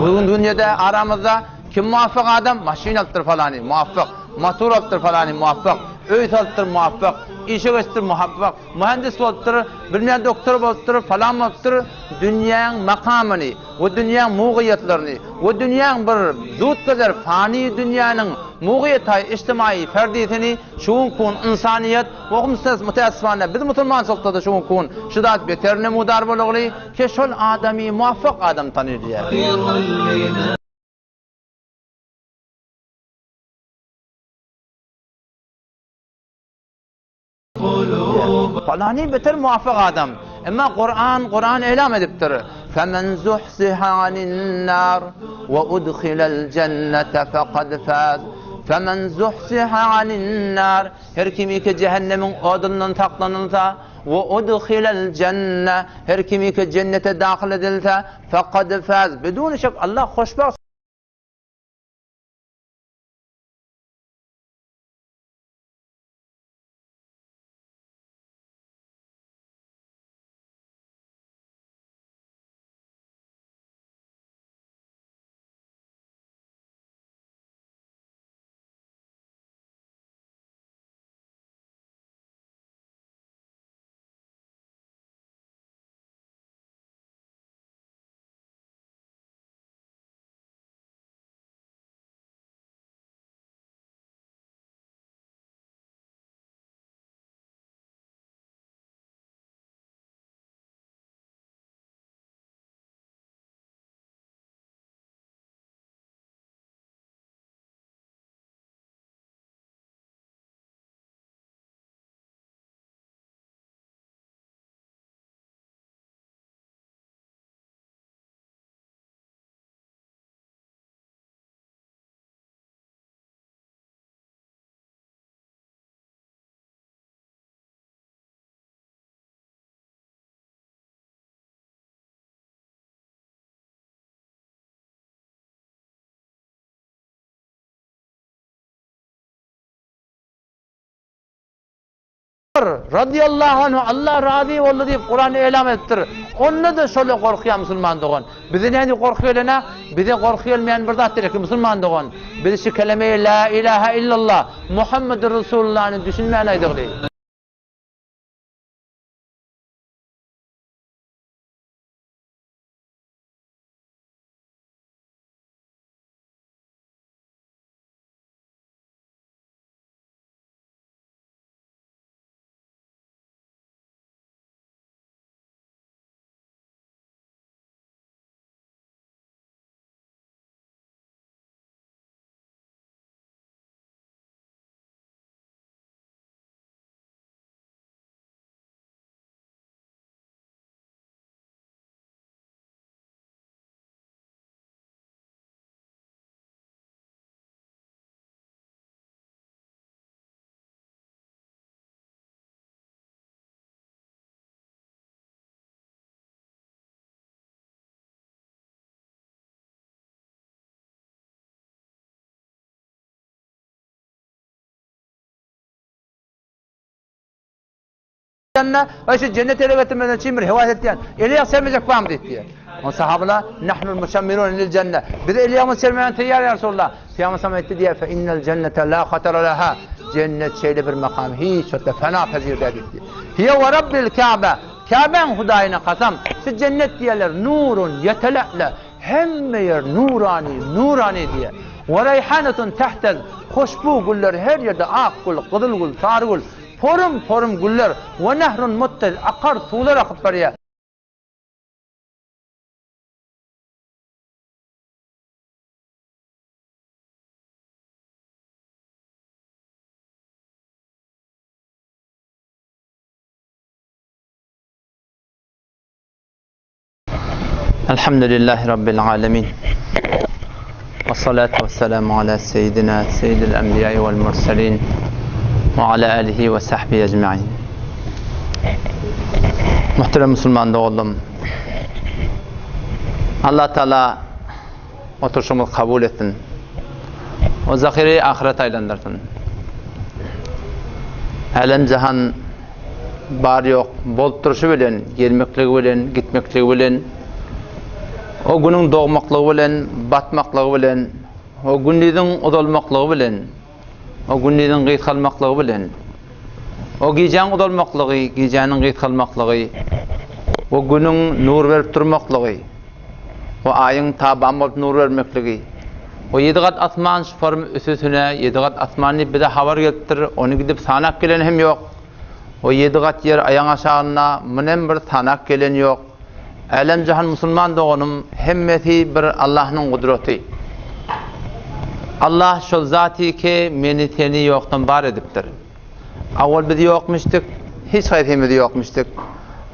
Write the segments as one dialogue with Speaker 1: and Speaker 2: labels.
Speaker 1: Bu gün dünýede aramyzda kim muwaffak adam? Maşyn alypdyr falany, muwaffak. Motor alypdyr falany, muwaffak. Öý salypdyr, muwaffak. Işe geçipdir, muwaffak. Muhendis bolupdyr, bilmeýän doktor bolupdyr, falan bolupdyr. Dünýäň makamyny we dünýäň mugyýetlerini we dünýäň bir zut gezer fany dünýäniň mugyýetaý ijtimaýy ferdisini şu günki gün ynsanyýet we müteessifane biz musulmançylykda-da şu günki gün şu zat beter nemudar bolugly ki şol adamy muwaffak adam tanylýar. Palany beter muwafyk adam. Emma Kuran, Kuran elam edipdir. Femen zuhziha anin-nar we udhilal jennete fekad faz. Femen zuhziha anin-nar her kim ki cehennemiň odundan saklanylsa we udhilal jenne her kim ki cennete dahyl edilse fekad faz. Bidun şek Allah hoşbagt. Radiyallahu anhu Allah razy boldy diýip Kuran elam edipdir. Onda-da şola gorkýar musulman dogan. Bize nädip gorky gelene? Bize gorky gelmeýän bir zat gerek musulman dogan. Biz şu kelemeyi la ilaha illallah Muhammedur Resulullahny düşünmän aýdygly. Ýanyna, şu jennet ele getirmeden üçin bir hewas etýän. Eli ýag çermejek barmy diýip diýýär. Onda sahabalar, Nahnul muşammirun lil jenne. Biz eli ýagymyzy çermäge taýýar ýa Resulallah. Pygamber sallam aýtdy diýýär, Fe innel jennete la hatara laha. Jennet şeýle bir makam, hiç wagtda fena pezir däl diýip diýýär. Hiýe we Rabbil Käbe. Käbäň Hudaýyna kasam, şu jennet diýýärler, nurun ýetele'le. Hemme ýer nurany, nurany diýýär. We reýhanetun tehtez. Hoşbu güller her ýerde ak gül, gyzyl gül, sary gül. Porum-porum güller we nehrun muttez, akar suwlar akyp barýar. Elhamdülillahi Rabbil alemin. Ve salatu ve selamu ala seyyidina seyyidil enbiyai vel murselin ve ala alihi ve sahbihi ecmain. Muhterem Müslüman doganlarym, Allah Teala oturşymyzy kabul etsin. O zahiri ahiret aýlandyrsyn. Älem jahan bar ýok bolup durşy bilen, gelmekligi bilen, gitmekligi bilen. O günüň dogmaklygy bilen, batmaklygy bilen, o gündiziň uzalmaklygy bilen, o gündiziň gysgalmaklygy bilen, o gijäň uzalmaklygy, gijäniň gysgalmaklygy, o günüň nur berip durmaklygy, o aýyň taban bolup nur bermekligi, o ýedi gat asman şu form üstüsine ýedi gat asman diýip bize habar gelipdir, ony gidip sanap gelen hem ýok. O ýedi gat ýer aýaň aşagynda, munem bir sanap gelen ýok. Älem-jahan musulman doganym hemmesi bir Allahnyň gudraty. Allah şol zaty ki meni seni ýokdan bar edipdir. Awal biz ýokmyşdyk, hiç haýsymyz ýokmyşdyk.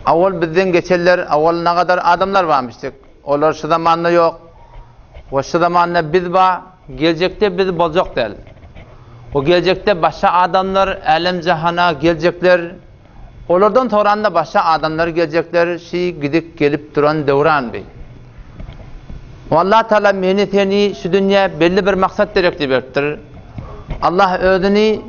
Speaker 1: Awal bizden geçenler awal nagadar adamlar barmyşdyk. Olar şu zamanda ýok. We şu zamanda biz bar, geljekde biz boljak däl. We geljekde başga adamlar älem-jahana geljekler. Olardan soranda başga adamlar geljekler şi gidip gelip duran döwran bi. Allah Taala meni seni şu dünýä belli bir maksat derekli beripdir. Allah özüni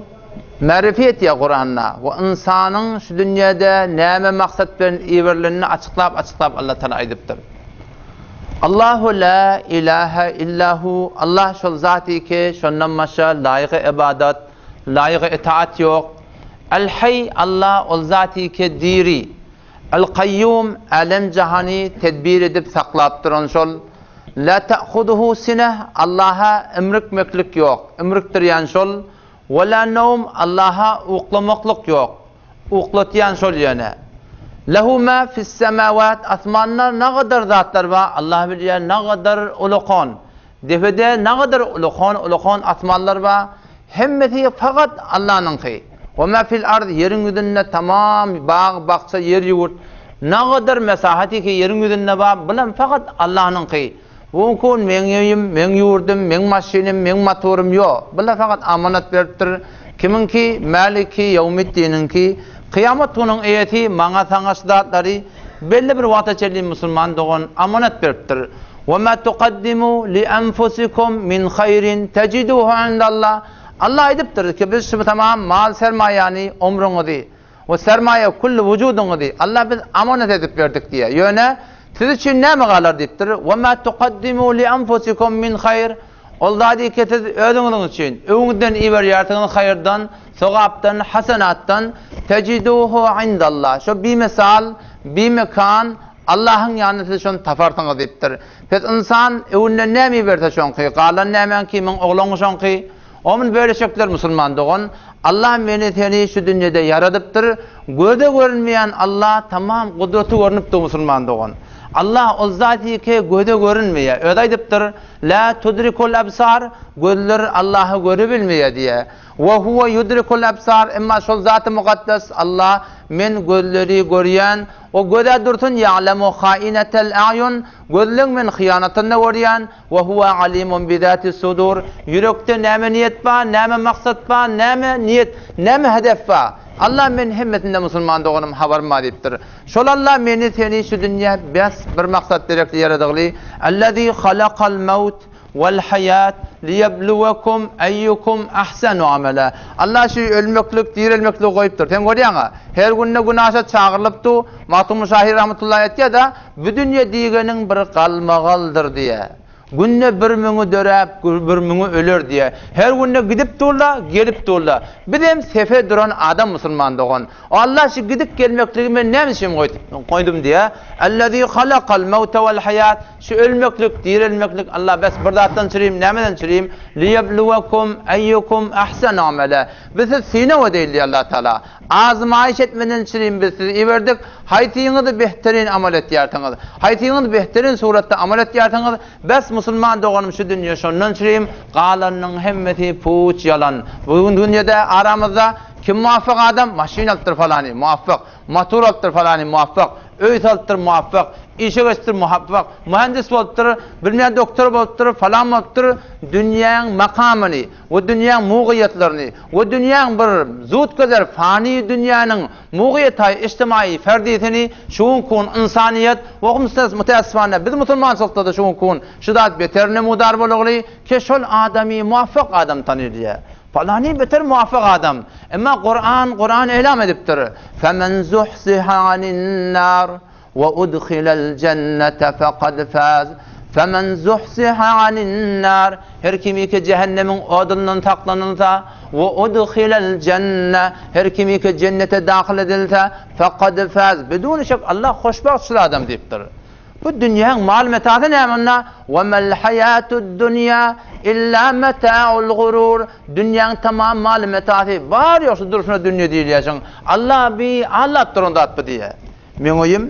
Speaker 1: märifi etýär Kuranda we ynsanyň şu dünýäde näme maksat bilen iberilenini açyklap açyklap Allah Taala aýdypdyr. Allahu la ilaha illahu Allah şol zat ki şondan başga laýyk ibadat, laýyk itaat ýok. El-Haý, Allah, Ol Zaty ki, diri. El-Kaýýum, älem-jahany tedbir edip saklap duran şol. La ta'huduhu sineh, Allaha imrikmeklik ýok, imrikdirýän şol. We la nowm, Allaha uklamaklyk ýok, uklatýan şol ýöne. Lehu ma fis-semawat, asmanda nagadar zatlar bar, Allah bilýär, nagadar ulakan. Depede nagadar ulakan-ulakan asmanlar bar, hemmesi fakat Allanyňky. We ma fil ard, ýeriň ýüzünde tamam bag-bakja, ýer-ýurt, nagadar mesahaty ki ýeriň ýüzünde bar, bulam fakat Allanyňky. Bu gün meň öýüm, meň ýurdum, meň maşynym, meň motorym ýok. Bular fakat amanat beripdir. Kimiňki? Mäliki ýewmiddiniňki. Kyýamat günüň eýesi maňa saňa şu zatlary belli bir wagta çenli musulman dogan amanat beripdir. Ve ma tukaddimu li enfusikum min haýrin tejiduhu indallah. Allah aýdypdyr ki biz şu tamam mal sermaýany, ömrüňizi we sermaýa külli wujudyňyzy Allah biz amanat edip berdik diýýär. Ýöne siz üçin näme galar diýipdir. Ve ma tukaddimu li enfusikum min haýr. Ol zady ki siz özüňiziň üçin öňüňizden iberýärsiňiz haýyrdan, sogapdan, hasenatdan tejiduhu indallah. Şo bimesal, bimekan Allahyň ýanynda siz şony taparsyňyz diýipdir. Pes ynsan öwünden näme iberse şoňky, galan nämäňki, meň oglangy şoňky. Omyn bölüşekler musulman dogan, Allah meni seni şu dünýede ýaradypdyr, göze görünmeýän Allah tamam gudraty görnüp dur musulman dogan. Allah ol zat ki göze görünmeýär. Özi aýdypdyr, La tudrikul absar, gözler Allahy görebilmeýär diýýär. Wa huwa yudrikul absar, emma şol zaty mukaddes Allah men gözleri görýän, O göz-ä dursun, ýa'lemu ha'inetel a'ýun, gözleň men hyýanatyny-da görýän, we huwa alimun bizatis-sudur, ýürekde näme niýet bar, näme maksat bar, näme niýet, näme hedef bar, Allah men hemmesinde musulman doganym habarym bar diýipdir. Şol Allah meni seni şu dünýä bes bir maksat derekli ýaradygly, Allazi halakal mewt, Wal-haýat liýebluwekum eýýukum ahsanu amala. Allah şu ölmeklik, direlmekligi goýupdyr. Sen görýäň-ä, her günde günaşa çagyrylyp dur. Magtymguly şahyr rahmetullahi aýtýar-da, Bu dünýe diýgeniň bir galmagaldyr diýýär. Günde bir müňi döräp, bir müňi öler diýýär. Her günde gidip dur-da, gelip dur-da. Bizem sefe duran adam musulman dogan. Allah şu gidip gelmekligi men näme üçin goýdum diýýär. Allazi halakal mewte wal haýat. Şu ölmeklik, direlmeklik Allah bes bir zatdan çürim, nämeden çürim? Liýebluwekum eýýukum ahsanu amala. Biz sizi synag edeýin diýýär Allah Taala. Azmaýyş etmeden çürim biz sizi iberdik. Haýsyňyz behterin amal etýärsiňiz? Haýsyňyz behterin suratda amal etýärsiňiz? Bes musulman doganym şu dünýe şondan çürim, galanynyň hemmesi puç ýalan. Bu gün dünýede aramyzda kim muwaffak adam? Maşyn alypdyr falany, muwaffak. Motor alypdyr falany, muwaffak. Öý salypdyr, muwaffak. Işe geçipdir, muwaffak. Muhendis bolupdyr, bilmeýän doktor bolupdyr, falan bolupdyr. Dünýäň makamyny we dünýäň mugyýetlerini we dünýäň bir zut gezer fany dünýäniň mugyýetaý ijtimaýy ferdisini şu günki gün ynsanyýet we humsnes müteessifane biz musulmançylykda-da şu günki gün şu zat beter nemudar bolugly ki şol adamy muwaffak adam tanylýar. Palany beter muwaffak adam. Emma Kuran, Kuran elam edipdir. Femen zuhziha anin nar. We udhilel jennete fekad faz. Femen zuhziha anin nar. Her kimiki jähennemiň odundan saklanylsa, we udhilel jenne, her kimiki jennete dahyl edilse, fekad faz. Biduni şek Allah hoşbagt şul adam diýipdir. Bu dünýäň mal-metasy näme onda? Ve mel haýatud dunýa illa meta'ul gurur. Dünýäň tamam mal-metasy bar ýok şu durşuna dünýe diýilýär şoň. Allah bi aldap duran zat bu diýýär. Meň öýüm,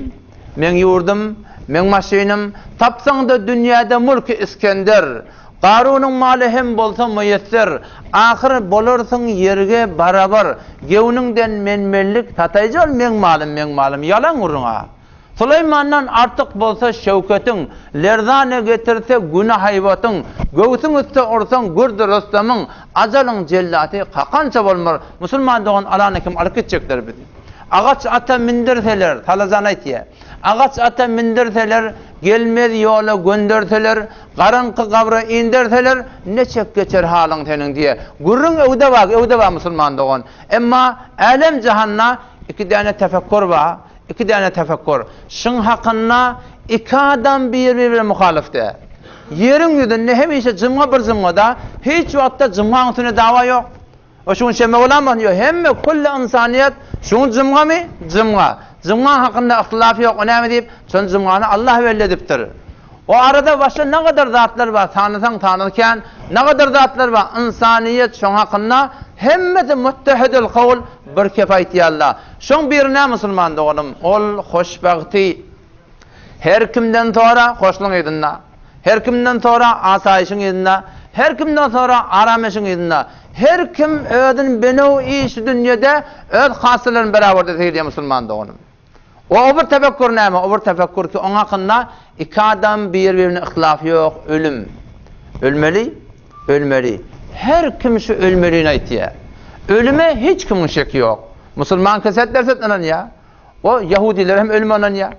Speaker 1: meň ýurdum, meň maşynym, tapsaň-da dünýäde mulky Isgender, Garunyň maly hem bolsa müýesser, ahyr bolarsyň ýerge barabar, göwnüňden men-menlik sataýjy ol meň malym, meň malym, ýalan gürrüň-a. Suleýmandan artyk bolsa şöwketiň, lerzana getirse güne haýbatyň, göwsüň üste ursaň gürdi Rüstemiň, ajalyň jellaty kakança bolmar, musulman dogan alany kim alyp gitjekler bizi. Agaç ata mindirseler, Salajan aýtýar, agaç ata mindirseler, gelmez ýola gönderseler, garaňky gabra inderseler, neçek geçer halyň seniň diýýär. Gürrüň öwde bar, öwde bar musulman dogan. Emma älem-jahanda iki däne tefekkur bar, iki däne tefekkur. Şuň hakynda iki adam bir-biri bilen muhalyf däl. Ýeriň ýüzünde hemişe jymga bir jymgada, hiç wagtda jymgaň üstünde dawa ýok. O şu gün şenbe bolan bolsun ýok. Hemme külli ynsanyýet şu gün jumgamy? Jumga. Jumga hakynda yhtylaf ýok. O näme diýip? Şol jumgany Allah belli edipdir. O arada başga nagadar zatlar bar, sanasaň sany kän, nagadar zatlar bar. Ynsanyýet şoň hakynda hemmesi muttehidül kawl bir kep aýtýarlar. Şoň biri näme musulman doganym? Ol hoşbagty. Her kimden sora, hoşlugyň yzynda. Her kimden sora, asaýyşyň yzynda. Her kimden sora, arameşiň yzynda. Her kim özüni benew iş dünýede öz hassalaryny beraber dese gidýär musulman doganym. O o bir tefekkur näme? O bir tefekkur ki oň hakynda iki adam bir-birine yhtilafy ýok, ölüm. Ölmeli, ölmeli. Her kim şu ölmelini aýtýar. Ölüme hiç kimiň şeki ýok. Musulman keset derset ynanýar. O ýahudylar hem ölüme ynanýar.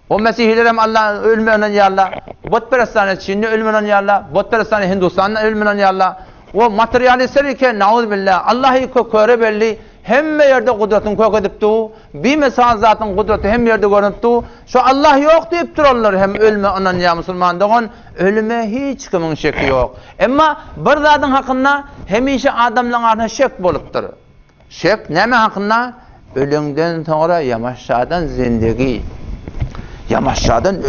Speaker 1: O mesihiler hem Alla ölüme ynanýarlar. Butperestler Çinde ölüme ynanýarlar. Butperestler Hindistanda ölüme ynanýarlar. O materialistler eken, nauzbillah, Allahy köre belli, hemme ýerde gudratyny kök edip dur. Bimesal zatyň gudraty hemme ýerde görnüp dur. Şo Allah ýok diýip duranlar hem ölüme ynanýar musulman dogan. Ölüme hiç kimiň şeki ýok. Emma bir zadyň hakynda hemişe adamlaryň arasynda şek bolupdyr. Şek näme hakynda? Öleňden soňra ýamaşjadan zindegi. Ýamaşjadan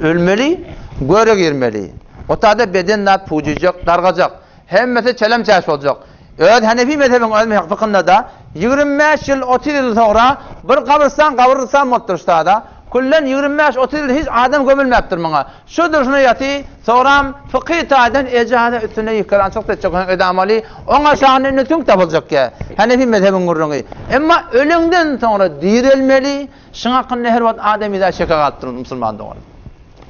Speaker 1: ölmeli, göre girmeli. O tada beden zat pujyjak, dargajak. Hemmesi çelem-çäş boljak. Öz Hanefi mezhebiň öz fykynda-da 25 ýyl, 30 ýyl soňra bir gabrystan gabrystan bolupdyr şu tada. Küllen 25-30 ýyl hiç adam gömülmäpdir muňa. Şu durşuna ýaty, soňram fykyh taýdan ejaza üstünde ýykyrançylyk etjek bolsaň edamaly, oň aşagynda indi süňk tapyljak ýa. Hanefi mezhebiň gürrüňi. Emma öleňden soňra direlmeli, şuň hakynda her wagt adamyza şeke galyp durmaz musulman dogan.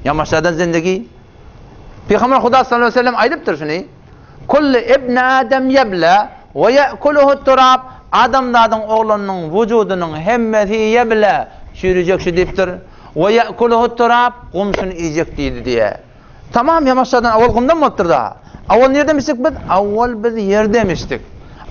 Speaker 1: Ýamaşadan zindigi. Pygamber Huda sallallahu aleyhi ve sellem aýdypdyr şuny. Kullu ibn Adam ýebla we ýekuluhu turab. Adamzadyň oglanynyň wujudynyň hemmesi ýebla, çüýrüjek şu diýipdir. We ýekuluhu turab, gum şuny iýjek diýdi diýýär. Tamam ýamaşjadan owal gumdan bolupdyr-da. Owal nirde mişdik biz? Owal biz ýerde mişdik.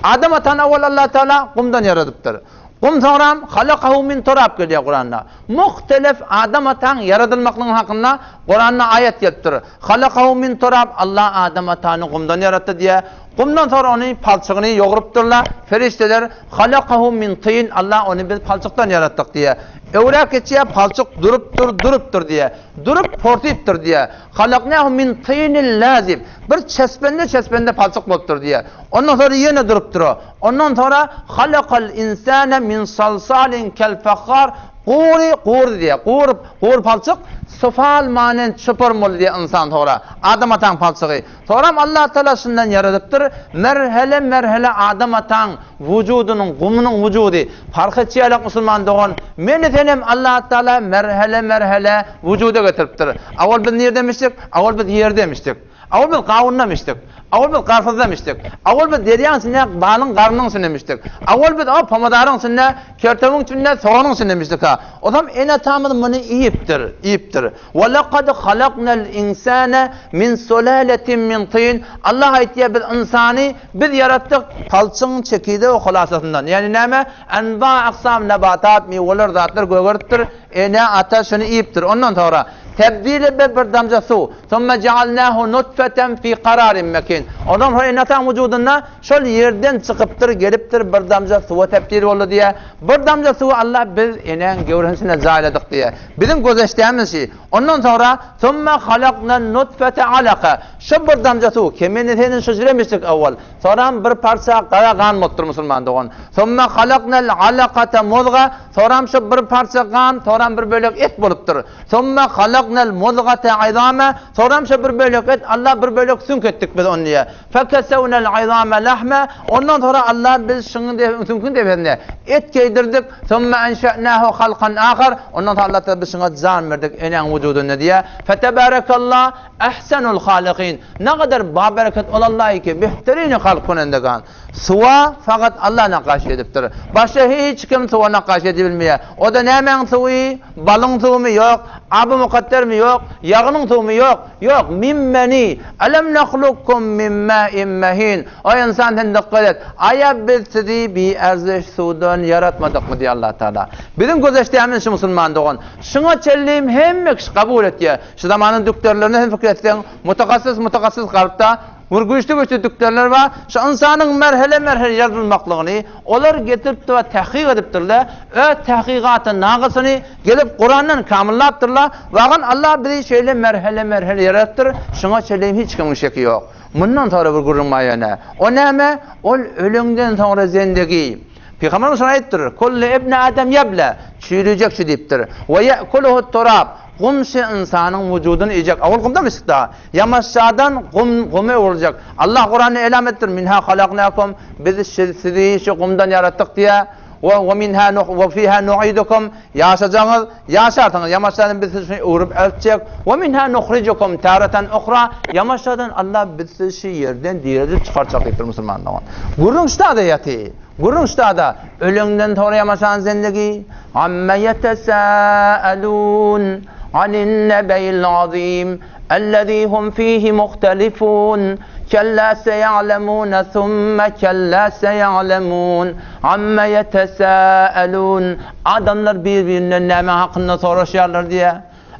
Speaker 1: Adam atany owal Allah Teala gumdan ýaradypdyr. Gum soňram halakahu min turab gelýär Kuranda. Muhtelef Adam ataň ýaradylmaklygy hakynda Kuranda aýat gelipdir. Halakahu min turab Allah Adam atany gumdan ýaratdy diýýär. Gumdan soňra ony palçygyny ýogrupdyrlar. Perişdeler Halakahu min tyn Allah ony biz palçykdan ýaratdyk diýýär. Öwräk geçýär palçyk durupdyr, durupdyr diýýär. Durup porsypdyr diýýär. Halaknahu min tynil lazib bir çesbende-çesbende palçyk bolupdyr diýýär. Ondan soňra ýene durupdyr o. Ondan soňra Halakal insane min salsalin kel fahhar gury, gury diýýär. Gury, gury palçyk sufal manent çypar boldy diýýär ynsan soňra. Adam ataň palçygy. Soňram Allah Tagala şundan ýaradypdyr, merhele-merhele Adam ataň wujudynyň, gumunyň wujudy, parh etýärler musulman dogan, meni senem Allah Tagala merhele-merhele wujuda getiripdir. Awal biz nirde emişdik? Awal biz ýerde emişdik. Awal biz gawundan içdik. Awal biz garpyzdan içdik. Awal biz derýaň içinde balyň garnyň içinden içdik. Awal biz o pomodaryň içinde, kertewiň içinde, soganyň içinden içdik ha. Ozam ene-atamyz muny iýipdir, iýipdir. Ve lekad halaknal insane min sulaletin min tin. Allah aýtýar biz ynsany biz ýaratdyk palçygyň çekirdegi hulasasyndan. Ýagny näme? Enwa aksam nebatat, miweler, zatlar gögeripdir. Ene, ata şuny iýipdir. Ondan soňra, Tebdil be bir damja suw. Summa ja'alnahu nutfeten fi kararin mekin. Ondan soňra ene-ataň wujudynda şol ýerden çykypdyr, gelipdir, bir damja suwa tebdil boldy diýýär. Bir damja suwy Allah biz enäň göwresine jaýladyk diýýär. Biziň gözeşdämiz şi. Ondan soňra, Summa halaknan nutfete alaka. Şo bir damja suw, kemini senin şujremişdik owwal. Soram bir parça gara gan bolupdyr musulman dogan. Summa halaknal alakata muzga, soram şo bir parça gan, soram bir bölek et bolupdyr. Summa halaknal muzgata izama, soram şo bir bölek et, Allah bir bölek süňk etdik biz ony diýýär. Fekesewnal izama lahma, ondan soňra Allah biz şuň süňküň depesine et geýdirdik. Summa enşe'nahu halkan ahar, ondan soňra Allah Taala biz şuňa jan berdik enäň wujudynda diýýär. Fetebarekallah Ehsenul halykin, ne gadar babereket ol Allah ki, behterini halk kunendegan. Suwa fakat Allah nakgaş edipdir. Başga hiç kim suwa nakgaş edibilmeýär. O da nämäň suwy? Balyň suwumy? Ýok. Aby mukaddermi? Ýok. Ýagynyň suwumy? Ýok. Ýok. Min meni. Elem nahlukkum min ma'in mehin. Oý ynsan sen dykgat et. Aýa biz sizi biärziş suwdan ýaratmadykmy diýýär Allah Taala. Biziň gözeşdämiz şu musulman dogan. Şuňa çenli hemme kişi kabul etýär. Şu zamanyň dükderlerine hem pikir etseň, mutahassys mutahassys galypda, bir güýçli-güýçli dükderler bar. Şu ynsanyň merhele-merhele ýaradylmaklygyny olar getiripdir we tahkyk edipdirler. Öz tahkygaty nagysyny gelip Kurandan kamyllapdyrlar. Wagan Allah bizi şeýle merhele-merhele ýaradypdyr, şuňa çenli hiç kimiň şeki ýok. Mundan soňra bir gürrüň bar ýöne. O näme? Ol öleňden soňra zendegi. Pygamberimiz şony aýdypdyr, Kullu ibni Adam ýeble, çüýrüjek şu diýipdir. We ýekuluhu turab, Gum şi ynsanyň wujudyny iýjek. Owal gumdan çykdy. Ýamaşjadan gum guma öwrüljek. Allah Kuranda elam etdir, Minha halaknakum, biz sizi şu gumdan ýaratdyk diýýär. We we minha nuh we fiha nu'idukum, ýaşajagyňyz, ýaşarsyňyz. Ýamaşjadan biz sizi şuny öwrüp eltjek. We minha nuhrijukum taratan uhra, ýamaşjadan Allah biz sizi şu ýerden diredip çykarjak diýipdir musulman dogan. Gürrüň şuda ýaty. Gürrüň şuda öleňden soňra ýamaşan zendegi. Amma ýetesâelûn anin-nebe'il azîm, ellezî hum fîhî muhtelifûn, kellâ seya'lemûne summe kellâ seya'lemûn, amma ýetesâelûn, Adamlar bir-birinden näme hakynda soraşýarlar diýýär.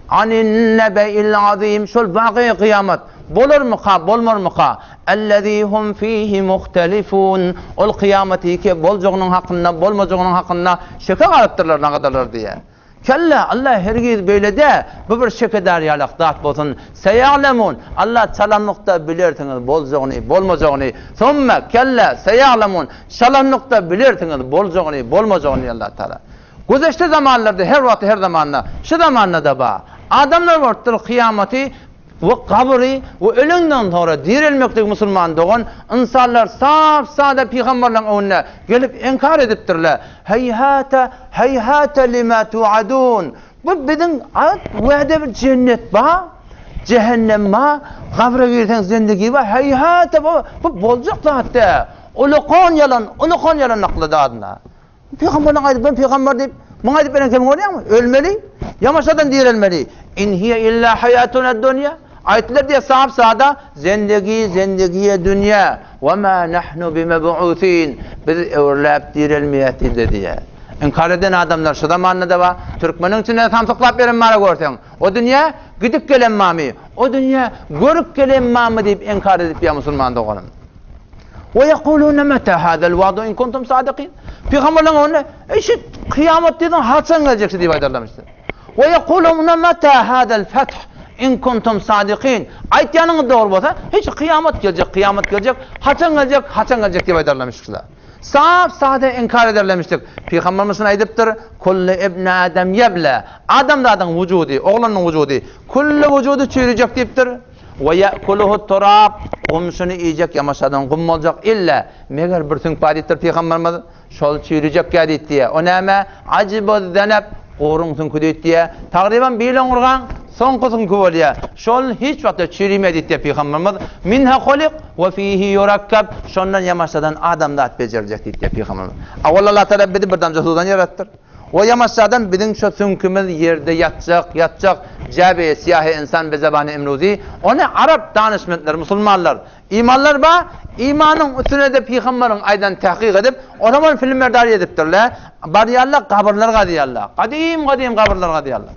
Speaker 1: Anin-nebe'il azîm, şol waky kyýamat bolarmyka, bolmarmyka? Ellezî hum fîhî muhtelifûn, ol kyýamaty ki boljagynyň hakynda, bolmajagynyň hakynda şeke galypdyrlar nagadarlar diýýär. Kellä, Allah hergiz beýle däl, bu bir şekedar ýalak zat bolsun. Seýa'lemun, Allah çalamlykda bilersiňiz boljagyny, bolmajagyny. Summe, kellä, seýa'lemun, çalamlykda bilersiňiz boljagyny, bolmajagyny diýýär Allah Tagala. Güzeşte zamanlarda her wagtda her zamanda, şu zamanda-da bar. Adamlar bolupdyr kyýamaty we gabyry we ölenden soňra direlmekligi musulman dogan ynsanlar sap-sada pygamberleriň öňünde gelip inkar edipdirler. Heýhate, heýhate lima tuadun. Bu biziň at wada bir jennet bar, jehennem bar, gabra girseň zindigi bar. Heýhate bu, bu boljak zat däl. Ulakan ýalan, ulakan ýalan aklady adyna. Pygamberleň aýdyp, ben pygamber diýip, muňa aýdyp beren kemiň görýäňmi? Ölmeli, ýamaşadan direlmeli. In hiýe illa haýatuna dunýa. Aýtdylar diýe sap sada, zendegi, zendegiýe dünýä. We ma nahnu bimebusin. Biz öwrüläp direlmeýäs diýdiler diýe. Inkar eden adamlar şu zamanda-da bar. Türkmeniň içinde samsyklap beren bara görseň. O dünýä gidip gelen mamy, o dünýä görüp gelen mamy diýip inkar edip ýa musulman doganym. We ýekulune meta hadal wa'du in kuntum sadikin. Pygamberleň öňünde, Eý şu kyýamat diýdiň haçan geljekşi diýip aýdarlarmyşdy. We ýekulune meta hadal feth in kuntum sadikin. Aýtýanyňyz dogry bolsa, hiç kyýamat geljek, kyýamat geljek, haçan geljek, haçan geljek diýip aýdarlarmyşdylar. Sap sada inkar ederlermişdik. Pygamberimiz şuny aýdypdyr, Kullu ibn Adam ýeble. Adamzadyň wujudy, oglanyň wujudy, kullu wujudy çüýrüjek diýipdir. We ýe'kuluhu turab, gum şuny iýjek ýamaşadan gum boljak illa, meger bir süňk bar diýipdir pygamberimiz, şol çüýrüjekkä diýipdiýä. O näme? Ajibuz zeneb, guryň süňki diýipdiýä. Tagryban bil oňurgaň. Soňky süňki bolýar. Şol hiç wagtda çürimeýär diýipdir Pygamberimiz. Minha hulik we fihi yurakkab. Şondan ýamaşjadan adamzat bejeriljek diýipdir Pygamberimiz. Awal Allah Tagala bizi bir damja suwdan ýaratdyr. We ýamaşjadan biziň şo süňkümiz ýerde ýatjak, ýatjak. Jäbe siýahy ynsan be zebany imruzi. Ony arap danyşmentleri, musulmanlar, imanlar bar, imanyň üstüne-de pygamberiň aýdanyny tahkyk edip, o zaman filmberdar edipdirler. Barýarlar, gabyrlar gazýarlar. Gadym-gadym gabyrlar gazýarlar.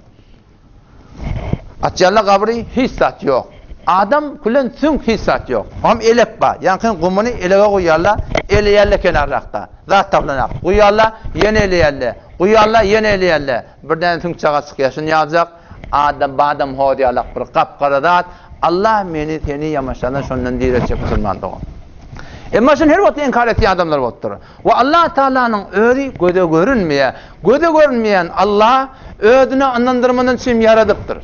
Speaker 1: Açýarlar gabry, hiç zat ýok. Adam külen süňk hiç zat ýok. Oňam elek bar. Ýaňky gumuny elege guýýarlar, eleýärler kenarrakda. Zat tapylanak. Guýýarlar, ýene eleýärler. Guýýarlar, ýene eleýärler. Bir däne süňk çaga çykýar. Şuny ýaljak adam, badam hoz ýalak bir gap-gara zat. Allah meni, seni ýamaşjadan şondan direltjek musulman dogan. Emma şuny her wagt inkar etýän adamlar bolupdyr. We Allah Tagalanyň özi göze görünmeýär. Göze görünmeýän Allah özüne ynandyrmadan çyn ýaradypdyr.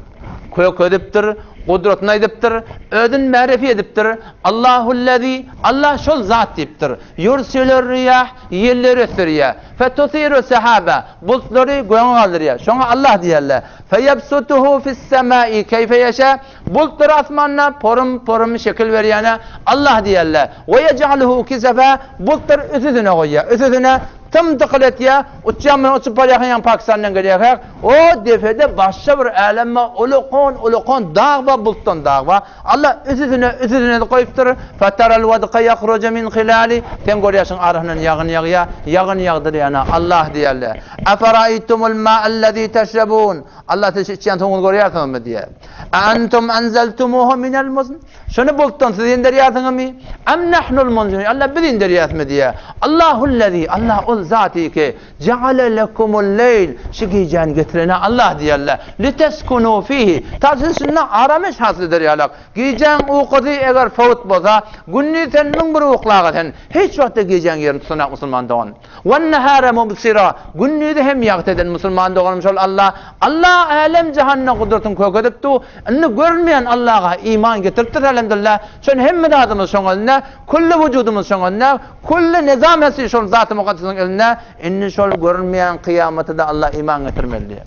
Speaker 1: Kök edipdir, gudratyny aýdypdyr, özüni märefi edipdir. Allahullezi, Allah şol zat diýipdir. Ýursilur riýah, ýelleri ösdürýär. Fetusiru sehaba, bultlary göge galdyrýar. Şoňa Allah diýerler. Feyebsutuhu fis-semai keýfe ýeşa, Bultlary asmanda porum-porum şekil berýäne Allah diýerler. We ýej'aluhu kisefa, bultlary üst-üstüne goýýar. Üst-üstüne tym-dykyl etýär. Uçýan bilen uçup barýarkaň ýaňy Pakistandan gelýärkäk, o depede başga bir älem bar, ulukan-ulukan dag bar, bultdan dag bar. Allah üst-üstüne, üst-üstüne edip goýupdyr. Fetaral wadka ýahruju min hilali, sen görýärsiň arasyndan ýagyn ýagýar, ýagyn ýagdyrýana Allah diýerler. Eferaýtumul ma'allezî teşrebûn, Allah siz şu içýän suwuňyzy görýärsiňizmi diýýär. Antum anzaltumuhu minel muzn. Şuny bulutdan siz inderýärsiňizmi? Am nahnul munzilun. Allah biz inderýäsmi diýýär. Allahullezî Allah ol zaty ki jaale lekumul leýl şu gijäni getirene Allah diýerler. Liteskunu fihi. Ta siz şunda aramyş hasyl eder ýalak. Gijäň ukusy eger fawt bolsa, gündiz sen 1001 uklaga sen hiç wagtda gijäň ýerini tutanak musulman dogan. Wen-nehâre mubsira, Gündizi hem ýagty eden musulman doganym şol Alla. Alla älem-jahanda gudratyny kök edip dur. Indi görünmeýän Allaga iman getiripdiris elhamdülillah. Şon hemme zadymyz şoň elinde, külli wujudymyz şoň elinde, külli nizam hessi şol Zaty Mukaddesyň elinde. Indi şol görünmeýän kyýamata-da Alla iman getirmeli diýýär.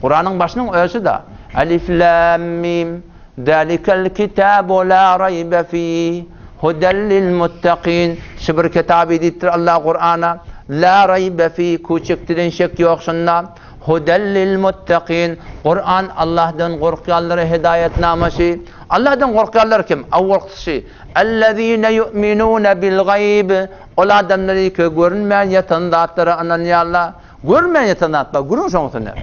Speaker 1: Kuranyň başynyň özi-de, Elif, Lam, Mim, Zalikel kitabu la raýbe fih, huden lil muttakin. Şu bir kitaby diýipdir Allah Kurana. La raýbe fih, küçükdiden şek ýok şunda. Huden lil muttakin. Kuran Allahdan gorkýanlara hidaýetnamasy. Allahdan gorkýanlar kim? Awwalkysy, Ellezine yu'minune bil gaýb. Ol adamlar ki görünmän ýatan zatlara ynanýarlar. Görünmän ýatan zat bar, gürrüň şoň üstünde.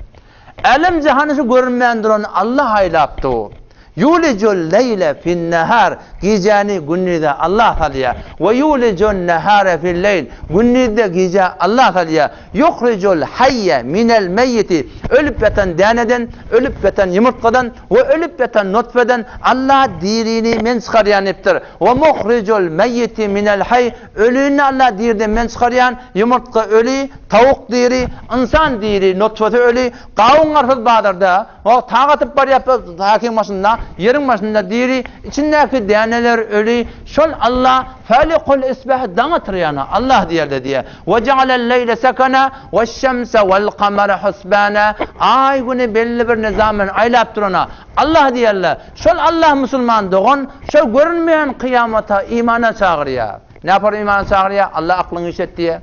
Speaker 1: Älem jahany şu görünmän duran Allah aýlap dur. Ýulijul leýle fin-nehar, gijäni gündize Allah salýar. We ýulijun nehare fil-leýl, gündizde gijä Allah salýar. Ýuhrijul haýýe minel meýýiti, ölüp ýatan däneden, ölüp ýatan ýumurtgadan we ölüp ýatan nutfeden Allah dirini men çykarýan diýipdir. We muhrijul meýýiti minel haý, Ölini Allah diriden men çykarýan, ýumurtga öli, tawuk diri, ynsan diri, nutfasy öli, gawun-garpyz bazarda, o tag atyp barýar hakyň başynda, ýeriň başynda diri, içindäki däneler öli, şol Allah Falikul isbah daň atyrýana Allah diýerde diýýär. We ja'alel-leýle sekena weş-şemse wel-kamara husbana Aý güni belli bir nizam bilen aýlap durana Allah diýerler. Şol Allah musulman dogan şol görünmeýän kyýamata imana çagyrýar. Näpar imana çagyrýar? Allah aklyňy işlet diýýär.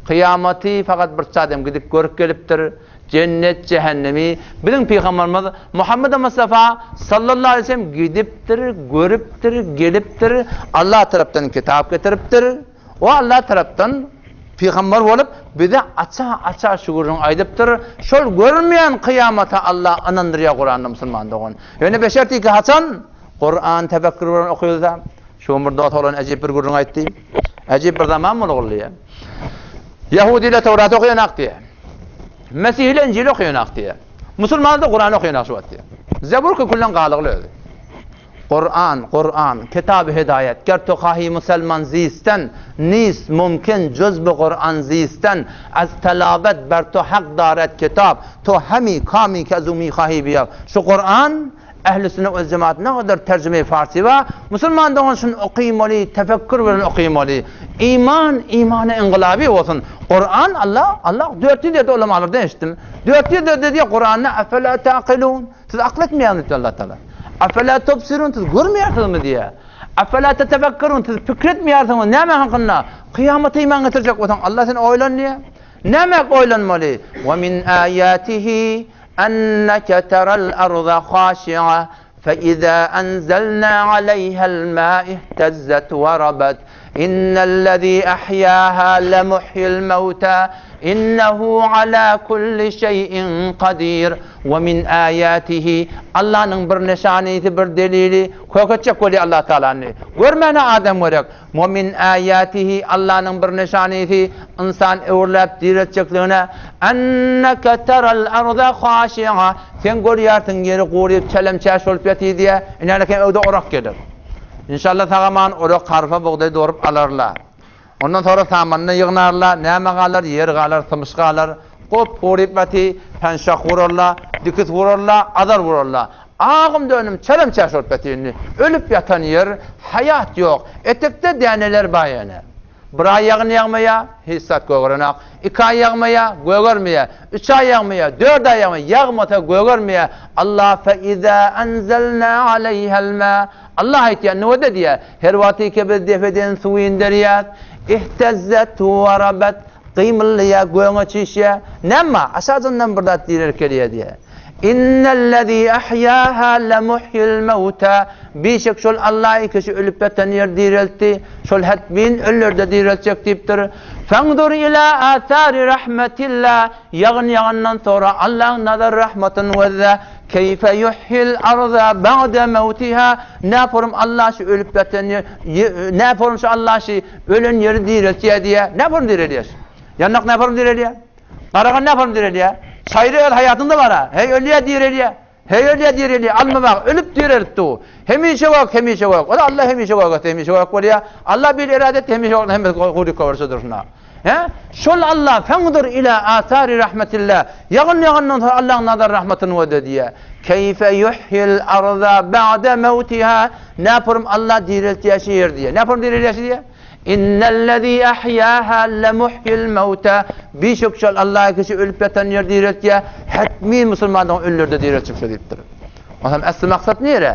Speaker 1: Kyýamaty fakat bir adam gidip görüp gelipdir. Jennet, jähennemi biziň pygamberimiz Muhammed Mustafa sallallahu aleyhi ve sellem gidipdir, görüpdir, gelipdir. Allah tarapdan kitap getiripdir. O Allah tarapdan pygamber bolup bize aça-aça şu gürrüňi aýdypdyr. Şol görünmeýän kyýamata Allah ynandyrýar Kuranda musulman dogan. Ýöne beşer ki haçan Kuran tefekkür bilen okylsa, şu gün bir dost oglan äjip bir gürrüň aýtdy. Äjip bir zaman boldy diýýär. Ýahudiler Tawrat okaýanak diýýär. Mesihiler Injil okaýanak diýýär. Musulmanlar da Kuran okaýanak şu wagt diýýär. Zebur küllen galygly özi. Kuran, Kuran, Kitaby Hidaýet, Ger tu hahi muselman zisten, Nist mumkin juz bi Kuran zisten, Az telawet ber tu hak daret kitap, Tu hemi kami ke zu mihahi biyab. Şu Kuran. Ähli sünnet we jemaat ne kadar terjime-i farsi bar. Musulman dogan şuny okymaly, tefekkür bilen okymaly. Iman, imana ingylaby bolsun. Kuran Allah, Allah 400 ýerde ulamalardan eşitdim. 400 ýerde diýýär Kuranda efela taqilun. Siz akyl etmeýäňiz diýýär Allah Taala. Efela tubsirun siz görmeýärsiňizmi diýýär. Efela tetefekkerun siz pikir etmeýärsiňiz näme hakynda? Kyýamata iman getirjek bolsaň Allah sen oýlan diýýär. Näme oýlanmaly? Wa min ayatihi enneke teral arda haşi'a fe iza enzelna aleyha'l ma'a ihtezzet ve rabat. İnnellezî ahyâhâ lemuhyil mevtâ innehu alâ kulli şeý'in kadîr. Ve min âyâtihi Allanyň bir nyşanysy, bir delili, kök etjek bolýar Allah Tagalany. Görmäne adam gerek. Ve min âyâtihi Allanyň bir nyşanysy, ynsan öwürläp diriltjekligine, enneke teral arda haşi'a sen görýärsiň ýeri guryp çelem-çäş bolup ýatyr diýýär. Ine-ine öwde orak geler. Inşallah sag-aman orak harpa bugdaý dorup alarlar. Ondan soňra samanyny ýygnarlar, näme galar, ýer galar, symyş galar. Gop guryp ýaty, penşak gurarlar, dikis gurarlar, azar gurarlar. Agym dönüm çelem-çäş bolup ýaty indi. Ölüp ýatan ýer, haýat ýok. Etekde däneler bar ýene. Bir aý ýagyn ýagmaýar, hiç zat gögerenak. Iki aý ýagmaýar, gögermeýär. Üç aý ýagmaýar, dört aý ýagmaýar, ýagmasa gögermeýär. Allah fe iza enzelna aleýhel ma. Allah aýtýar, nowada diýýär, her wagtyky biz depeden suw inderýäs, ihtezzet we rabat, gymyldaýar, göňe çişýär. Näme? Aşajyndan bir zat direr gelýär diýýär. Innellezî ahyâhâ lemuhyil mewtâ, Bişek şol Alla ikisi ölüp ýatan ýeri direltdi, şol hetmin ölüleri-de direltjek diýipdir. Fenzur ilâ âsâri rahmetillâh, Ýagyn ýagandan soňra Allaň nazar rahmatyny gözle, Keýfe yuhyil arza ba'de mewtihâ, Näporum Alla şu ölüp ýatan ýer, näporum şu Alla şu ölen ýeri direltýär diýýär. Näporum direlýär? Ýandak näporum direlýär? Garagan näporum direlýär? Çaýry öz haýatynda bar-a. Heý ölýär direlýär. Heý ölýär direlýär. Alma bak, ölüp direlip dur. Hemişe gök, hemişe gök. Ol Alla hemişe gök etse hemişe gök bolýar. Alla bir erade etse hemişe gök, hemmesi gury köwürse durşuna. He? Şol Alla fenzur ila asari rahmetillah. Ýagyn ýagandan soň Allaň nazar rahmatyny gözle diýýär. Keýfe yuhyil arza ba'de mewtiha. Näporum Alla direltýär şu ýeri diýýär. Näporum direlýär şu diýýär? Innellezî ahyâhâ lemuhyil mewtâ. Bişek şol Alla kişi ölüp ýatan ýeri direltýär. Hetmi musulmanlaryň ölüleri-de direltjek şo diýipdir. Onsoň äsli maksat nire?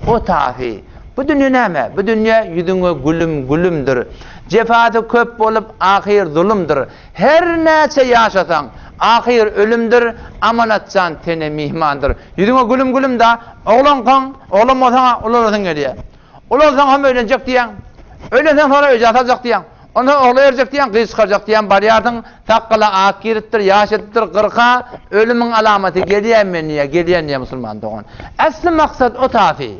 Speaker 1: O tafi. Bu dünýe näme? Bu dünýe ýüzüňe gülüm gülümdir. Jefasy köp bolup, ahyr zulumdyr. Her näçe ýaşasaň, ahyr ölümdir, Amanatjan tene myhmandyr. Ýüzüňe gülüm gülüm da, oglankaň, oglan bolsaň-a ulalasyň gelýär. Ulalsaň hem öýlenjek diýýäň. Öýlenseň soňra öýjä saljak diýýäň. Onsoň ogla berjek diýýäň, gyz çykarjak diýýäň, barýarsyň, sakgala ak giripdir, ýaş edipdir, gyrka, ölümiň alamaty gelýän men diýýär, gelýän diýýär musulman dogan. Äsli maksat o tasy.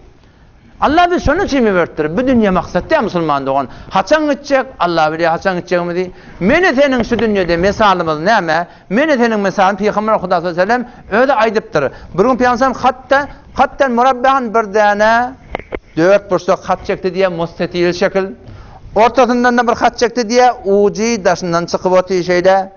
Speaker 1: Allah bizi şonuň üçin iberipdir. Bu dünýe maksat däl musulman dogan. Haçan gitjek, Allah bilýär haçan gitjegimizi. Meni seniň şu dünýede mesalymyz näme? Meni seniň mesalym Pygamber Huda sallallahu aleyhi ve sellem özi aýdypdyr. Bir gün Pygamber hatda hatdan murabbahan bir däne dört burçluk hat çekdi diýe mustatil şekil. Ortasyndan da bir hat çekdi diýe ujy daşyndan çykyp oty şeýle.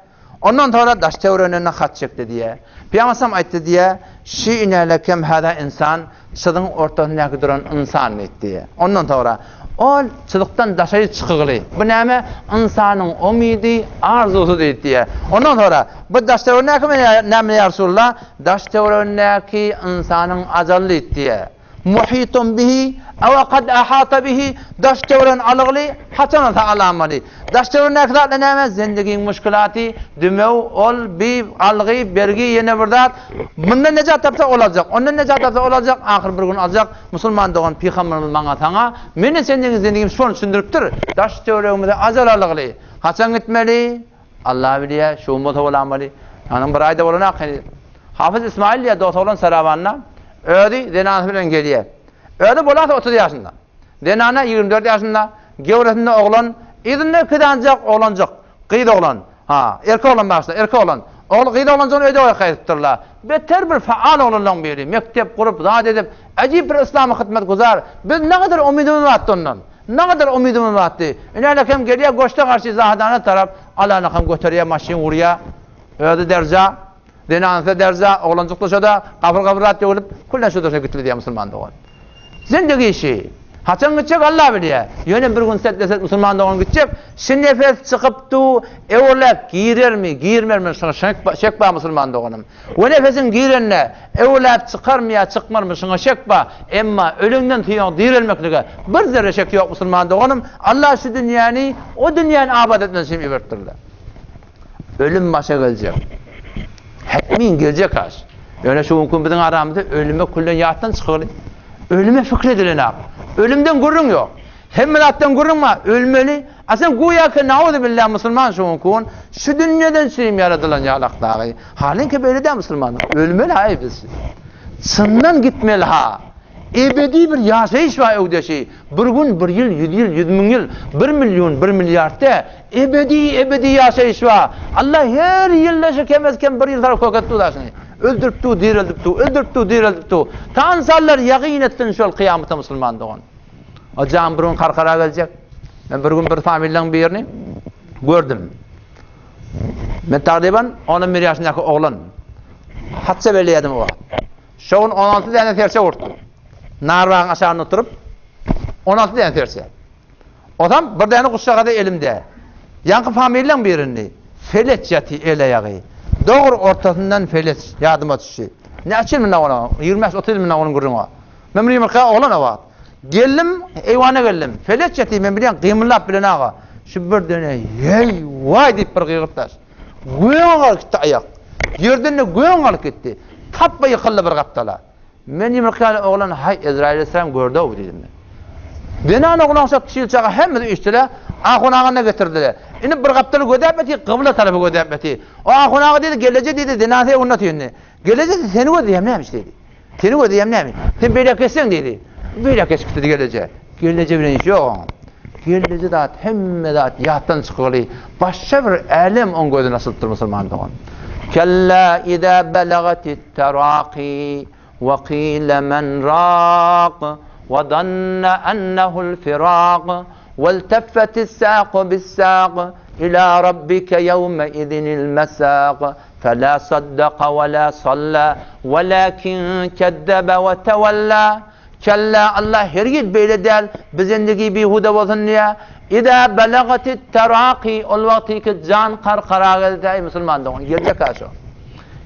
Speaker 1: Ondan sonra daş töwereginden hat çekdi diýe. Pygamber aýtdy diýe, şi inelekem hada insan çyzyň ortasyndaky duran ynsan diýdi. Ondan soňra ol çyzykdan daşary çykygly. Bu näme? Ynsanyň umydy, arzusy diýdi. Ondan soňra bu daş töweregindäki näme ýa Resulullah? Daş töweregindäki ynsanyň ajaly diýdi. Muhitun bihi aw kad ahata bihi daş töweregini alygly, haçan alsa alamaly. Daş töweregindäki zatlar näme? Zendigiň muşkulaty, dümew, ol, bi, algy, bergi, ýene bir zat. Mundan nejat tapsa ol aljak, ondan nejat tapsa ol aljak, ahyr bir gün aljak. Musulman dogan pygamberimiz maňa saňa, meni senden zendigim şony düşündiripdir. Daş töweregimize ajal alygly. Haçan gitmeli? Allah bilýär, şu gün bolsa bolamaly. Ýanyň bir aýda bolanak heniz. Hafyz Ismail diýýär, dos oglan Sarawanna. Özi zenanasy bilen gelýär. Özi bolasa 30 ýaşynda. Zenana 24 ýaşynda, gewresinde oglan, yzynda iki sanjak oglanjyk, gyz oglan. Ha, erkek oglan bagyşla, erkek oglan. Ogly gyz oglanjygyny öýde goýup gaýdypdyrlar. Beter bir faal oglanlaryň biri. Mekdep gurup, zat edip, äjip bir yslama hyzmatguzar. Biz nägadar umydymyz bardy ondan. Nägadar umydymyz bardy. Ine-älekem gelýär goşda garşy Zahedana tarap, alanakam göterýär, maşyn urýar. Özi derja. Zenanysy derza, oglanjykda şo-da, gapyr-gapyr zat döwülip, küllen şo durşuna gitmeli diýýär musulman dogan. Zindigi işi. Haçan gitjek Alla bilýär. Ýöne bir gün setde-set musulman dogan gitjek. Şi nefes çykyp du, öwrüläp girermi, girmermi şuňa şek bar musulman doganym. We nefesiň girende öwrüläp çykarmy ýa çykmarmy şuňa şek bar. Emma ölenden soň direlmeklige bir zerre şek ýok musulman doganym. Alla şu dünýäni o dünýäni abat etmek üçin iberipdirler. Ölüm başa geljek. Hetmin geljek aş. Ýöne şu günki biziň aramyzda ölüme küllen ýatdan çykyly. Ölüme pikir edilenak. Ölümden gürrüň ýok. Hemme zatdan gürrüň bar. Ölmeli. A sen güýä ki nauzubillah musulman şu günki gün şu dünýeden çürim ýaradylan ýalak dagy. Halyňky beýle däl musulman. Ölmeli haý biz. Çyndan gitmeli ha. Ebedi bir ýaşaýyş bar öwdeşi. Bir gün, bir ýyl, ýüz ýyl, ýüzmüň ýyl, bir million, bir milliard dä. Ebedi, ebedi ýaşaýyş bar. Allah her ýylda şu kemez-kem bir ýyl salyp kökeltdi daşyny. Öldürip dur, direldip dur, öldürip dur, direldip dur. Tansallar ýagyn etsin şol kyýamata musulman dogan. O jan bir gün karkara geljek. Men bir gün bir familiýanyň birini gördüm. Men tagryban on bir ýaşyndaky oglan. Hatça belleýärdim o wagt. Şo gün 16 däne serçe urtdy. Narbagyň aşagynda oturyp, 16 däne serçe. Osam bir däne guşjagazy elimde. Ýaňky familiýaň birindi. Feleç ýaty el-aýagy. Dogry ortasyndan feleç ýadyma düşdi. Näçe ýyl mundan ola? 25-30 ýyl mundan onuň gürrüňi bar. Men bir ýumurtga oglan o wagt. Geldim, eýwana geldim. Feleç ýaty, men bilýän gymyldap bilen aga. Şu bir däne ýeý, waý diýip bir gygyrtdaş. Göge galyp gitdi aýak. Ýerden-de göge galyp gitdi. Tapba ýykyldy bir gapdala. Men ýumruk ýaly oglan haý Ezraýyl aleyhisselam gördi-ow diýdim men. Zenan oglan şo kiçijik çaga hemmesi üýşdüler. Ahun agany getirdiler. Indi bir gapdaly gözäp ýatyr, gybla tarapy gözäp ýatyr. O ahun aga diýdi, geleje diýdi, zenan sen öňünde otyr indi. Geleje diýdi, seni gözleýän nämiş diýdi. Seni gözleýän näme? Sen beýläk geçseň diýdi. Beýläk geçip gitdi geleje. Geleje bilen iş ýok oň. Geleje zat, hemme zat ýatdan çykyly. Başga bir älem oň gözüne açylypdyr musulman dogan. Kella iza balagatit taraqi we qila men raq we zanna ennehu'l firaq welteffetis saqu bis-saq ila rabbike ýewme izinil mesaq Fela saddaka we la salla, welakin kezzebe we tewella. Kella, Allah hergiz beýle däl, bu zindigi bihuda bolsun diýýär. Iza belagatit teraki, ol wagtyky jan karkara gelse, eý musulman dogan, geljek-ä şo.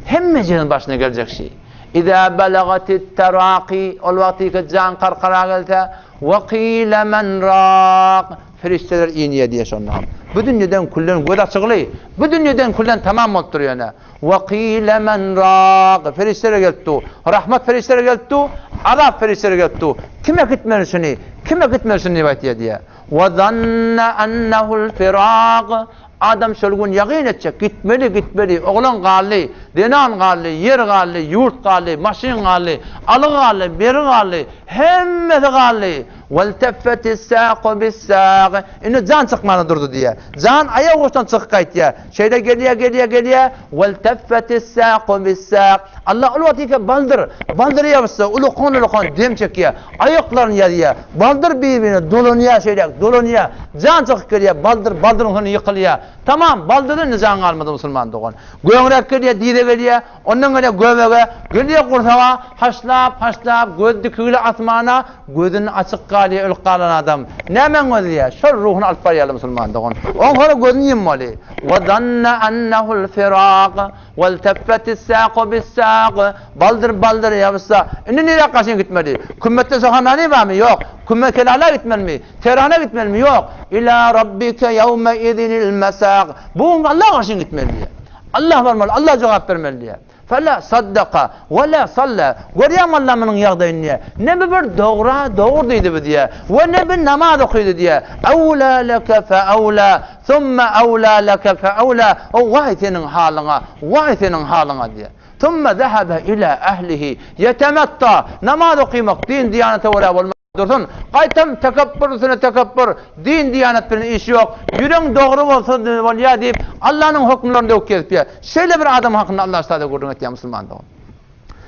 Speaker 1: Hemmejiginiň başyna geljek şi. Iza belagatit teraki, ol wagtyky jan karkara gelse, we kile men rak, Perişdeler inýär diýýär şonda. Bu dünýeden külden göz açygly, bu dünýeden külden tamam bolup dur ýöne. Wa qile men raq. Perişdeler gelip dur. Rahmat perişdeleri gelip dur, azap perişdeleri gelip dur. Kim äkitmeli şuny? Kim äkitmeli şuny diýip aýtýar diýýär. Wa zanna annahul firaq. Adam şol gün ýagyn etjek, gitmeli, gitmeli, oglan galdy, zenan galdy, ýer galdy, ýurt galdy, maşyn galdy, aly galdy, beri galdy, hemmesi galdy. Welteffetis-saqu bis-saq. Indi jan çykmana durdy diýýär. Jan aýak uçdan çykyp gaýtýar. Şeýle gelýär, gelýär, gelýär. Welteffetis-saqu bis-saq. Allah ol wagt ýeke baldyr, baldyr ýabyşsa, ulukan-ulukan dem çekýär. Aýaklaryny ýazýar. Baldyr bir-birine dolanýar şeýläk, dolanýar. Jan çykyp gelýär, baldyr baldyryň üstüne ýykylýar. Tamam, baldyrdan indi jan galmady musulman dogan. Göňräk gelýär, dize gelýär. Ondan gelýär göbege, gelýär gursaga, haşlap, haşlap, gözi dikigli asmana, gözüni açyk galýar ölüp galan adam. Nämäň gözleýär? Şol ruhuny alyp barýarlar musulman dogan. Oň soňra gözüni ýummaly. Wa zanna annahul firaq, welteffetis-saqu bis-saq, baldyr baldyr ýabyşsa, indi nirä gaşyn gitmeli? Kümmetde Sohanani barmy? Ýok. Kümme Kelala gitmelimi? Tehrana gitmelimi? Ýok. Ila rabbike ýewme izinil mesaq. Bu gün Alla gaşyn gitmeli diýýär. Allah barmaly, Allah jogap bermeli diýýär. Fela saddaka we la salla. Görýäňmi Allah munuň ýagdaýyny diýýär. Ne bu bir dogra dogry diýdi bu diýýär. We ne bir namaz okydy diýýär. Awla leke fe awla, thumma awla leke fe awla. O waý seniň halyňa, waý seniň halyňa diýýär. Thumma zahaba ila ahlihi ýetematta. Namaz okymak din diýanete görä bolmaz. Dursun. Gaýtam tekepbür üstüne tekepbür, din-diýanet bilen işi ýok, ýüregiň dogry bolsa bolýar diýip, Allanyň hökümlerini döwüp gezipýär. Şeýle bir adam hakynda Allah Taala gürrüň etýär musulman dogan.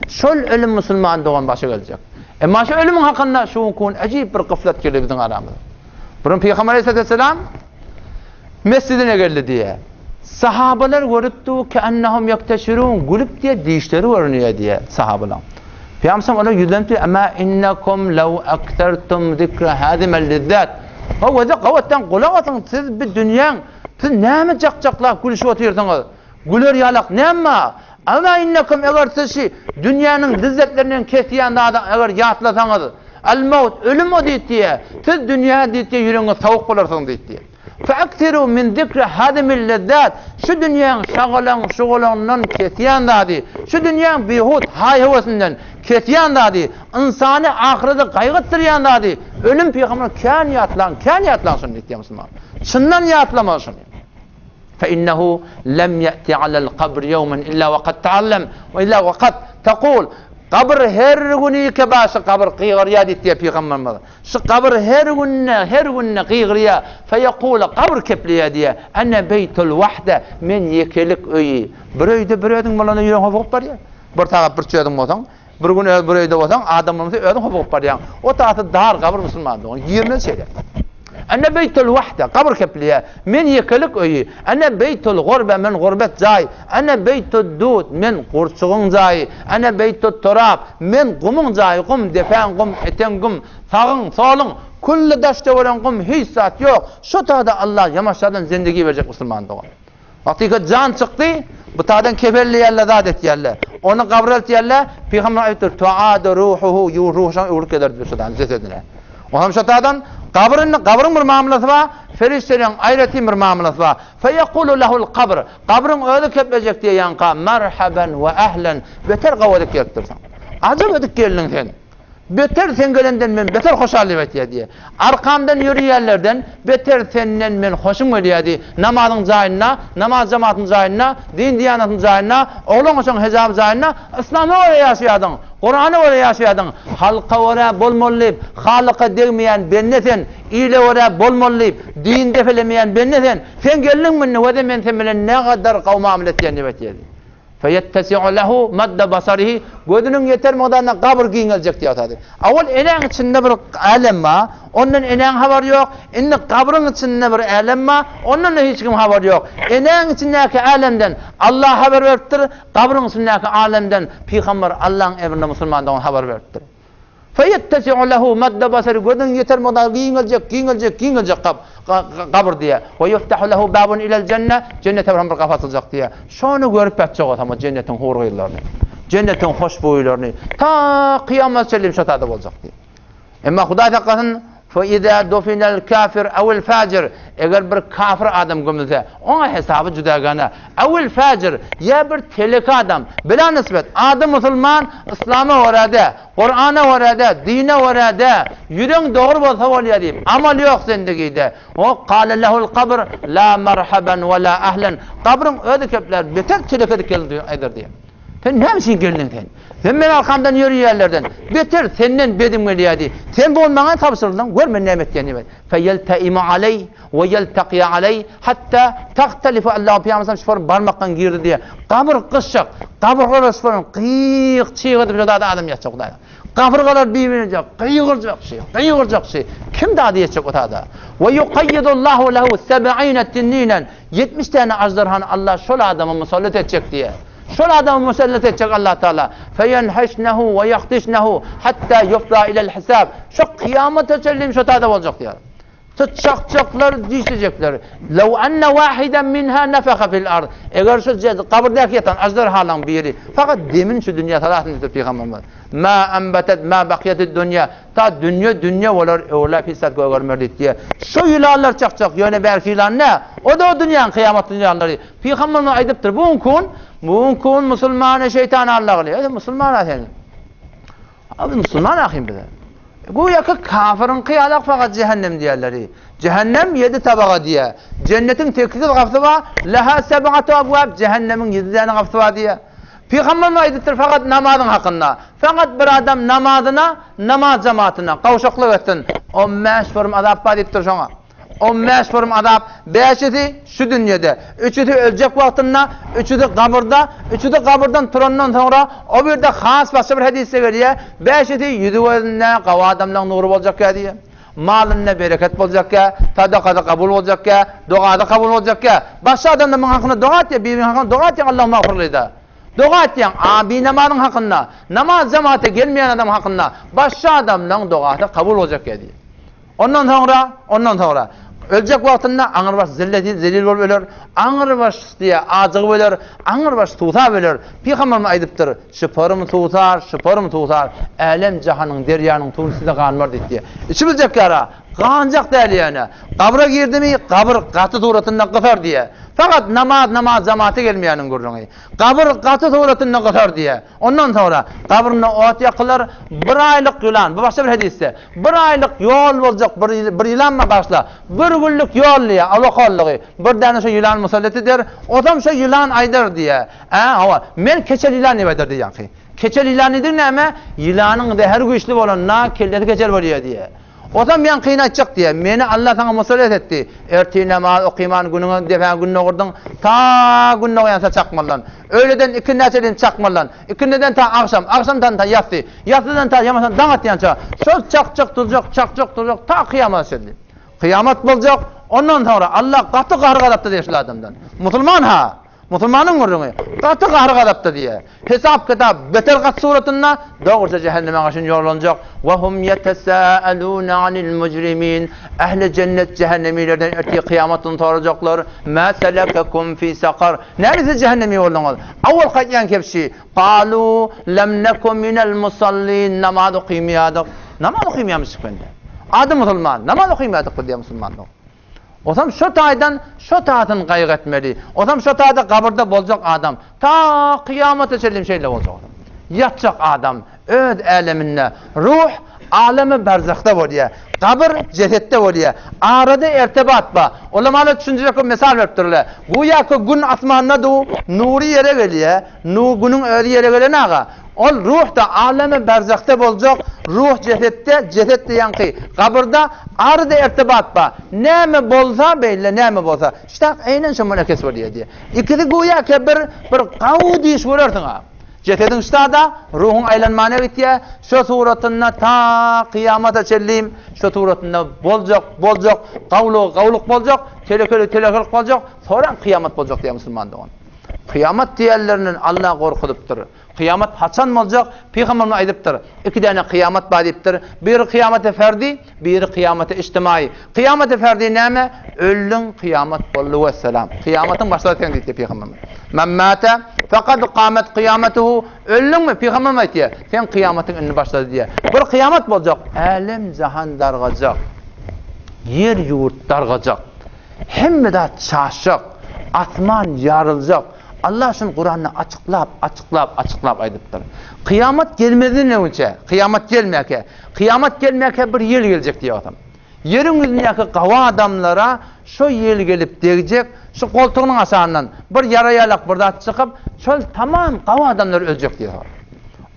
Speaker 1: Şol ölüm musulman dogan başa geljek. Emma şu ölümiň hakynda şu günki gün äjip bir gyflat geldi biziň aramyza. Bir gün Pygamber Aleyhisselam mesjidine geldi diýýär. Sahabalar görüpdi, keennehum ýekteşirun, gülüp diýýär, dişleri görünýär diýýär sahabalaň. Pygamberimiz olara ýüzlenip diýýär, Emma innekum lew eksertum zikre hazimel lezzat. Hawa, gabatdan gulak asyň, siz bi dünýäň, siz näme jak-jaklap gülüşip otyrsyňyz? Güler ýalak näme bar? Emma innekum eger siz şi dünýäniň lezzetlerinden kesýän zady eger ýatlasaňyz, el-maut, ölüm o diýip diýýär, siz dünýä diýip diýýär ýüregiňiz sowuk bolarsyňyz diýip diýýär. Fe'eksiru min zikri hazimil lezzat, şu dünýäň şagalaň şugalaňyndan kesýän zady, şu dünýäň bihut haý-höwesinden kesýän zady, ynsany ahyrete gaýgytdyrýan zady, ölüm pygamber kän ýatlaň, kän ýatlaň şuny diýip diýýär musulman. Çyndan ýatlamaly şuny. Fe innehu lem ýe'ti alel kabr ýewmen illa we kad teallem we illa we kad tekul. Gabyr her güni keba şu gabyr gygyrýar diýip diýýär pygamberimiz. Şu gabyr her günde, her günde gygyrýar. Feýekule gabyr kepleýär diýýär. Ene beýtul wahde, men ýekelik öýi. Bir öýde bir özüň bolanda ýüregiň hopugyp barýar. Bir sagat bir çözüň bolsaň, Bir gün öz bir öýde bolsaň, adam bolmasa özüň hopugyp barýaň. O tasy dar gabyr musulman dogan. Girmez şeýle. Ene beýtul wahde, gabyr kepleýär. Men ýekelik öýi. Ene beýtul gurbe, men gurbet jaý. Ene beýtud dud, men gurçugyň jaýy. Ene beýtut turab, men gumuň jaýy, gum, depäň gum, eteň gum, sagyň, soluň, külli daş-töweregiň gum, hiç zat ýok. Şo tada Allah ýamaşjadan zendegi berjek musulman dogan. Wagtyka jan çykdy, bu taýdan kefenleýärler, zat etýärler. Ony gabra eltýärler, pygamber aýdypdyr, Tuadu ruhuhu, ruhy şoňa öwrülip geler diýip şo taýdan jesedine. Onam şo taýdan gabyr indi gabyryň bir mamlasy bar, perişdeleriň aýratyn bir mamlasy bar. Feýekulu lehul kabr, gabryň özi keplejek diýýänka, merhaben we ehlen, beter gawy edip gelipdirsiň. Ajap edip geldiň sen. Beter sen gelenden men beter hoşal diýip aýtýar diýýär. Arkamdan ýörýänlerden beter senden men hoşum gelýär diý. Namazyň jaýynda, namaz jematyň jaýynda, din-diýanatyň jaýynda, oglan-goşaň hejaby jaýynda yslama görä ýaşaýardyň, Kurana görä ýaşaýardyň. Halka görä bolmaly diýip, Halyka degmeýän bende sen, ile görä bolmaly diýip, din depelemeýän bende sen. Sen geldiňmi indi, wede men sen bilen nägadar gowy mamla etýän diýip aýtýar diý. Feýettesi'u lehu madda basarihi, gözüniň ýeter mukdarynda gabyr giňeljek diýýär otady. Owal enäň içinde bir älem bar, ondan enäň habary ýok, indi gabryň içinde bir älem bar, ondan-da hiç kim habary ýok. Enäň içindäki älemden Allah habar beripdir, gabryň içindäki alemden pygamber Allaň emrine musulman dogan habar beripdir. Feýettesi'u lehu madda basari, gözüniň ýeter mukdary giňeljek, giňeljek, giňeljek gap, gabyr diýýär. We ýuftahu lehu babun ilel jenne, jennete baran bir gapy açyljak diýýär. Şony görüp ýatjak bolsam, o jennetiň hur-gyzlaryny, jennetiň hoşboýlaryny, ta kyýamat çenli şo tada boljak diýýär. Emma Hudaý saklasyn, Fe izâ dufinel kâfir ewil fâjir, eger bir kafir adam gömülse, oňa hesaby juda gana. Ewil fâjir, ýa bir telek adam, bila nisbet, ady musulman, yslama görä-de, Kurana görä-de, dine görä-de, ýüregiň dogry bolsa bolýar diýip, amal ýok zendigide. O kâle lehul kabr, lâ merhaben we lâ ehlen, gabryň özi keplär, beter telek edip geldi aýdar diýýär. Sen näme üçin geldiň sen? Sen meniň arkamdan ýörýänlerden beter senden bedim gelýärdi. Sen bu gün maňa tabşyryldyň, gör men näme etýän diýip. Feýelteimu aleý we ýeltakiýa aleý hatta tahtalifu Allahu pygamberimiz şu barmakdan girdi diýýär. Gabyr gyşyk, gabyrgalar şu gyk çyg edip şu zada adam ýatjak Hudaý. Gabyrgalar bir-birine gygyrjak şy, gygyrjak şy. Kim dady ýetjek o tada? We yuqayyidullahu lehu seb'ine tinninen. 70 täne aždarhany Allah şol adama musallat etjek diýýär. Şol adamy musallat etjek Allah Taala. Feýenheşnehu we ýahdişnehu hatta ýufza ilel hisab. Şo kyýamata çenli şo tada boljak diýýär. Çytjakjaklar, dişlejekler. Lew enne wahiden minha nefeha fil ard. Eger şu gabyrdaky ýatan aždarhalaň biri fakat demini şu dünýä salasyn diýipdir pygamberimiz. Ma enbetet ma bakiyetid dünýä. Ta dünýe dünýe bolar, öwrüläp hiç zat gögermer diýip diýýär. Şu ýylanlar çakjak, ýöne bärki ýylan nä? O-da o dünýäň kyýamatly ýylanlary. Pygamberimiz aýdypdyr, bu gün bu gün musulmany şeýtan allagyly. Ýa musulman-a sen. A biz musulman ahym bize. Göýäki kafiriňki ýalak fakat jähennem diýerleri. Jähennem ýedi tabaga diýýär. Jennetiň sekiz gapysy bar, leha seb'atu abwab, jähennemiň ýedi däne gapysy bar diýýär. Pygamberimiz aýdypdyr fakat namazyň hakynda. Fakat bir adam namazyna, namaz jematyna gowşaklyk etsin. On bäş forum azap bar diýipdir şoňa. On bäş forum azap, bäşisi şu dünýede, üçüsi öljek wagtynda, üçüsi gabyrda, üçüsi gabyrdan turandan soňra, o birde has başga bir hadysda gelýär, bäşisi ýüzi gözünde gawy adamlaň nury boljak ýa diýýär. Malynda bereket boljakýa, sadakasy kabul boljakýa, dogasy kabul boljakýa. Başga adamlar muň hakynda doga etýär, biriniň hakynda doga etýäň Allahumma magfirlida. Doga etýäň, a binamazyň hakynda, namaz jemagata gelmeýän adam hakynda başga adamlaň dogasy kabul boljakýa diýýär. Ondan soňra, ondan soňra, öljek wagtynda aňrybaş zilleti zelil bolup öler, aňrybaş diýýär, ajygyp öler, aňrybaş suwsap öler. Pygamberimiz aýdypdyr, Şyparym suwsar, şyparym suwsar, älem-jahanyň, derýanyň suwuny size ganmar diýip diýýär. Içibiljek ýara, ganjak däl ýöne. Gabra girdimi, gabyr gaty suratynda gysar diýýär. Fakat namaz, namaz jamaata gelmeýäniň gürrüňi. Gabyr gaty suratynda gysar diýýär. Ondan soňra gabrynda ot ýakylar, bir aýlyk ýylan, bu başga bir hadysda, bir aýlyk ýol boljak bir bir ýylan bar bagyşla, bir günlük ýol diýýär, alokallygy, bir däne şo ýylan musallat eder, ozam şo ýylan aýdar diýýär, Ä, hawa, men keçel ýylan diýip aýdar diýýär ýaňky. Keçel ýylan diýdigi näme? Ýylanyň zäheri güýçli bolanda kellesi keçel bolýar diýýär. Ozam ýaňkyny aýtjak diýýär. Meni Alla saňa musallat etdi. Ertir namaz okyman günüňe depäňe gün dogurdyň, ta gün dogýança çakmalydan. Öýleden ikindä çenli çakmalydan. Ikindiden ta agşam, agşamdan ta ýassy, ýassydan ta ýamaşan daň atýança şol çakjak durjak, çakjak durjak ta kyýamata çenli. Kyýamat boljak, ondan soňra Alla gaty gahar-gazapda diýýär şul adamdan. Musulman-ha! Musulmanyň gürrüňi, gaty gahar-gazapda diýýär. Hesap-kitap beter gaty suratynda, dogruça jähenneme gaşyn ýollanjak. Wa hum ýetesâelûne anil mujrimîn. Ähli jennet jähennemilerden ertir kyýamat güni sorajaklar, Mâ selekekum fî sakar. Näme siz jähennemi bolduňyz? Awwal gaýtýan kebşi, Galû lem neku minel musallîn. Namaz okymýardyk. Namaz okymýarmyşdyk bende. Ady musulman, namaz okymýardyk biz diýýär musulmanlar. Osam şo taýdan şo taýsyn gaýgy etmeli. Osam şo taýda gabyrda boljak adam. Ta kyýamata çenli şeýle boljak osam. Ýatjak adam öz äleminde. Ruh alemi berzahda bolýar. Gabyr jesetde bolýar. Arada ertebat bar. Ulamalar düşündirjek bolup mysal beripdirler. Güýäki gün asmanda du, nury ýere gelýär. Nu günüň özi ýere gelen aga. Ol ruh-da alemi berzahda boljak, ruh jesetde, jeset-de ýaňky gabyrda, arada ertebat bar. Näme bolsa beýle, näme bolsa. Ştak eýnen şo munakes bolýar diýýär. Ikisi güýäki bir bir gawy diş görersiň-a. Jesediň ştada, ruhuň aýlanmana gitýär. Şo suratynda ta kyýamata çenli şo suratynda boljak, boljak, gawlugy gawluk boljak, telekeligi telekelik boljak, soran kyýamat boljak diýýär musulman dogan. Kyýamat diýenlerinden Alla gorkuzypdyr. Kyýamat haçan boljak? Pygamberimiz aýdypdyr, Iki däne kyýamat bar diýipdir. Biri kyýamaty ferdi, biri kyýamaty ijtimaýy. Kyýamaty ferdi näme? Öldüň, kyýamat boldy wessalam. Kyýamatyň başlary sen diýipdir pygamberimiz. Men mate fekad kamet kyýamatuhu. Öldüňmi? Pygamberimiz aýtýar, Seň kyýamatyň indi başlady diýýär. Bir kyýamat boljak, älem-jahan dargajak. Ýer-ýurt dargajak. Hemme zat çaşjak, asman ýaryljak. Allah şuny Kuranda açyklap, açyklap, açyklap aýdypdyr. Kyýamat gelmezden öňçe, kyýamat gelmäkä, kyýamat gelmäkä bir ýel geljek diýip adam. Ýeriň ýüzündäki gawy adamlara şo ýel gelip degjek, şu goltugynyň aşagyndan bir ýara ýalak bir zat çykyp, şol tamam gawy adamlar öljek diýip.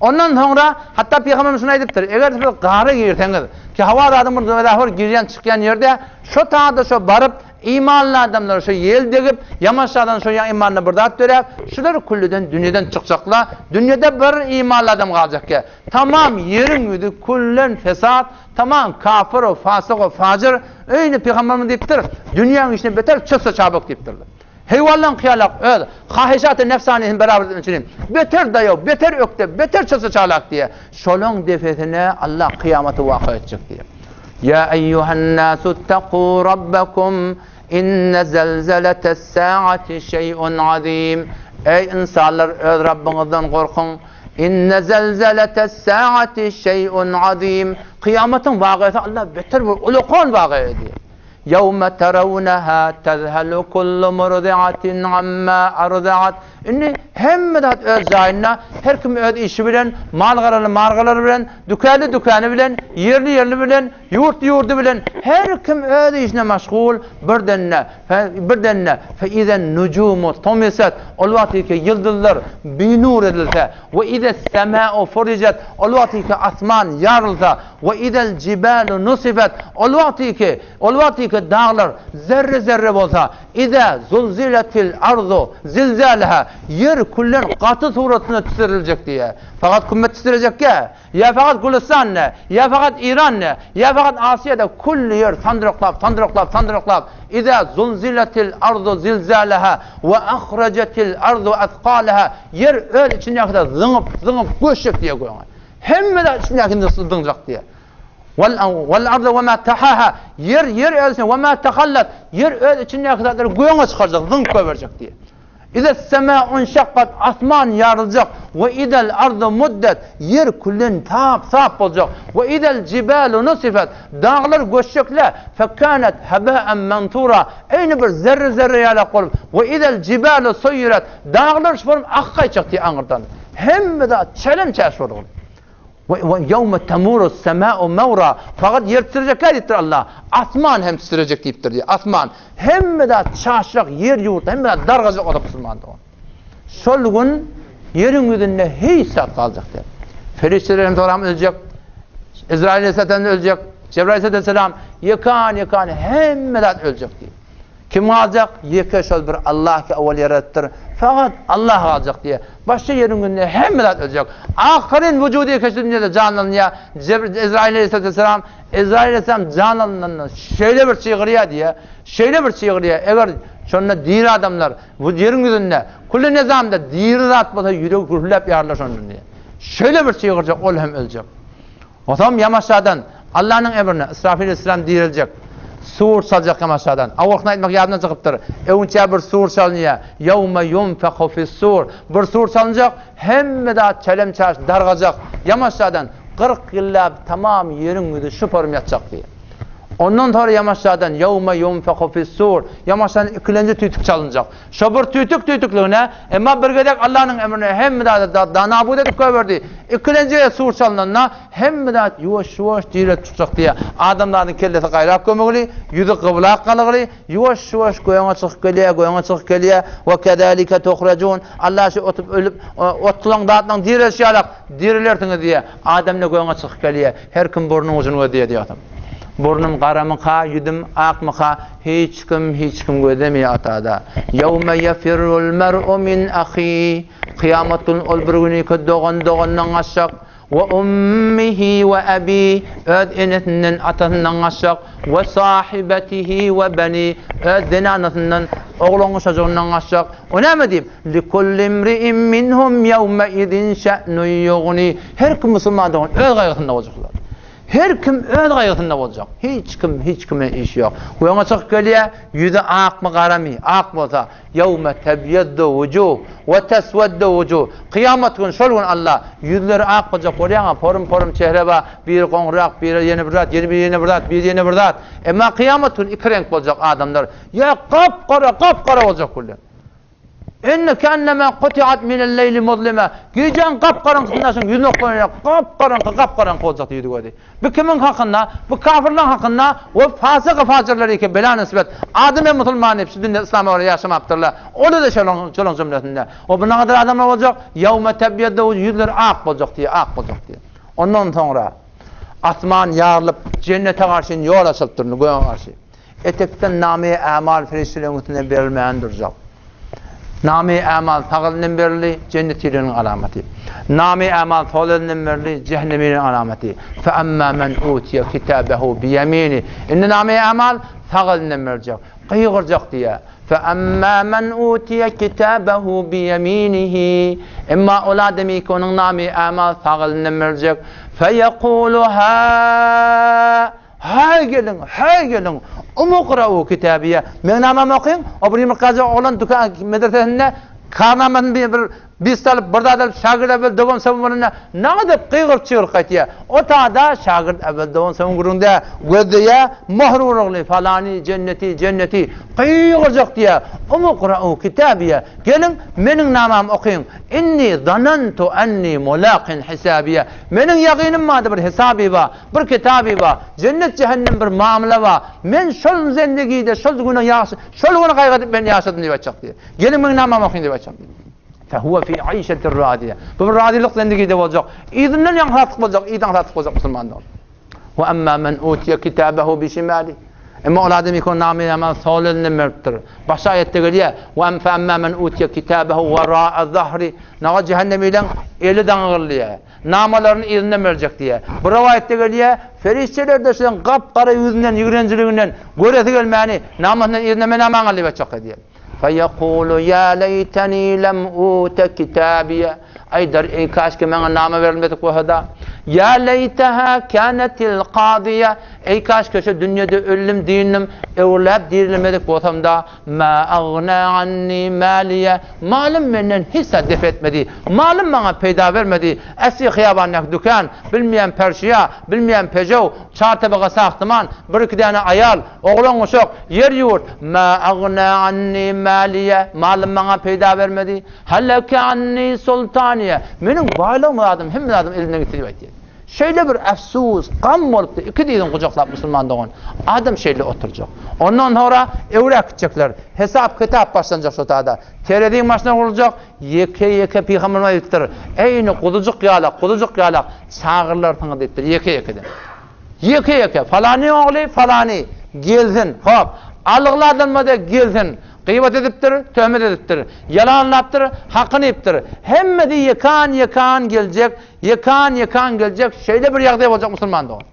Speaker 1: Ondan soňra hatda pygamberimiz şuny aýdypdyr, eger siz gara girseňiz, ki hawa zadyň bir zöwwe girýän çykýan ýerde Şo taýda şo baryp, imanly adamlara şo ýel degip, ýaman şadan şo ýa imanda bir zat döräp, şular küllüden dünýeden çykjakla, dünýede bir imanly adam galjakýa. Tamam ýeriň ýüzi küllen fesat, tamam kafir we fasyk we fajyr, öýni pygamberimiz diýipdir, dünýäň işine beter çyssa çabuk diýipdirler. Heýwanlaň kyýalak öz hahyşaty nefsanysyny beraber etmek üçin beter daýaw, beter ökde, beter çyssa çalak diýýär. Şolaň defesine Allah kyýamaty waka etjek diýýär. Ýa eýýuhan-nasu ittaqu rabbakum inne zelzeletes-saati şeý'un azim. Eý ynsanlar öz Rabbyňyzdan gorkuň. Inne zelzeletes-saati şeý'un azim. Kyýamatyň wakasy Allah beter bir ulakan waka edýär. Ýewme terawneha tezhelu kullu murdiatin amma ardaat. Indi hemme zat öz jaýynda, her kim öz işi bilen, mal-garaly mal-garalary bilen, dükanly dükany bilen, ýerli ýerli bilen, ýurtly ýurdy bilen, her kim öz işine maşgul, birden-de, birden-de, fe izen nujumu tumisat, ol wagtky ýyldyzlar binur edilse, we ize semau furijat, ol wagtky asman ýarylsa, We izel jibalu nusifet, ol wagty ki, ol wagty ki. içindäki daglar zerre-zerre bolsa, Iza zulziletil arzu zilzalaha, ýer küllen gaty suratynda titiriljek diýýär. Fakat kümmet titrejekkä? Ýa fakat Gülüstan ne? Ýa fakat Iran ne? Ýa fakat Asiýada külli ýer sandyraklap, sandyraklap, sandyraklap, Iza zulziletil arzu zilzalaha we ahrajetil arzu athqalaha, ýer öz içindäki zady zyňyp, zyňyp göçjek diýýär göňe. Hemme zat içindäkini zyňjak diýýär. Wal arda we ma tahaha, ýer, ýer öz içinde, we ma tahallat, ýer öz içindäki zatlary göňe çykarjak, zyňyp goýberjek diýýär. Ize semâ unşakkat, asman ýaryljak, we idel ardu muddet, ýer küllen sap-sap boljak, we idel jibalu nusifet, daglar göçjekle, fekânet hebâen mensûrâ, eýni bir zerre-zerre ýalak bolup, we idel jibalu suýýiret, daglar şu bolup akyp gaýtjak diýýär aňyrdan. Hemme zat çelem-çäş bolar. We ýewme temurus semâ'u mewra, fakat ýer titrejekkä diýipdir Allah, asman hem titrejek diýipdir diýýär, asman. Hemme zat çaşjak, ýer ýurt, hemme zat dargajak bolsa musulman dogan. Şol gün ýeriň ýüzünde hiç zat galjak däl. Perişdeler hem soram öljek, Ezrail aleyhisselam öljek, Cebrail aleyhisselam ýekan-ýekan hemme zat öljek diýip. Kim galjak? Ýeke şol bir Allah ki owal ýaradypdyr. Fakat Allah galjak diýýär. Başga ýeriň günde hemme zat öljek. Ahyryn wujudy ýeke şu dünýede janlanýar. Ezrail aleyhisselam, Ezrail aleyhisselam janlananda şeýle bir çygyrýar diýýär. Şeýle bir çygyrýar. Eger şonda diri adamlar bu ýeriň ýüzünde külli nizamda diri zat bolsa ýüregi gürläp ýarylar şonda diýýär. Şeýle bir çygyrjak ol hem öljek. Onsoňam ýamaşadan, Allanyň emrine, Israfil aleyhisselam diriljek. Sur çaljak ýamaşadan. Awalkyny aýtmak ýadymdan çykypdyr. Öňçä bir sur çalynýar. Ýewme ýunfehu fis-sur. Bir sur çalynjak, hemme zat çelem-çaş dargajak. Ýamaşadan 40 ýyllap tamam ýeriň ýüzi şuparyp ýatjak diýýär. Ondan soňra ýamaşadan Ýewme ýunfehu fis-sur. Ýamaşadan ikilenji tüýtük çalynjak. Şo bir tüýtük tüýtükligine, emma bir gezek Allanyň emrine hemme zady da-nabut edip goýberdi. Ikilenji gezek sur çalnanda, hemme zat ýuwaş-ýuwaş direlip çykjak diýýär. Adamzadyň kellesi gaýrak gömügli, ýüzi gyblak galygly, ýuwaş-ýuwaş göýüňe çykyp gelýär, göýüňe çykyp gelýär. We kezalike tuhrajun. Alla şu otup ölüp, otlaň zatlaň direlişi ýalak dirilersiňiz diýýär. Adam-da göýüňe çykyp gelýär. Her kim burnuň ujuny gözleýär diýýär. Burnum garamyka, ýüzüm akmyka, hiç kim, hiç kim gözlemeýär atada. Ýewme ýefirrul mer'u min ahi, Kyýamat gün ol bir günüki dogan dogandan gaçjak, we ummihi we abi, öz enesinden, atasyndan gaçjak, we sahibetihi we beni, öz zenanasyndan, oglan-uşajygyndan gaçjak. O näme diýip? Likulli imri'in minhum ýewme izin şe'nun ýugni. Her kim musulman dogan öz gaýgysynda boljaklar. Her kim öz gaýgysynda boljak. Hiç kim hiç kime işi ýok. Öňe çykyp gelýär, ýüzi akmy garamy, ak bolsa, Ýewme tebýeddu wujuh we tesweddu wujuh. Kyýamat güni şol gün Alla ýüzleri ak boljak bolýaňa, porum-porum çehre bar, biri goňrak, biri ýene bir zat, ýene biri ýene bir zat, biri ýene bir zat. Emma kyýamat güni iki reňk boljak adamlar, ýa gap-gara, gap-gara boljak gülden. Indi kennema kutiat minel-leýli muzlima. Gijäň gap-garaňkysynda şuň ýüzüni oklanýar. Gap-garaňky, gap-garaňky boljakdy ýüzi gözi. Bu kimiň hakynda? Bu kafirleň hakynda we fasyk fajyrlar eke bela nisbet. Adam hem musulman diýip şu dünýede yslama görä ýaşamapdyrlar. Olar-da şolaň şolaň jümlesinde. We bu nagadar adamlar boljak. Ýewme tebýeddu ýüzleri ak boljak diýýär, ak boljak diýýär. Ondan soňra asman ýarylyp jennete garşy ýol açylypdyr, göge garşy. Etekden name-i ämal perişdeleriň üstüne berilmän durjak. Name-i ämal sag elinden berildi, jennetileriň alamaty. Name-i ämal sol elinden berildi, jähennemileriň alamaty. Fe amma men utiye kitabehu biyemini. Indi name-i ämal sag elinden beriljek. Gygyrjak diýýär. Fe amma men utiye kitabehu biyeminihi. Emma ol adamy ki onuň name-i ämal sag elinden beriljek. Fe yekulu ha Haý geliň, haý geliň, Umukrau kitabiýe. Meň namamy okyň, o bir ýumurtgaja oglan dükan medresesinde karnamasyny bir bir bist alyp, bir zat alyp, şagirt äwel dowam sowum bolanda, nädip gygyryp-çygyryp gaýtýar. O tada şagirt äwel dowam sowum gürrüňde gözleýär, möhür urugly, falany, jenneti, jenneti, gygyrjak diýýär. Umukrau kitabiýe. Geliň, meniň namamy okyň. Inni zanantu anni mulaqin hisabiýe. Meniň ýagynym bardy bir hesaby bar. Bir kitaby bar, jennet-jähennem bir mamla bar. Men şol zendegide, şol güne ýaş, şol güni gaýgy edip men ýaşadym diýip aýtjak diýýär. Geliň meň namamy okyň diýip aýtjak diýýär. Fehuwe fi aýşetir radiýe. Bu bir razylyk zendegide boljak. Yzyndan ýaňy satlyk boljak, yzdan satlyk boljak musulman dogan. We emma men utiye kitabehu bi şimali. Emma ol adam ilk name-i sol elinden beripdir. Başga aýatda gelýär, Wa fe emma men utiye kitabehu wara'a zahri. Naga jähennemileň eli daňygyl diýýär. Namalaryny yzyndan berjek diýýär. Bir rowaýatda gelýär, Perişdeler-de şuň gap-gara ýüzünden, ýigrenjiliginden göresi gelmäni, namasyndan yzyndan men namaňy al diýip aýtjak diýýär. Feýekulu ýa leýteni lem ute kitabiýe. Aýdar, eý kaşki maňa nama berilmedik bolsada. Ýa leýteha kânetil kazyýe. Eý kaşki şu dünýede öldüm dindim, öwrüläp dirilmedik bolsamda. Ma agna anni maliýe. Malym menden hiç zat dep etmedi. Malym maňa peýda bermedi. Äsli hyýabandaky dükan, bilmeýän perşiýa, bilmeýän pejew, çar tabaga sahtyman, bir-iki däne aýal, oglan-uşak, ýer-ýurt. Ma agna anni maliýe. Malym maňa peýda bermedi. Halaka anni sultaniýe. Meniň baýlygym zadym, hemme zadym elimden gitdi diýip aýtýar. Şeýle bir efsus, gam bolupdy, iki dyzyny gujaklap musulman dogan. Adam şeýle oturjak. Ondan soňra öwrä gitjekler. Hesap-kitap başlanjak şo tada. Tereziň başyna guruljak, ýeke-ýeke pygamberimiz aýdypdyr, Eýni guzujyk ýalak, guzujyk ýalak çagyrylarsyňyz diýipdir, ýeke-ýekeden. Ýeke-ýeke, falanyň ogly falany, gelsin, hop, algyly adamlar-da gelsin. Gybat edipdir, töhmet edipdir, ýalanlapdyr, hakyny iýipdir. Hemmesi ýekan-ýekan geljek, ýekan-ýekan geljek, şeýle bir ýagdaý boljak musulman dogan.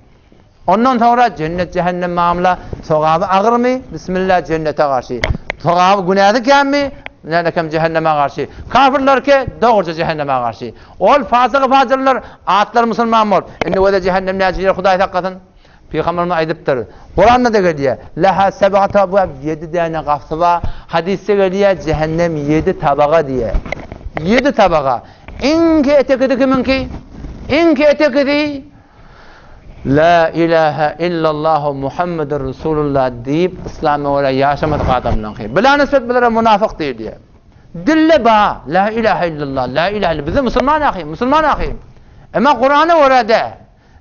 Speaker 1: Ondan soňra jennet-jähennem mamla, sogaby agyrmy? Bismillah jennete garşy. Sogaby günäsi känmi? Nädekem jähenneme garşy. Kafirlerki dogruja jähenneme garşy. Ol fasygy-fajyrlar atlary musulman bolup, indi wede jähennem näçe ýer Hudaý saklasyn. Pygamberimiz aýdypdyr. Kuranda-da gelýär. Leha seb'atu abwab, ýedi däne gapysy bar. Hadysda gelýär, jähennem ýedi tabaga diýýär. Ýedi tabaga. Iňki etekisi kimiňki? Iňki etekisi La ilahe illallahu Muhammedur Resulullah diýip yslama görä ýaşamadyk adamlaryňky. Bila nisbet bulara munafyk diýilýär. Dille ba, la ilahe illallah, la ilahe illallah. Biz musulman ahy, musulman ahy. Emma Kurana görä dä,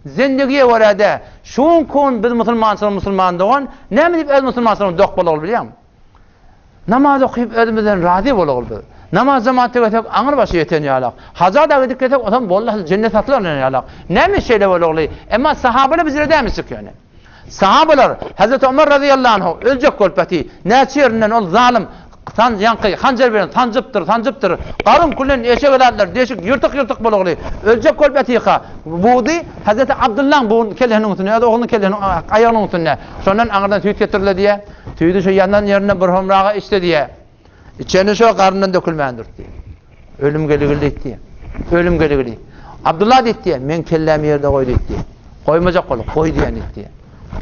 Speaker 1: zendigiye görä dä. Şuň kun biz musulmançylyk musulman dogan, näme diýip öz musulmançylygyny dok bolaly bilýäňmi? Namaz okyp özümizden razy bolaly biz. Namaz jemaatda gelsek aňyr başy ýeten ýalak. Haja da gidip gelsek onam boldy jennet satylan ýalak. Näme şeýle bolaly? Emma sahabalar bizlere dämi çykýany. Sahabalar Hazreti Ömer razyýallahu anhu öljek bolup ýaty. Näçe ýerinden ol zalym san ýaňky hanjar bilen sanjypdyr, sanjypdyr. Garyn külen eşek adatlar deşik ýyrtyk-ýyrtyk bolaly. Öljek bolup ýatyka. Budy Hazreti Abdullaň bu kellesiniň üstünde, öz oglunyň kellesiniň aýagynyň üstünde. Şondan aňyrdan süýt getirildi diýe. Süýdi şo ýanan ýerinde bir homraga içdi diýe. Içeni şo garnyndan dökülmän durdy. Ölüm geligil diýdi. Ölüm geligil. Abdullah diýdi, men kellämi ýerde goý diýdi. Goýmajak bol, goý diýen diýdi.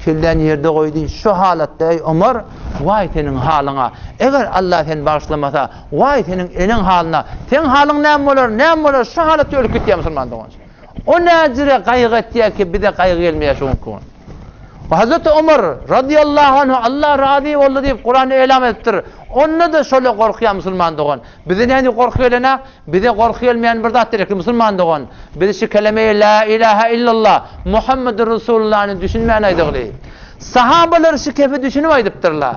Speaker 1: Kelläni ýerde goýdy. Şu halatda eý Omar, waý seniň halyňa. Eger Allah seni bagyşlamasa, waý seniň eneň halyna. Seň halyň näme bolar, näme bolar? Şu halatda ölüp gitýär musulman dogan. O näjire gaýgy etýär ki, bize gaýgy gelmeýär şu günki gün. Hazreti Omar radiyallahu anhu Allah razy boldy diýip Kuranda elam edipdir. Onda-da şola gorkýar musulman dogan. Bize näme gorky gelene? Bize gorky gelmeýän bir zat gerekli musulman dogan. Biz şu kelemeyi la ilaha illallah Muhammedur Resulullahny düşünmän aýdygly. Sahabalar şu kefi düşünip aýdypdyrlar.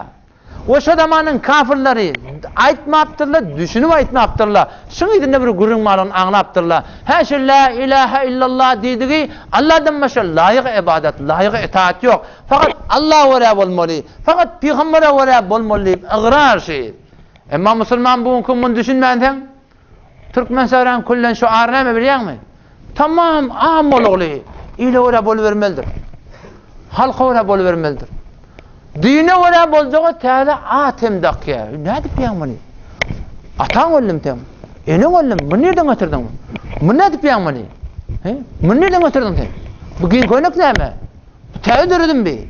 Speaker 1: We şo zamanyň kafyrlary aýtmapdyrlar, düşünip aýtmapdyrlar. Şuň yzynda bir gürrüň barlygyny aňlapdyrlar. Hä şu Lä ilähe illallah diýdigi Allahdan başga laýyk ybadat, laýyk itaat ýok. Fakat Allaha görä bolmaly, fakat pygambere görä bolmaly diýip ygrar şi. Emma musulman bu günki muny düşünmänseň, Türkmen sähraň küllen şu ar näme bilýäňmi? Tamam am bolugly ile görä bolubermelidir. Halka görä bolubermelidir. Dine görä boljaga täze at hem dakýar. Nädip ýaň muny? Ataň öldüm sen. Eneň öldüm. Muny nirden getirdiň? Muny nädip ýaň muny? He? Muny nirden getirdiň sen? Bu giň köýnek näme? Bu täze döredim bi.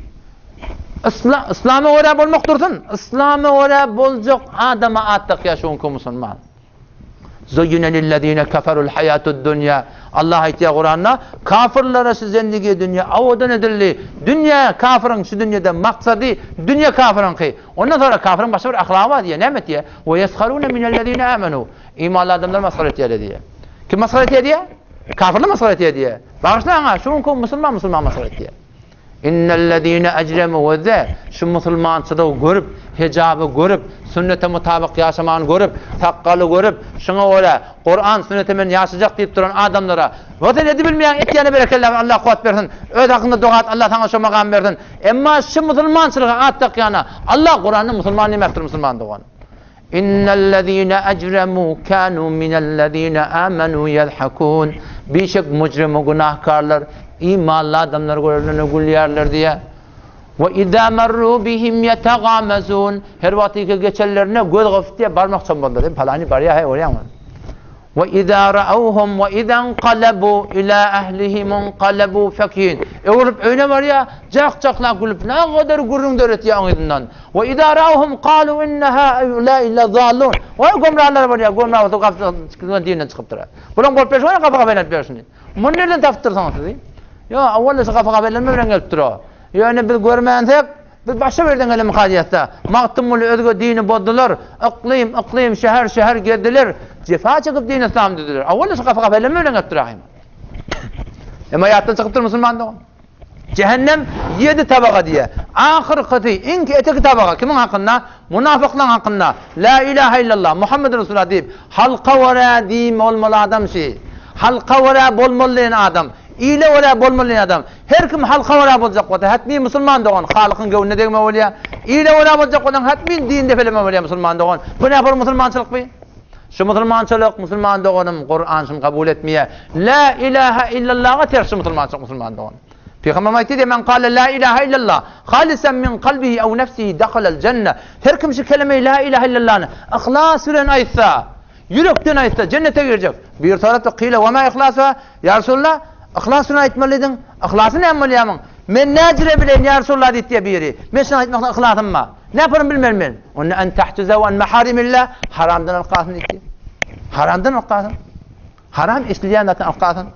Speaker 1: Isla, islama görä bolmak dursun. Islama görä boljak adama at dakýar şu günki musulman. Zuyyine lillezine keferul hayatud dunya. Allah aýtýar Kuranda, kafirlere şu zendigi dünýä awadan edildi. Dünýä kafirin şu dünýede maksady dünýä kafirinki. Ondan sonra kafirin başga bir ahlagy bar diýýär. Näme diýýär? Ve yesharuna minellezine amenu. Imanly adamlar masgara etýär diýýär. Kim masgara etýär diýýär? Kafirler masgara etýär diýýär. Bagyşlaň, şu günki musulman musulman masgara etýär. Innellezine ecremu gözle, şu musulmançylygy görüp, hijaby görüp, sünnete mutabyk ýaşamany görüp, sakgaly görüp, şuňa görä, Kuran, sünnete men ýaşajak diýip duran adamlara, Wa sen edibilmeýäň, etýäne berekella, Allah kuwwat bersin, öz hakyňda doga et, Allah saňa şo magamy bersin. Emma şu musulmançylyga at dakýana, Allah Kuranda musulman diýmäpdir musulman dogan. Innellezine ecremu kanu minellezine amenu yezhakun. Bişek mujrimi günahkarlar imanly adamlar görenlerine gülýärler diýýär. Ve iza marru bihim yetagamazun. Her wagt ýeke geçenlerine göz gysyp diýýär, barmak çommaldyr. Palany barýar, heý görýäňmi? Ve iza ra'awhum ve izanqalabu ila ahlihim inqalabu fekihin. Öwrülip öýüne barýar, jak-jaklap gülüp, nägadar gürrüň döretýär oň yzyndan. Ve iza ra'awhum qalu inne haula'i lezallun. Waý gümralar bolýar, gümra bolsa gapydan dinden çykypdyr. Bulaň bolup berşi gapy gapy aýlanyp ýörşüni. Muny nirden tapypdyrsyňyz sizi? Ýok, awal şu gapy gapy aýlanma bilen gelipdir o. Ýöne biz görmänsek, Biz başga bir ýerden gelen mukadyýetde. Magtymguly özge dini bozdular, yklym, yklym, şäher, şäher gezdiler, jepa çekip din yslam düzdüler. Awal şu gapy gapy eleme bilen gelipdir ahym. Emma ýatdan çykypdyr musulman dogan. Cehennem ýedi tabaga diýe. Ahyrkysy, iň eteki tabaga kimiň hakynda? Munafyklaryň hakynda. La ilaha illallah, Muhammed Resulullah diýip, halka görä diýme bolmaly adam şi. Halka görä bolmaly diýen adam. Ile görä bolmaly diýen adam. Her kim halka görä boljak bolsa, hetmin musulman dogan, Halykyň göwnüne degme bolýar. Ile görä boljak bolsaň, hetmin din depeleme bolýar musulman dogan. Bu nähili musulmançylyk bu? Şu musulmançylyk, musulman doganym, Kuran şuny kabul etmeýär. La ilaha illallaha ters şu musulmançylyk musulman dogan. Pygamberimiz aýtdy, Men kale la ilaha illallah, halisan min kalbihi ew nefsihi dahalal jenne. Her kim şu kelimeyi la ilaha illallahny yhlas bilen aýtsa, Ýürekden aýtsa, jennete girjek. Biri sorapdyr, Kyle we ma ihlasuha? Ýa Resulallah, yhlas bilen aýtmaly diýdiň. Yhlasy näme bolýarmyň? Men näjire bileýin, ýa Resulallah diýipdir biri. Men şuny aýtmakda yhlasym bar. Näparyny bilmeli men? Onda en tahtuzahu an maharimillah, haramdan alyp galsyn diýipdir. Haramdan alyp galsyn. Haram eşidilýän zatdan alyp galsyn.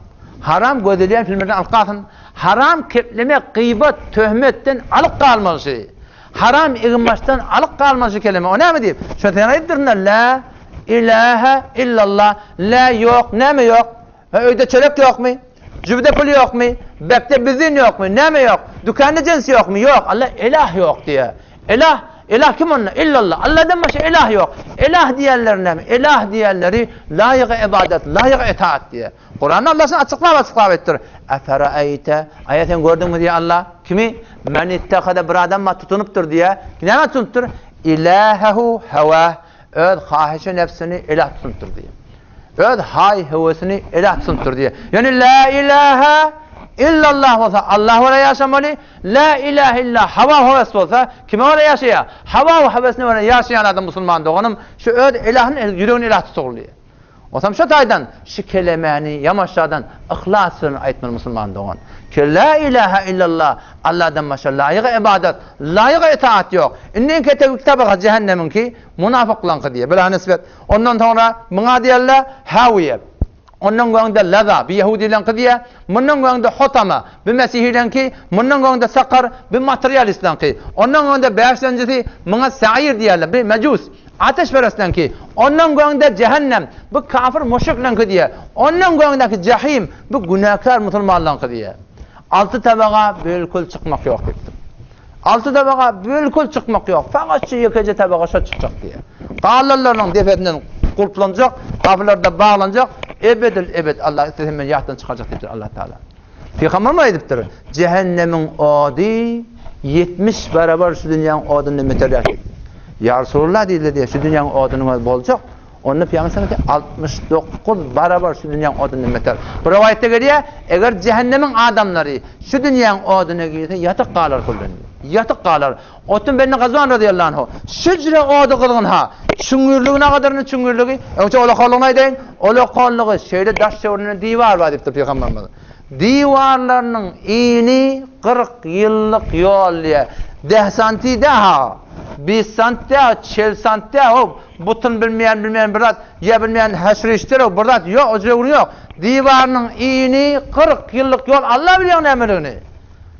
Speaker 1: Haram gözlenýän filmlerden alyp galsyn. Haram keplemek, gybat, töhmetden alyp galmaly şi. Haram eginbaşdan alyp galmaly şu keleme. O näme diýip? Şo sen aýdypdyryn-da, Lä ilähe illallah. Lä ýok, näme ýok? Hä, öýde çörek ýokmy? Jübüde pul ýokmy? Bekde bizin ýokmy? Näme ýok? Dükanda jins ýokmy? Ýok. Allah ilah ýok diýýär. Ilah, ilah kim onda? Illallah. Allahdan başga ilah ýok. Ilah diýenleri näme? Ilah diýenleri laýygy ybadat, laýygy itaat diýýär. Kuranda Allah şuny açyklap-açyklap aýtdyr. Eferaeýte, aýa sen gördüňmi diýýär Allah. Kimi? Men ittehada bir adam bar tutunypdyr diýýär. Näme tutunypdyr? Ilahehu hewah. Öz hahyşy nebsini ilah tutunypdyr diýýär. Öz haý höwesini ilah tutunypdyr diýýär. Ýöne la ilaha illallah bolsa Allah görä ýaşamaly. La ilaha illa hawa höwes bolsa kime görä ýaşaýar? Hawa höwesine görä ýaşaýan adam musulman doganym şu öz ilahyny ýüregini ilah tutugly. Onsoň şu taýdan şu kelemäni ýamaşjadan yhlas bilen aýtmaly musulman dogan. Ki la ilaha illallah Allahdan başga laýyk ybadat, laýyk itaat ýok. Indi iň ketegi tabaga jähennemiňki munafyklaňky diýe. Bila nisbet. Ondan soňra muňa diýerler hawiýe. Ondan göňde laza, bi ýehudileňki diýe. Mundan göňde hotama, bi mesihileňki, mundan göňde sakar, bi materialistleňki. Ondan göňde bäşlenjisi muňa sair diýerler, bi mejus. Ateşperestleňki, ondan göňde jähennem, bu kafir müşrikleňki diýýär. Ondan göňdäki jahim, bu günäkär musulmanlaňky diýýär. Alty tabaga bilkul çykmak ýok diýipdir. Alty tabaga bilkul çykmak ýok. Fakat şu ýekeje tabaga şo çykjak diýýär. Galanlarynyň depesinden gulplanjak, gapylarda baglanjak, ebedil ebed Allah islese meni ýatdan çykarjak diýipdir Allah Taala. Pygamberimiz aýdypdyr, Jähennemiň ody 70 barabar şu dünýäň odundan beterräk diýipdir. Ýa Resulallah diýdiler diýýär, şu dünýäň odunyň özi boljak. Onda Pygamber sallallahu aleyhi ve sellem 69 barabar şu dünýäň odundan beter. Bir rowaýatda gelýär, eger jähennemiň adamlary şu dünýäň oduna girse, ýatyk galar külden. Ýatyk galar. Otun ben Gazwan radiyallahu anhu. Şüjre ody gyzgyn ha. Çüňňürligi nagadyryny çüňňürligi. Öňçe olakanlygyny aýdaýyn. Olakanlygy şeýle daş töwereginde diwar bar diýipdir pygamberimiz. Diwarlarynyň ini 40 ýyllyk ýol diýe. Deh santi dä ha. Bis sant dä, çel sant dä, o butun bilmeýän bilmeýän bir zat, ýa bilmeýän häşir-işdir o bir zat ýok, o jöwri ýok. Diwarynyň ini 40 ýyllyk ýol Allah bilýär nämeligini.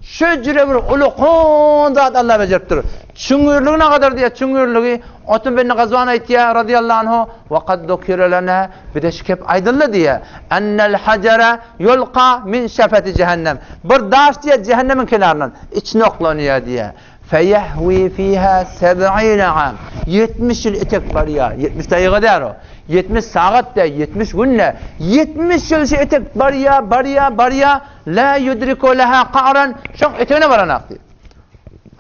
Speaker 1: Şöjre bir ulukan zat Allah bejeripdir. Çuňňurlygy nagadar diýýär, çuňňurlygy Utbe bin Gazwan aýtýar razyýallahu anhu, Wa kad zukira lana, bize şu gep aýdyldy diýýär, Ennel hajara ýulka min şefeti jehennem. Bir daş diýýär jehennemiň kenaryndan içine oklanýar diýýär. Feýehwi fiha seb'ine am. 70 ýyl etek barýar. 70 daýyga däl o. 70 sagat däl, 70 gün däl. 70 ýyl şu etek barýar, barýar, barýar. La yudriku laha qa'ran, şoň etegine baranak diýip.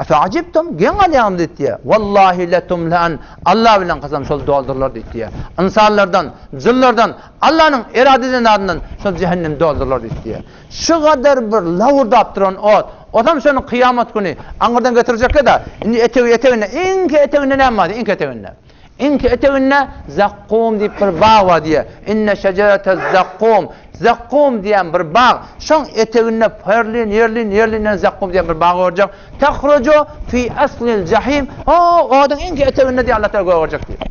Speaker 1: Efeajibtum, geň galýaňyzmy diýip diýýär. Wallahi letumlan, Allah bilen kasam şol doldurylar diýip diýýär. Ynsanlardan, jynlardan, Allanyň erada eden zadyndan şol jähennem doldurylar diýip diýýär. Şu gadar bir lawurdap duran ot, otam şony kyýamat güni aňyrdan getirjekde-de, indi etegi eteginde, iňki eteginde näme bar diýýär, iňki eteginde. Iňki eteginde Zakkum diýip bir bag bar diýýär. Inne şejerete-zakkum. Zakkum diýen bir bag. Şoň eteginde perlin, ýerlin, ýerlinden zakkum diýen bir bag görjek. Tahruju fi aslil jahim. Ho, oduň iňki eteginde diýýär Allah Taala görjek diýýär.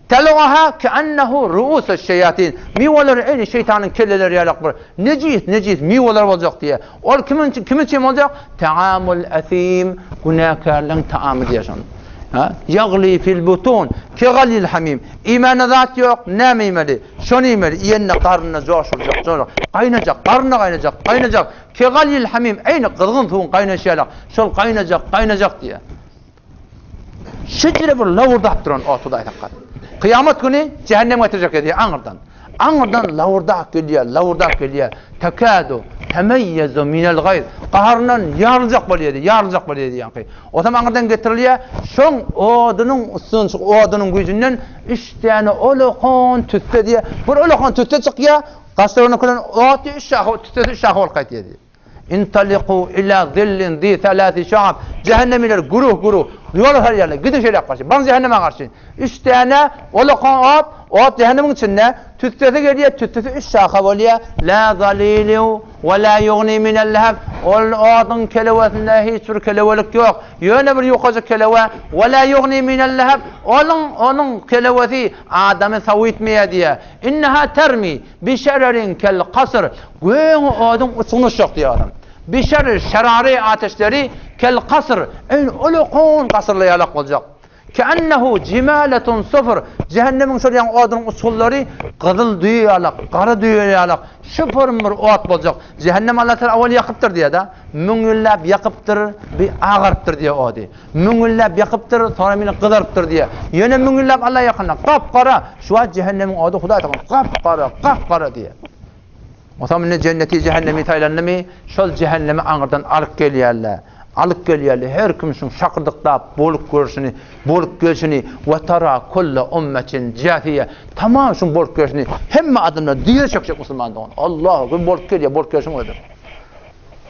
Speaker 1: Tal'uha ke'ennehu ru'usuş şeýatin. Miweleri eýni şeýtanyň kelleleri ýalak bir nejis, nejis miweler boljak diýýär. Ol kimiň kim üçin boljak? Taamul asim, günäkärleň taamy diýýär şony. Ha? Ýagli fil butun, kegalil hamim. Iýmäne zat ýok, näme iýmeli? Şony iýmeli. Iýende garnyna joşuljak, joşuljak. Gaýnajak, garnyna gaýnajak, gaýnajak. Kegalil hamim, eýni gyzgyn suwuň gaýnaşy ýalak. Şol gaýnajak, gaýnajak diýýär. Şeýle bir lawurdap duran ot Hudaý saklasyn. Kyýamat güni jähennem getirjek edýär aňyrdan. Aňyrdan lawurdap gelýär, lawurdap gelýär. Tekadu temeýýezu minel gaýz. Gaharyndan ýaryljak bolýar diýýär, ýaryljak bolýar diýýär ýaňky. Otam aňyrdan getirilýär. Şoň odunyň üstünden çyk, odunyň güýjünden üç däne olakan tüsse diýýär. Bir olakan tüsse çykýar, gaşlaryna külen ot diýýär, üç şaha tüssesi üç şaha bolup gaýtýar diýýär. Intaliku ila zillin zi salasi şuab. Jähennemiler güruh-güruh ýola salýarlar. Gidiň şeýläk garşy. Baryň jähenneme garşy. Üç däne olakan ot, ot jähennemiň içinde. Tüssesi gelýär, tüssesi üç şaha bolýar. La zaliliu we la yugni minel leheb. Ol oduň kelewesinde hiç bir kelewelik ýok. Ýöne bir ýukajyk kelewe. We la yugni minel leheb. Onuň onuň kelewesi adamy sowitmeýär diýýär. Inneha termi Bişererin kel kasr, göýäňi oduň uçugyny uçjak diýýär adam. Bişerer, şerary ateşleri kel kasr, eýni uly-kun kasrly ýalak boljak. Ke'ennehu jimaletun sufr, jähennemiň şol ýaňy odunyň uçgunlary gyzyl düýe ýalak, gara düýe ýalak, şüpürm bir ot boljak. Jähennem Allah Teala owal ýakypdyr diýýär-de, müňýylläp ýakypdyr, bir agarypdyr diýýär ody. Müňýylläp ýakypdyr, soňra meni gyzarypdyr diýýär. Ýene müňýylläp Alla ýakanda, gap-gara, şu wagt jähennemiň ody Hudaý tagala gap-gara, gap-gara diýýär. Onsoň indi jenneti, jähennemi saýlandymy, şol jähennemi aňyrdan alyp gelýärler. Alyp gelýärler, her kim şuň şakyrdyklap bolup görşüni, bolup gelşini, we tara kulla ummetin jasiýe, tamam şuň bolup gelşini, hemme adamlar dyza çökjek musulman dogan. Allahu ekber, bolup gelýär, bolup gelşiň özü.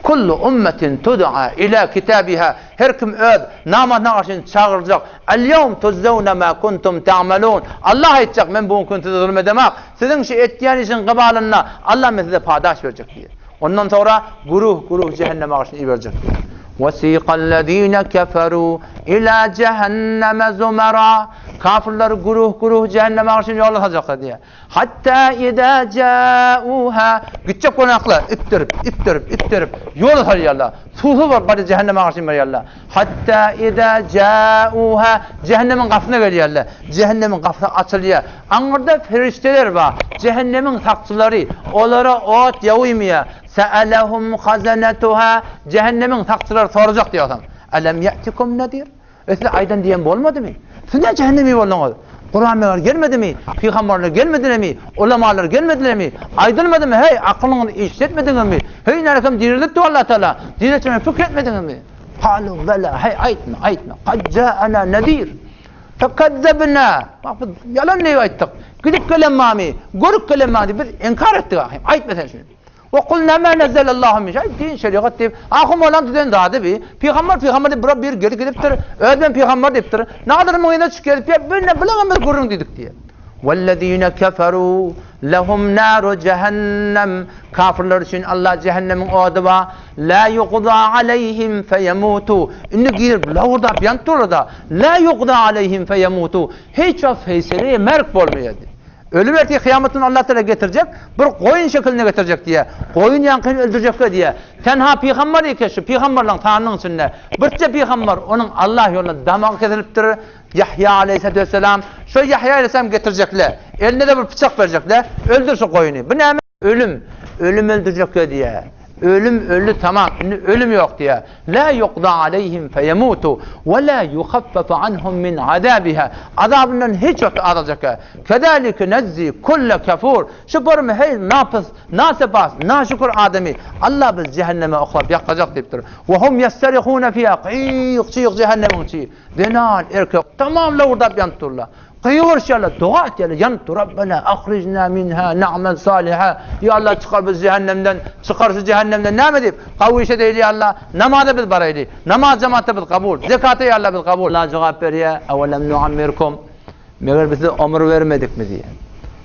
Speaker 1: Kullu ummetin tud'a ila kitabiha, her kim öz namasyna garşy çagyryljak. El-ýewm tujzewne ma kuntum ta'malun. Allah aýtjak, men bu gün size zulum edemak. Siziň şu etýän işiň gybalynda Allah men size padaş berjek diýer. Ondan soňra güruh-güruh jähenneme garşy iberjek diýer. Wesiqallezine keferu ila jehenneme zumara. Kafirleri güruh-güruh jähenneme garşy ýola saljaklar diýer. Hatda idâ câûhâ, gitjek bolanaklar itdirip, itdirip, itdirip, ýola salýarlar. Suwsuz bolup barýar jähenneme garşy barýarlar. Hatda idâ câûhâ, jähennemiň gapysyna gelýärler. Jähennemiň gapysy açylýar. Aňyrda perişdeler bar. Jähennemiň sakçylary. Olara ot ýawymaýar. Se'elehum hazenatuhâ, jähennemiň sakçylary sorajak diýýär. Elem ýe'tikum nedir? E size aýdan diýen bolmadymy? Siz näçe jähennemi bolduňyz? Kuran meger gelmedimi? Pygamberler gelmedilermi? Ulamalar gelmedilermi? Aýdylmadymy? Heý, akylyňyzy işletmediňizmi? Heý, närekem diriltdi Allah Taala. Diriltmegi pikir etmediňizmi? Kalu bela, heý, aýtma, aýtma. Kad jaana nedir. Fekazzebna. Bak biz ýalan diýip aýtdyk. Gidip gelen mamy, görüp gelen mamy biz inkar etdik ahym. Aýtma sen şuny. We kulna ma nezzelallahu min şeý, din, şerigat diýip, ahun mollaň düzen zady bi. Pygamber, pygamber diýip, bira bir gelip gidipdir, özem pygamber diýipdir. Nadyr muň yzyna çykyp gezip ýör, bu ne bileňem biz gürrüň diýdik diýýär. Wellezine keferu lehum naru jehennem, kafirler üçin Allah jehennemiň ody bar. La yuqza aleyhim feyemutu, indi girip lowurdap ýanyp durlar-da, la yuqza aleyhim feyemutu, hiç wagt feýseleýe merk bolmaýar diýip. Ölüm ertir kyýamat güni Allah Teala getirjek, bir goýun şekilinde getirjek diýýär. Goýun ýaňkyny öldürjekler diýýär. Tenha pygambar eke şu pygambarlaryň sanynyň içinde birje pygambar onuň Allah ýolunda damagy kesilipdir. Ýahýa aleýhissalatu wesselam. Şo Ýahýa aleýhissalam getirjekler. Eline-de bir pyçak berjekler. Öldür şu goýuny. Bu näme? Ölüm. Ölüm öldürjekler diýýär. Ölüm öldi tamam. Indi ölüm ýok diýýär. La yuqda aleyhim feyemutu we la yuhaffafu anhum min azabiha. Azabyndan hiç wagt azaljak. Kezalike nezzi kulle kafur. Şu bormy heý napys, nasepas, naşükür adamy Allah biz cehenneme oklap ýakajak diýipdir. We hum yastarihuna fiha. Gyýyk çyýyk cehennemiň içi. Zenan, erkek tamam lowurdap ýanyp durlar. Gygyryşýarlar, doga etýärler, ýanyp dur, Rabbena ahrijna minha na'mel saliha. Ýa Allah çykar bizi jähennemden, çykar şu jähennemden näme diýip, gawy iş edeýli ýa Allah, namaza biz baraýly, namaz jemaatda biz kabul, zekata ýa Allah biz kabul. Allah jogap berýär, Awelem nuammirkum, meger biz size ömür bermedikmi diýýär.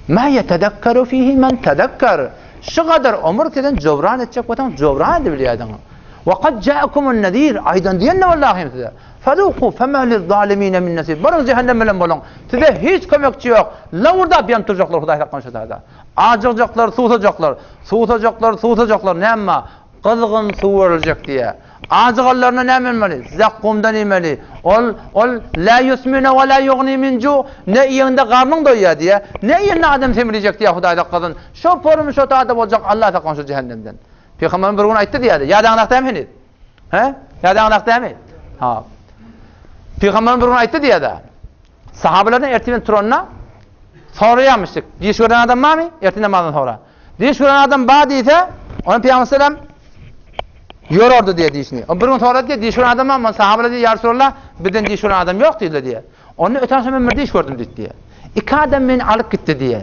Speaker 1: Ma ýetezekkeru fihi men tezekker. Şu gadar ömür sizden jobran etjek bolsaňyz jobran edibilýärdiňiz. Wa kad ja'akumun nezir, aýdan diýen-de wallahym size. Fezuku fema lizzalimine min nesir. Baryň jähennem bilen boluň. Size hiç kömekçi ýok. Lawurdap ýanyp durjaklar Hudaý saklasyn şu taýda. Ajygjaklar, suwsajaklar. Suwsajaklar, suwsajaklar. Näme? Gyzgyn suw beriljek diýýär. Ajyganlaryna näme bermeli? Zakkumdan iýmeli. Ol, ol la yusminu we la yugni min ju. Ne iýeňde garnyň doýýar diýýär. Ne iýende adam semrejek diýýär Hudaý saklasyn. Şo porum şo taýda boljak Allah saklasyn şu jähennemden. Pygamberimiz bir gün aýtdy diýýär. Ýadaňyzda dämi heniz? He? Ýadaňyzda dämi? Ha. Pygamberimiz bir gün aýtdy diýýär-de. Sahabelerden ertirden turanda soraýarmyşdyk. Diş gören adam barmy? Ertir namazdan sonra. Diş gören adam bar diýse, ona Pygamber sallam ýorardy diýe dişini. O bir gün sorady diýe, diş gören adam barmy? Sahabeler diýe, ýa Resulallah, bizden diş gören adam ýok diýdiler diýe. Onda öten akşam men bir diş gördüm diýdi diýe. Iki adam meni alyp gitdi diýe.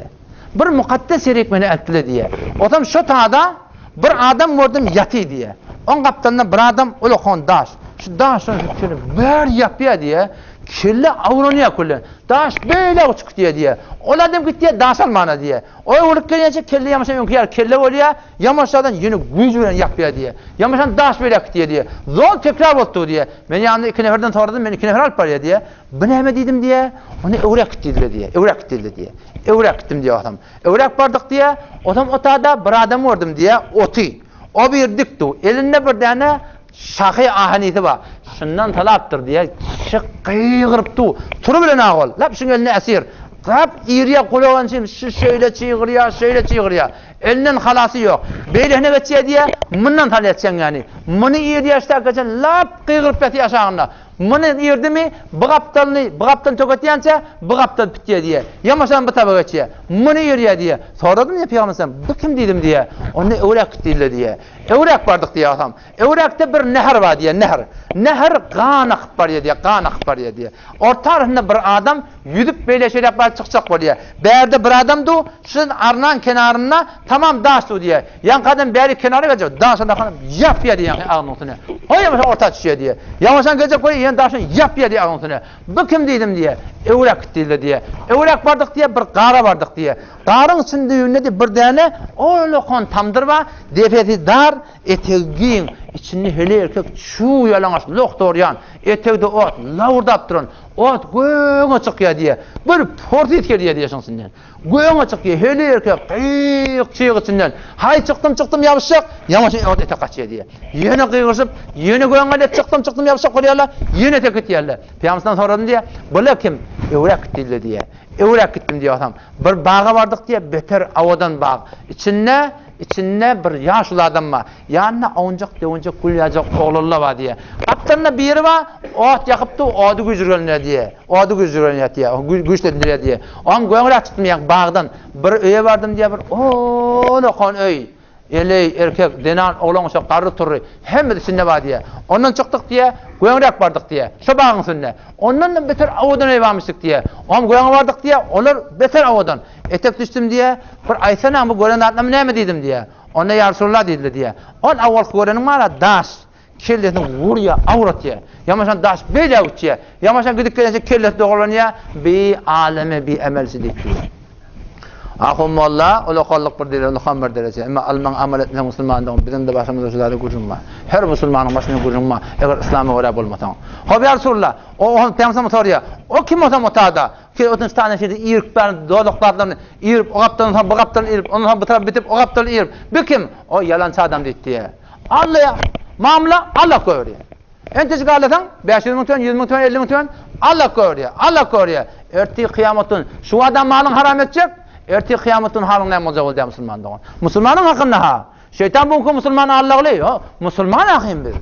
Speaker 1: Bir mukaddes ýerik meni eltdiler diýe. Otam şo tada bir adam gördüm ýaty diýe. Oň gapdalynda bir adam ulakan daş. Şu daşdan şu kelle bär ýapýar diýe. Kelle awranýar küle. Daş beýle uçup gitýär diýe. Ol adam gitýär daş almana diýe. O öwrülip gelýänçä kelle ýamaşan öňki ýaly kelle bolýar. Ýamaşadan ýene güýji bilen ýapýar diýe. Ýamaşan daş beýläk gitýär diýe. Zol tekrar bolup dur diýe. Men ýanymda iki neferden soradym, meni iki nefer alyp barýar diýe. Bu näme diýdim diýe. Ony öwräk git diýdiler diýe. Öwräk git diýdiler diýe. Öwräk gitdim diýe otam. Öwräk bardyk diýe. Otam otada bir adam gördüm diýe. Oty. O bir dik du. Elinde bir däne şahy ahanisi bar. Şundan talapdyr diýe. Kişi gygyryp du. Tury bilen agol. Lap şuň eline esir. Gap irýä gulagyny çim. Şu şeýle çygyrýar, şeýle çygyrýar. Elinden halasy ýok. Beýlesine geçýär diýýär, mundan salýar çeňňäni. Muny irýär ştäkgeçen lap gygyryp ýatyr aşagynda. Muny irdimi, bu gapdalyny, bu gapdalyny töketýänçä, bu gapdal pitýär diýýär. Ýamaşan bu taba geçýär. Muny irýär diýýär. Soradym diýýär Pygamber sallam, bu kim diýdim diýýär. Onda öwräk git diýdiler diýýär. Öwräk bardyk diýýär atam. Öwräkde bir nähr bar diýýär, nähr. Nähr gan akyp barýar diýýär, gan akyp barýar diýýär. Orta arasynda bir adam ýüzüp beýle-şeýläk baryp çykjak bolýar. Bärde bir adam dur, şu arnaň kenarynda tamam daş dur diýýär. Ýaňky adam bäri kenara geljek, daşa dakynyp ýapýar diýýär ýaňky agzynyň üstüne. Hoý ýamaşan orta düşýär diýýär. Ýamaşan geljek bolýar, ýene daşyny ýapýar diýýär agzynyň üstüne. Bu kim diýdim diýýär. Öwräk git diýdiler diýýär. Öwräk bardyk diýýär, bir gara bardyk diýýär. Garyň içinde düýbünde diýip bir däne ullakan tamdyr bar, depesi dar, Etegi giň, içinde heleý erkek çuw ýalaňaç loh dorýan, etegde ot lawurdap duran, ot göge çykýar diýýär. Bir porsy ys gelýär diýýär şoň içinden. Göge çykýar, heleý erkek gyýyk-çyýyk içinden. Haý çykdym, çykdym ýabyşjak, ýamaşan ot etek gaçýar diýýär. Ýene gygyryşyp, ýene göge gelýär, çykdym, çykdym ýabyşjak bolýarlar, ýene etek gitýärler. Pygamberden soradym diýýär, Bula kim? Öwräk git diýdiler diýýär. Öwräk gitdim diýýär otam. Bir baga bardyk diýýär, beter owadan bag. Içinde Içinde bir ýaşuly adam bar. Ýanynda ownjak-döwünjek gül ýaljak oglanlar bar diýýär. Gapdalynda biri bar, ot ýakyp dur, ody güýjürgenýär diýýär. Ody güýjürgenýär diýýär, güýçlendirýär diýýär. Oňam göňräk çykdym ýaňky bagdan. Bir öýe bardym diýýär, bir ullakan öý. Eleý, erkek, zenan, oglan, uşak, garry-turry, hemmesi içinde bar diýýär. Ondan çykdyk diýýär, göňräk bardyk diýýär. Şo bagyň üstünde. Ondan-da beter owadan öý barmyşdyk diýýär. Oňam göňe bardyk diýýär, olar beter owadan. Etek düşdüm diýýär. Bir aýtsana, bu gören zatlarym näme diýdim diýýär. Onda ýa Resulallah diýdiler diýýär. Ol awalky göreniň bar-a daş. Kellesini urýar, awratýar. Ýamaşan daş beýläk uçýar. Ýamaşan gidip gelençe kellesi dogalanýar. Bi aleme bi emelsi diýip diýýär. Ahun molla ulakanlyk bir derejede, ulakan bir dereje. Emma almaň amal etmeseň musulmandygyň biziň-de başymyzda şu zada gürrüň bar. Her musulmanyň başynda gürrüň bar, eger yslama görä bolmasaň. Hop ýa Resulullah, o ohan Pygamberimiz sorýar, o kim bolsam otada, ki otuz sany şeýle irip bäri dozak zatlaryny irip, o gapdaldan soň bu gapdal irip, ondan soň bu tarap bitip, o gapdal irip. Bu kim? O ýalançy adam diýdi diýýär. Alla mamla Alla görýär. Entejik aldasaň, 500 müň tümen, 100 müň tümen, 50 müň tümen, Alla görýär, Alla görýär. Ertir kyýamat gün şu adam malyň haram etjek, ertir kyýamat gün halyň näme boljak bolýar musulman dogan. Musulmanyň hakynda ha. Şeýtan bu gün musulman allagly, ýo, musulman ahym biz.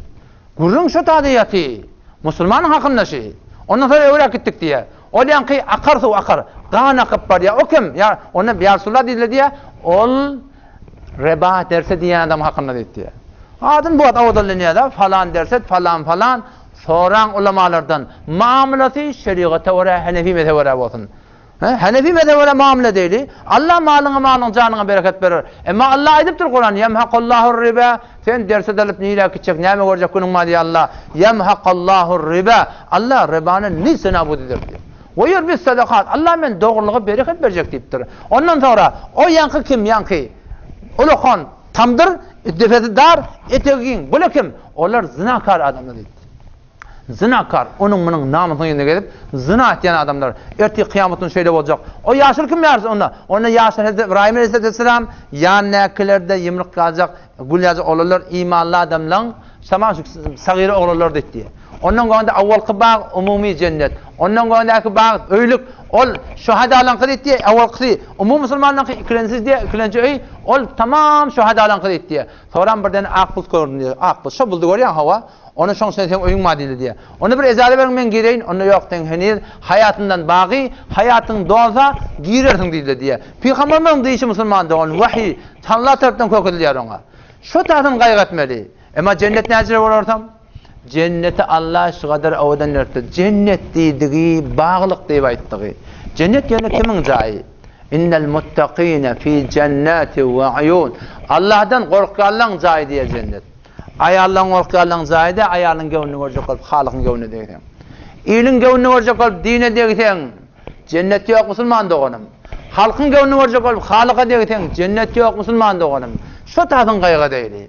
Speaker 1: Gürrüň şu taýda ýaty. Musulmanyň hakynda şi. Ondan soň öwräk gitdik diýýär. Ol ýaňky akar suw akar, gan akyp barýar. O kim? Ýa, onda ýa Resulallah diýdiler diýýär. Ol Reba derse diýen adam hakynda diýdi diýýär. Adyn bu wagt owadanlanýar-da, falan derse, falan falan. Soraň ulamalardan, muamalasy şerigata görä, henefi mezhebe görä bolsun. He, henefi mezhebe görä muamala edeýli. Allah malyňa, malyň, janyňa bereket berer. Emma Allah aýdypdyr Kuran, Ýemhakallahu riba, sen derse dalyp nirä gitjek, näme görjek günüň bar diýýär Allah. Ýemhakallahu riba, Allah ribany nisine nabud eder diýýär. We ýurbis sadakat, Allah men dogrulyga bereket berjek diýipdir. Ondan soňra, o ýaňky kim, ýaňky ulakan tamdyr, depesi dar, etegi giň, bular kim? Olar zynakar adamlar diýipdir. Zynakar, onuň-munuň namysynyň ýüzüne gezip, zyna etýän adamlar. Ertir kyýamat güni şeýle boljak. O ýaşuly kim ýarysy onda? Onda ýaşuly Hezreti Ybraýym aleyhisselam, ýanyndakylar-da ýumruk ýaljak, gül ýaljak oglanlar imanly adamlaň tamam şu sagyr oglanlar diýdi. Ondan goňda awalky bag umumy jennet. Ondan goňdaky bag öýlük, ol şuhadalaňky diýdi, awalkysy umumy musulmanlaňky, ikilenjisi diýdi, ikilenji öý, ol tamam şuhadalaňky diýdi. Soram birden ak bulut gördüm diýdi. Ak bulut, şo buludy görýäň hawa. Onda şoň üçin seň öýüň bar diýdi diýýär. Onda bir ejaza beriň men gireýin, onda ýok seň heniz haýatyňdan bagy, haýatyň dolsa girersiň diýdi diýýär. Pygamberimiziň diýşi musulman dogan wahyý Alla tarapdan kökezilýär oňa. Şo taýdan gaýgy etmeli. Emma jennet näjire bolarsam? Jenneti Alla şu gadar owadan beripdir. Jennet diýdigi baglyk diýip aýtdygy. Jennet ýöne kimiň jaýy? Innel muttaqine fi jennati we uyun. Allahdan gorkýanlaň jaýy diýýär jennet. Aýaldan gorkýanlaň jaýy-da, aýalyň göwnüni görjek bolup, Halykyň göwnüne degseň. Iliň göwnüni görjek bolup, dine degseň, jennet ýok, musulman doganym. Halkyň göwnüni görjek bolup, Halyka degseň, jennet ýok, musulman doganym. Şo taýdan gaýgy edeýli.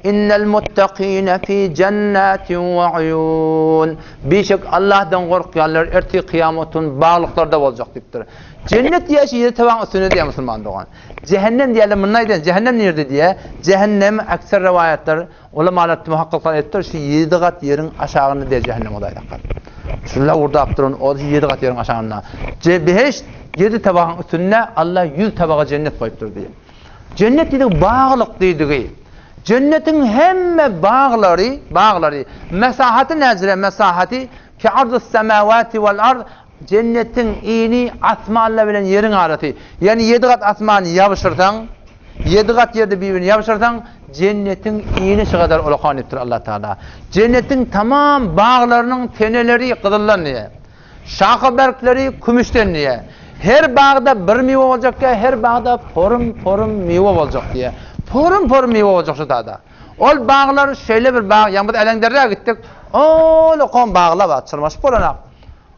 Speaker 1: Innel muttakine fi jennatin we uyun. Bişek Allahdan gorkýanlar ertir kyýamat gün baglyklarda boljak diýipdir. Jennet diýýär şu ýedi tabagyň üstünde diýýär musulman dogan. Jähennem diýerler, munda aýdan, jähennem nirde diýýär. Jähennem ekser rowaýatlar, ulamalar, muhakkyklar aýdypdyr, şu ýedi gat ýeriň aşagynda diýýär jähennem Hudaý saklasyn. Şu lawurdap duran ot şu ýedi gat ýeriň aşagynda. Behişt ýedi tabagyň üstünde Allah ýüz tabaga jennet goýupdyr diýýär. Jennet diýdigi baglyk diýdigi. Jennetiň hemme baglary, baglary, mesahaty näjire mesahaty, ki arzus semawati wal ard, Jennetiň ini asmanlar bilen ýeriň arasy. Ýagny ýedi gat asmany ýabyşyrsaň, ýedi gat ýerde bir-birini ýabyşyrsaň, jennetiň ini şu gadar ulakan diýipdir Allah Tagala. Jennetiň tamam baglarynyň teneleri gyzyldan diýýär. Şaha berkleri kümüşden diýýär. Her bagda bir miwe boljak diýýär, her bagda porum-porum miwe boljak diýýär. Porum-porum miwe boljak şu tada. Ol baglar şeýle bir bag, ýagny biz Äleňderä gitdik, ulakan baglar bar, çyrmaşyp bolanak.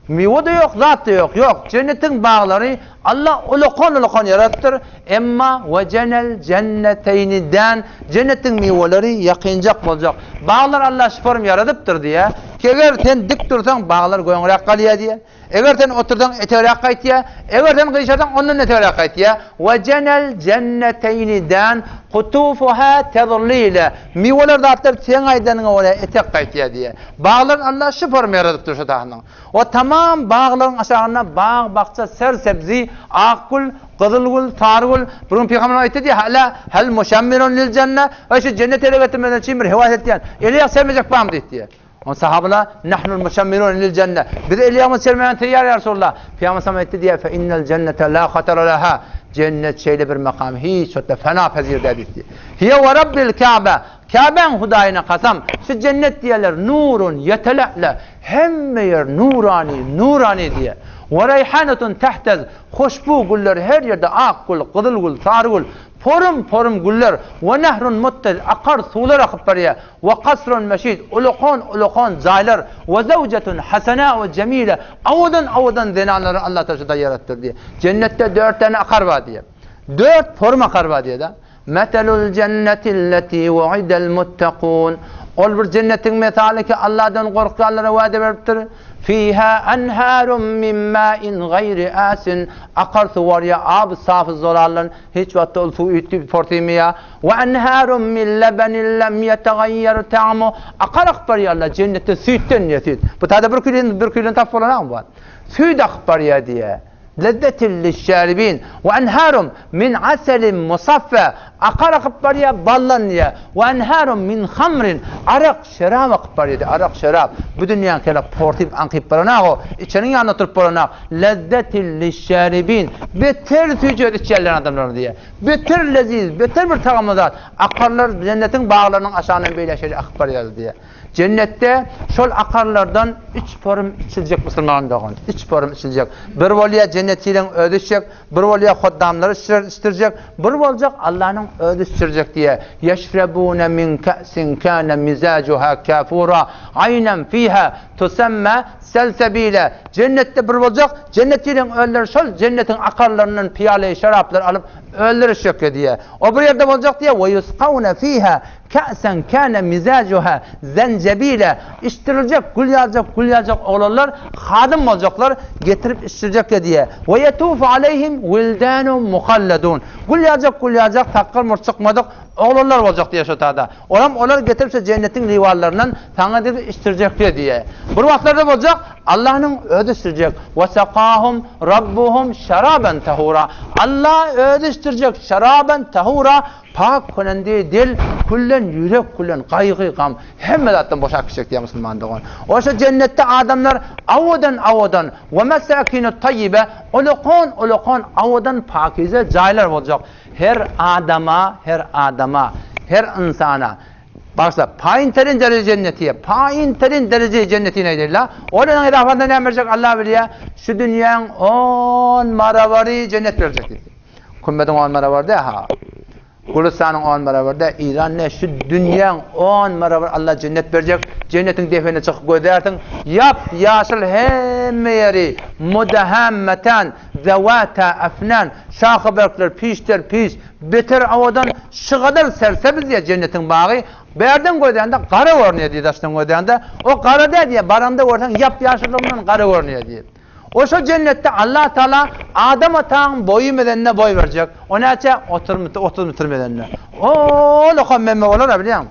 Speaker 1: Miwe-de ýok, zat-da ýok. Ýok, jennetiň baglary Alla ulakan-ulakan ýaradypdyr. Emma we jenel jenneteýni dan, jennetiň miweleri ýakynjak boljak. Baglar Alla şu form ýaradypdyr diýýär. Eger sen dik dursaň, baglar göňräk galýar diýýär. Eger sen otursaň, etegräk gaýtýar. Eger sen gyşarsaň, ondan etegräk gaýtýar. We jenel jenneteýni dan, kutufuha tezlile. Miweler zatlar seň aýdanyňa görä etek gaýtýar diýýär. Baglaryny Alla şu forma ýaradypdyr şu taýynyň. O tamam baglaryň aşagynda bag-bakja ser-sebzi, ak gül, gyzyl gül, sary gül. Bir gün Pygamberimiz aýtdy diýýär, Hala hal muşammirun lil jenne? Eý şu jennete ele getirmezden üçin bir hewas etýän, eli ýag sermejek barmy diýdi diýýär. Onda sahabalar, Nahnul muşammirun lil jenne. Biz eli ýagymyzy sermäge taýýar ýa Resulallah. Pygamberimiz aýtdy diýýär, Fe innel jennete la hatara laha. Jennet şeýle bir makam, hiç wagtda fena pezir däl diýdi. Hiýe we Rabbil Käbe. Käbäň Hudaýyna kasam, şu jennet diýerler, nurun ýetele'le, hemme ýer nurany, nurany diýer. We reýhanetun tehtez, hoşbu güller her ýerde ak gül, gyzyl gül, sary gül, porum-porum güller, we nehrun muttez, akar suwlar akyp barýar, we kasrun meşid, ulakan-ulakan jaýlar, we zewjetun hasenâ'u jemile, owadan-owadan zenanlary Allatagala şurada ýaratdyr diýer. Jennetde dört däne akar bar diýer. Dört forma akar bar diýýär-de. Meselul jennetilleti wu'idel muttakun. Ol bir jennetiň mesaly ki, Allahdan gorkýanlara wada beripdir. Fiha enharun min ma'in gaýri asin. Akar suw bar ýa aby safy zolaldan hiç wagtda ol suw üýtgüp porsymaýar. Wa enharun min lebenin lem ýetagaýýer ta'mu. Akar akyp barýar Allah jennetde süýtden diýýär süýt. Bu taýda bir küýlen bir küýlen tapyp bolanok bu. Süýt akyp barýar diýýär. Lezzetin lişşaribin we enharun min aselin musaffa akar akyp barýar baldan diýýär. We enharun min hamrin arak, şerap akyp barýar diýýär. Arak, şerap. Bu dünýäň kele porsyp aňkyp baranak o. Içeniň ýanynda oturyp bolanak. Lezzetin lişşaribin beter süýji içýärler adamlar diýýär. Beter leziz, beter bir tagamly zat. Akarlar jennetiň baglarynyň aşagyndan beýle şeýle akyp barýar diýýär. Jennetde şol akarlardan üç porum içiljek musulman dogan. Üç porum içiljek. Bir bolýar jennetçileriň özi içjek, bir bolýar hoddamlary içirer, içdirjek, bir boljak Allanyň özi içdirjek diýýär. Ýeşrebune min ka'sin kana mizajuha kafura aýnan fiha tusamma selsebile. Jennetde bir boljak, jennetçileriň özleri şol jennetiň akarlaryndan pyýaly şeraplar alyp özleri içjek diýýär. O bir ýerde boljak diýýär, we ýusqawne fiha Ka'sen kâne mizacuha zenjebile, içdiriljek gül ýaljak gül ýaljak oglanlar hadym boljaklar, getirip içdirjekler diýýär. We ýetufu aleýhim wildanun muhalladun, gül ýaljak gül ýaljak sakgal murt çykmadyk oglanlar boljak diýýär şo tada. Olam olar getirip şo jennetiň liwanlaryndan saňa diýip içdirjekler diýýär. Bir wagtlarda boljak, Allanyň özi içdirjek. We sakahum rabbuhum şaraban tahura, Alla özi içdirjek şaraban tahura, Pak könendi dil küllen ýürek küllen gaýgy gam hemme zatdan boşap gitjek diýýär musulman dogan. Oşa jennetde adamlar awadan awadan we mesakinu taýýibe ulakan ulakan awadan pakize jaýlar boljak. Her adama her adama her ynsana bagyşla paýyn terin dereje jenneti paýyn terin dereje jenneti nädeýla olaryň edafatynda näme berjek Allah bilýär şu dünýäň on marabary jennet berjek diýdi. Kümmediň on barabar dä ha. Gülüstanyň on barabar dä. Iran ne şu dünýäň on barabar Allah jennet berjek. Jennetiň defene çykyp gözärsiň. Ýap ýaşyl hemme ýeri mudahammatan zawata afnan. Şahy berkler pişler piş. Beter owadan şygadar sersebiz diýe jennetiň bagy. Bärden gözände gara görünýär diýe daşdan gözände. O gara dä diýe baranda görseň ýap ýaşyllygyndan gara görünýär diýe. Oşo jennetde Allah Taala Adam ataň boýy medenine boý berjek. O näçe? 30 metr, 30 metr medenine. O lokam memme bolar-a bilýäňmi?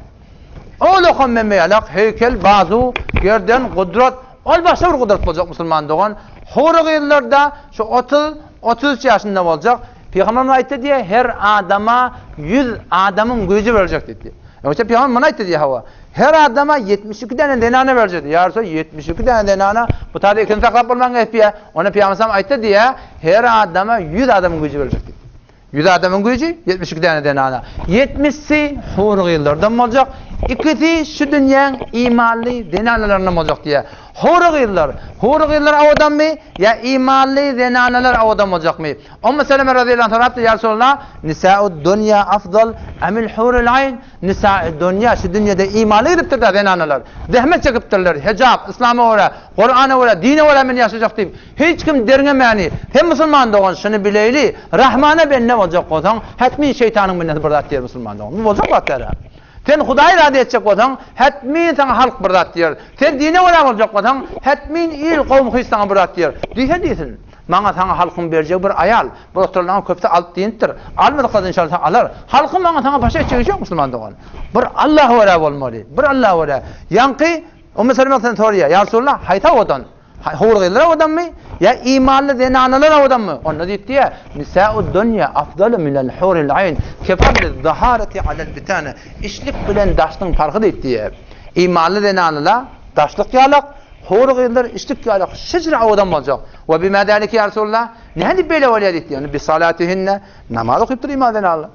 Speaker 1: O lokam memme ýalak, heýkel, bazu, gerden, gudrat. Ol başga bir gudrat boljak musulman dogan. Hury gyzlar-da şu 30, 33 ýaşynda boljak. Pygamberimiz aýtdy diýe, her adama 100 adamyň güýji berjek diýdi. Ýogsa pygamber muny aýtdy diýe hawa. Her adama 72 däne zenana berjek. Ýa Resul, 72 däne zenana, bu taýda ikisini saklap bolman geçýär. Onda pygamber sallam aýtdy diýýär, her adama 100 adamyň güýji berjek diýdi. 100 adamyň güýji 72 däne zenana. 70-si hur gyzlardan boljak, ikisi şu dünýäň imanly zenanalaryndan boljak diýýär. Hur gyzlar, hur gyzlar awadanmy ýa imanly zenanalar awadan boljakmy? Ummu Seleme razyýallahu anha sorapdyr, Ýa Resulallah, nisa'ud dunýa afdal amil hurul aýn? Nisa'i dunýa, şu dünýede imanly gidipdir-dä zenanalar. Zähmet çekipdirler, hijap, yslama görä, Kurana görä, dine görä men ýaşajak diýip, hiç kim derňemäni. Sen musulman dogan, şuny bileýli, Rahmana bende boljak bolsaň, hetmin şeýtanyň bendesi bir zat diýer musulman dogan. Bu boljak zat däl-ä. Sen Hudaýy razy etjek bolsaň, hetmin saňa halk bir zat diýer. Sen dine görä boljak bolsaň, hetmin il, kowum-hyş saňa bir zat diýer. Diýse diýsin. Maňa saňa halkyň berjegi bir aýal. Bu oturanlaryň köpüsi alyp diýinipdir. Almadyklar inşallah alar. Halkyň maňa saňa başa etjegi işi ýok musulman dogan. Bir Allaha görä bolmaly. Bir Allaha görä. Ýaňky Ummu Seleme sen soraýar. Ýa Resulallah, haýsy owadan? Howur gyzlar owadanmy? Ýa imanly zenanalar owadanmy? Onda diýip diýýär, Nisa'ud dunýa afdalu minel huril aýn, kefadli zaharati alel bitana. Içlik bilen daşlygyň parhy diýip diýýär. Imanly zenanalar daşlyk ýalak, Howur gyzlar içlik ýalak şejere owadan boljak. We bima zalike ýa Resulallah? Nädip beýle bolýar diýdi. Ýöne bi salatihinne namaz okypdyr iman zenanlar.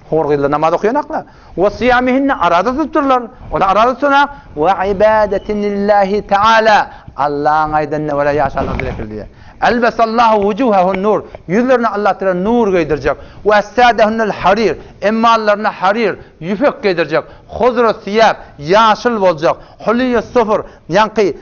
Speaker 1: Howur gyzlar namaz okaýanaklar. We syýamihinne araza tutupdyrlar. Olar araza tutana we ibadetinillahi taala Allahyň aýdanyna görä ýaşanlar diýip diýýär. Elbesallahu wujuhahun nur. Ýüzlerine Allah Teala nur geýdirjek. We essadehunnel harir. Emmallaryna harir, ýüpek geýdirjek. Huzru siýab, ýaşyl boljak. Huliýus sufur, Ýaňky.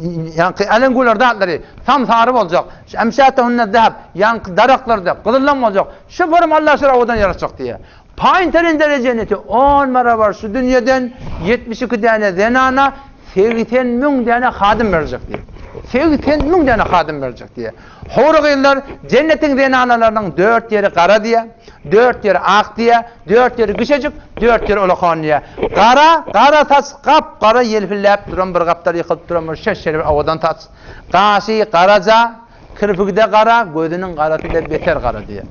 Speaker 1: Ýaňky äleňgüler zatlary sam-sary boljak. Emşatehunne zeheb, ýaňky daraklar-da gyzyldan boljak. Şu forum Allah şular owadan ýaratjak diýýär. Paýyn terende jenneti on barabar şu dünýeden 72 däne zenana 80 müň däne hadym berjek diýýär. 80 müň däne hadym berjek diýýär. Howry gyzlar jennetiň zenanalarynyň dört ýeri gara diýýär, dört ýeri ak diýýär, dört ýeri güşejik, dört ýeri ulakan diýýär. Gara, gara saç gap-gara ýelpilläp duran bir gapdal ýykylyp duran bir şeş-şeýle bir owadan saç. Gaşy garaja, kirpigi-de gara, gözüniň garasy-da beter gara diýýär.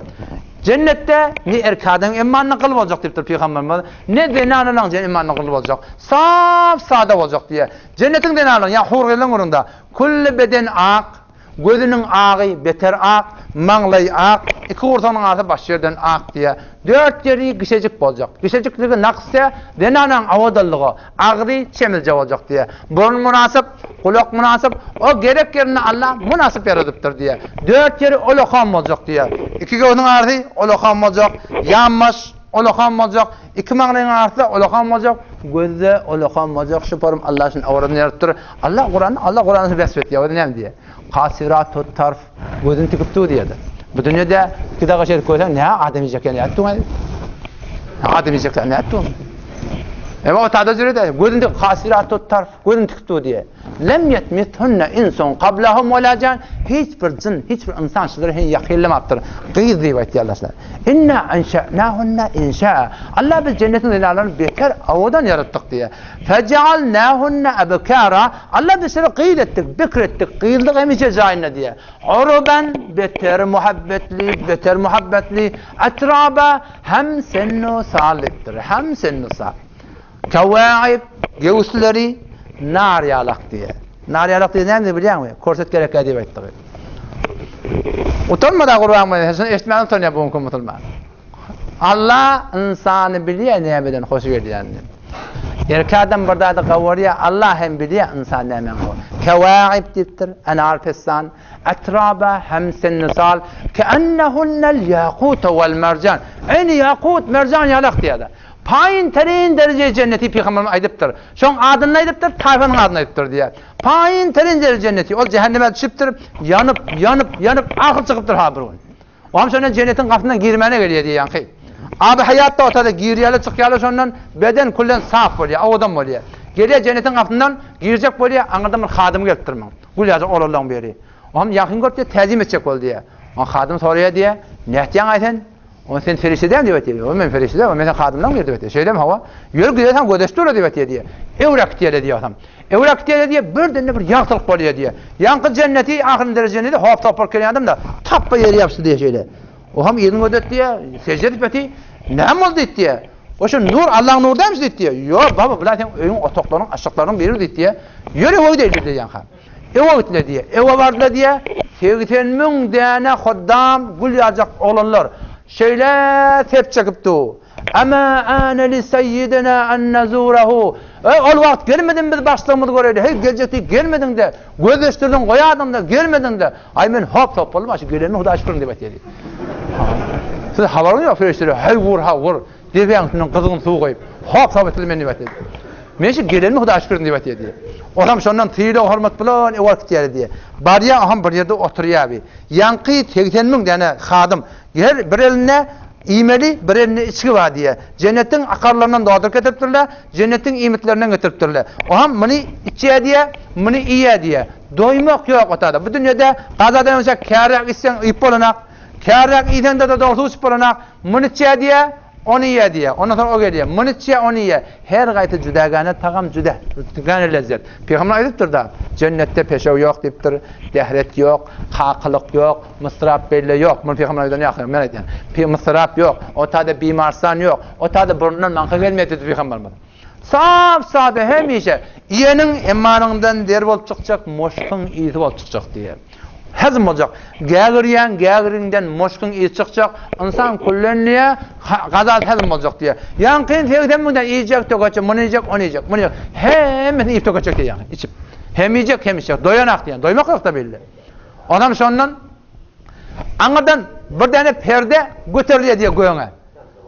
Speaker 1: Jennetde ne erkek adamyň imanyna gyl boljak diýipdir pygamberimiz, ne zenanalaryň imanyna gyl boljak. Sap-sada boljak diýýär. Jennetiň zenanalary, ýa hur gyzlaryň gürrüňde, külli beden ak, Gözüniň agy beter ak, maňlaýy ak, iki gursagynyň arasy baş ýerden ak diýýär. Dört ýeri gişejik boljak. Gişejikligi naks diýýär, zenanaň owadanlygy, agzy çemilje boljak diýýär. Burun mynasyp, gulak mynasyp, o gerek ýerinde Alla mynasyp ýaradypdyr diýýär. Dört ýeri olakan boljak diýýär. Iki göwsüň arasy olakan boljak, ýanbaş olakan boljak, iki maňlaýyň arasy olakan boljak, gözde olakan boljak. Şu forum Alla şuny owadan ýaradypdyr. Allah Kurany Allah Kurany wesp etýär. O näme diýýär? Kasiratut tarf gözüni tikip dur diýýär. Bu dünýede iki daga şeýdip görseň näme adam iýjek ýaly ýatyp dur. Adam iýjek ýaly nätdi dur. Emma o tada jürede gözüni tik kasiratut tarf gözüni tikip dur diýýär. Lem yetmithunna insun qablahum wala jan hiç bir jyn, hiç bir insan şulara hen ýakynlamapdyr. Gyz diýip aýtýarlar. Inna enşe'nahunna inşa. Allah biz jennetiň zenanlaryny beter owadan ýaratdyk diýýär. Fejealnahunne ebkara, Allah biz şuny gyz etdik, bikr etdik, gyzlyk hemişe jaýynda diýýär. Uruban, beter muhabbetli, beter muhabbetli, etraba, hem sennu sal diýipdir, hem sennu sal. Kewaib, göwüsleri nar ýalak diýýär. Nar ýalak diýen näme bilýäňmi? Korset gerekkä diýip aýtdygy. Utanma da gurban bolýan, şuny eşitmäge utanýar bu günki musulman. Allah ynsany bilýär nämeden hoş gelýänini. Erkek adam bir zady gawarýar, Allah hem bilýär ynsan nämäni gawarýar. Kewaib diýipdir, enar pessan, etraba hemsen nisal, keennehunel ýakutu wal merjan. Eýni ýakut, merjan ýalak diýýär. Paýyn terin dereje jenneti pygamberimiz aýdypdyr. Şoň adyny aýdypdyr, taýfanyň adyny aýdypdyr diýýär. Paýyn terin dereje jenneti, ol jähenneme düşüpdir, ýanyp, ýanyp, ýanyp ahyr çykypdyr ha bir gün. Oam şondan jennetiň gapysyndan girmäne gelýär diýýär ýaňky. Aby haýat da otada girýärler, çykýarlar şondan beden küllen sap bolýar, owadan bolýar. Gelýär jennetiň gapysyndan girjek bolýar, aňyrdan bir hadym gelipdir muň. Gül ýaljak oglanlaryň biri. Oam ýakyn görüp diýýär, täzim etjek boldy diýýär. Oňa hadym soraýar diýýär, Nätýäň-aý sen? Oňa sen perişde däl diýip aýtýar. Ýok, men perişde däl, men seň hadymlaň biri diýip aýtýar. Şeýlemi, hawa. Ýör giderseň gözeş dur diýip aýtýar diýýär. Öwräk gitýärler diýýär otam. Öwräk gitýärler diýýär, birden-de bir ýagtylyk bolýar diýýär. Ýaňky jenneti, ahyryn dereje jenneti hop-sop bolup gelýän adam-da, tapba ýere ýapyşdy diýýär şeýle. O hem yzyny gözlet diýýär, sežde edip ýaty, näme boldy diýip diýýär. O şu nur, Allaň nury dälmi diýip diýýär. Ýok, baba, bular seň öýüň otaklarynyň, aşaklarynyň biri diýip diýýär. Ýör öe gideýli diýýär ýaňky. Öe gitdiler diýýär. Öe bardylar diýýär, 80 müň däne hoddam gül ýaljak oglanlar şeýle sep çekip dur. Ama ane li seyyidina an nazurehu. Eý, ol wagt gelmediň biz başlygymyzy göreli. Heý, geljek diýip gelmediň-de, gözleşdirdiň goýadyň-da, gelmediň-de. Aý, men hop-sop boldum, şu gelenime Hudaýa şükür diýip aýtýar. Siz habaryňyz ýok, perişdeler, heý, wur, ha, wur, depäň üstünden gyzgyn suw guýup, hop-sop etdiler meni diýip aýtýar. Men şu gelenime Hudaýa şükür diýip aýtýar diýýär. Olam şondan sylag-hormat bilen öe alyp gitýär diýýär. Barýar, oňam bir ýerde oturýar bi. Ýaňky 80 müň däne hadym, her bir elinde Iýmeli bir elinde içgi bar diýýär. Jennetiň akarlaryndan dolduryp getiripdirler, jennetiň iýmitlerinden getiripdirler. Oňam muny içýär diýýär, muny iýýär diýýär. Doýmak ýok otada. Bu dünýede gazadan öňçä käriräk içseň iýip bolanak, käriräk iýseň-de dogry suw içip bolanak. Muny içýär diýýär, ony iýýär diýýär. Ondan soň o gelýär. Muny içýär, ony iýýär. Her gaýsy jüdägäne tagam jüdä, jüdägäne lezzet. Pygamber aýdypdyr-da, Jennetde peşew ýok diýipdir, dehret ýok, kakylyk ýok, Mysrap beýle ýok. Muny pygamber aýdan ýok, men aýdýan. Pi mysrap ýok. O taýda bimarstan ýok. O taýda burnundan maňka gelmeýär diýdi pygamberimiz. Sap-sada hemişe iýeniň emmanyňdan der bolup çykjak, moşkuň ysy bolup çykjak diýýär. Hezm boljak. Gägirýäň, gägiriňden moşkuň ysy çykjak. Ynsan küllenýär, gazat hezm boljak diýýär. Ýaňkyny 80 müňden iýjek, tökejek, muny iýjek, ony iýjek, muny iýjek. Hemmesini iýip tökejek diýýär, içip. Hem iýjek, hem içjek. Doýanak diýýär. Doýmak ýok-da belli. Onam şondan aňyrdan bir däne perde göterilýär diýýär göňe.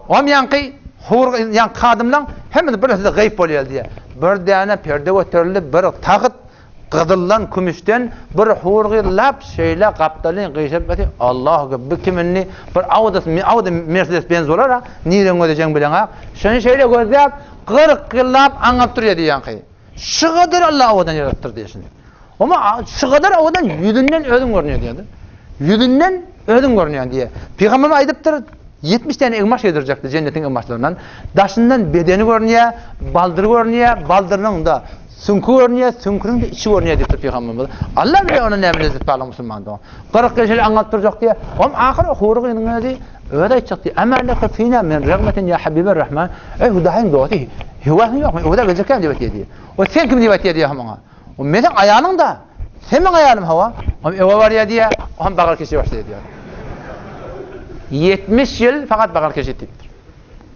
Speaker 1: Oňam ýaňky hur ýaňky hadymlaň hemmesi bir sözde gaýyp bolýar diýýär. Bir däne perde göterildi, bir tagt. Gyzyldan, kümüşden bir hur gyz lap şeýle gapdalyň gyşaryp ýatyr. Allahu ekber, bu kim indi? Bir Audisy, Audi, Mercedes Benz bolar-a, nirden gözlejegiňi bileňok. Şony şeýle gözläp, 40 ýyllap aňňap durýar diýýäňki. Şugadar Allah owadan ýaradypdyr diýýär şuny. Oma şugadar owadan ýüzünden özüň görünýär diýýär. Ýüzünden özüň görünýär diýýär. Pygamberimiz aýdypdyr, 70 däne egmaş geýdirjekdi jennetiň egmaşlaryndan. Daşyndan bedeni görünýär, baldyry görünýär, baldyrynyň-da süňki görünýär, süňküniň-de içi görünýär diýipdir pygamberimiz. Allah bilýär onda näme lezzet barlygyny musulman dogan. 40 ýyl şeýle aňňalyp durjak diýýär. Om ahyr hury gyzyň özi özi aýtjak diýýär. Emma leke fina min regmetin ýa habiber rahman. Eý Hudaýyň dosty, höwesiň ýokmy? Öwez geljekkäm diýip aýtýar diýýär. O sen kim diýip aýtýar diýýär oňa. O meniň aýalyň da. Sen meň aýalym hawa. Om öwe barýar diýýär. O hem bagal keşi başlaýar diýýär. 70 ýyl fakat bagal keşi diýipdir.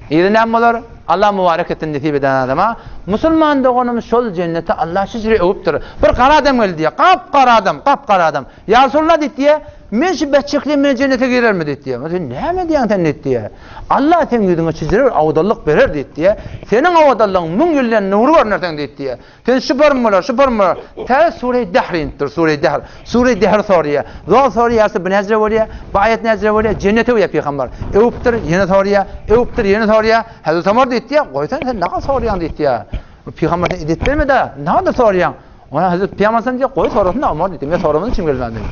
Speaker 1: Yzy näme bolar? Allah mübarek etsin nesip eden adama. Musulman doganym şol jennete Allah şüjre öwüpdir. Bir gara adam geldi diýýär. Gap gara adam, gap gara adam. Ýa Resulallah diýdi diýýär. Men şu beçjekliğim bilen jennete girermi diýdi diýýär. Sen näme diýýäň sen diýdi diýýär. Allah seň ýüzüňe şüjre bir owadanlyk berer diýdi diýýär. Seniň owadanlygyň müň ýyldan nury görner seň diýdi diýýär. Sen şu bormy bolar, şu bormy bolar. Täze Sure-i Dehr inipdir, Sure-i Dehr. Sure-i Dehr soraýar. Zol soraýarsa bu näjre bolýar, bu aýat näjre bolýar, jennete öwýär pygamber. Öwüpdir, ýene soraýar, öwüpdir, ýene soraýar. Hazreti Omar diýdi, goýsana sen nagal soraýaň diýdi. Pygamber sen edep berme-de, nagal soraýaň. Ona Hazreti Pygamber sen diýdi, goý sorasyn Omar diýdi. Men soramadan içim gelmän diýdi.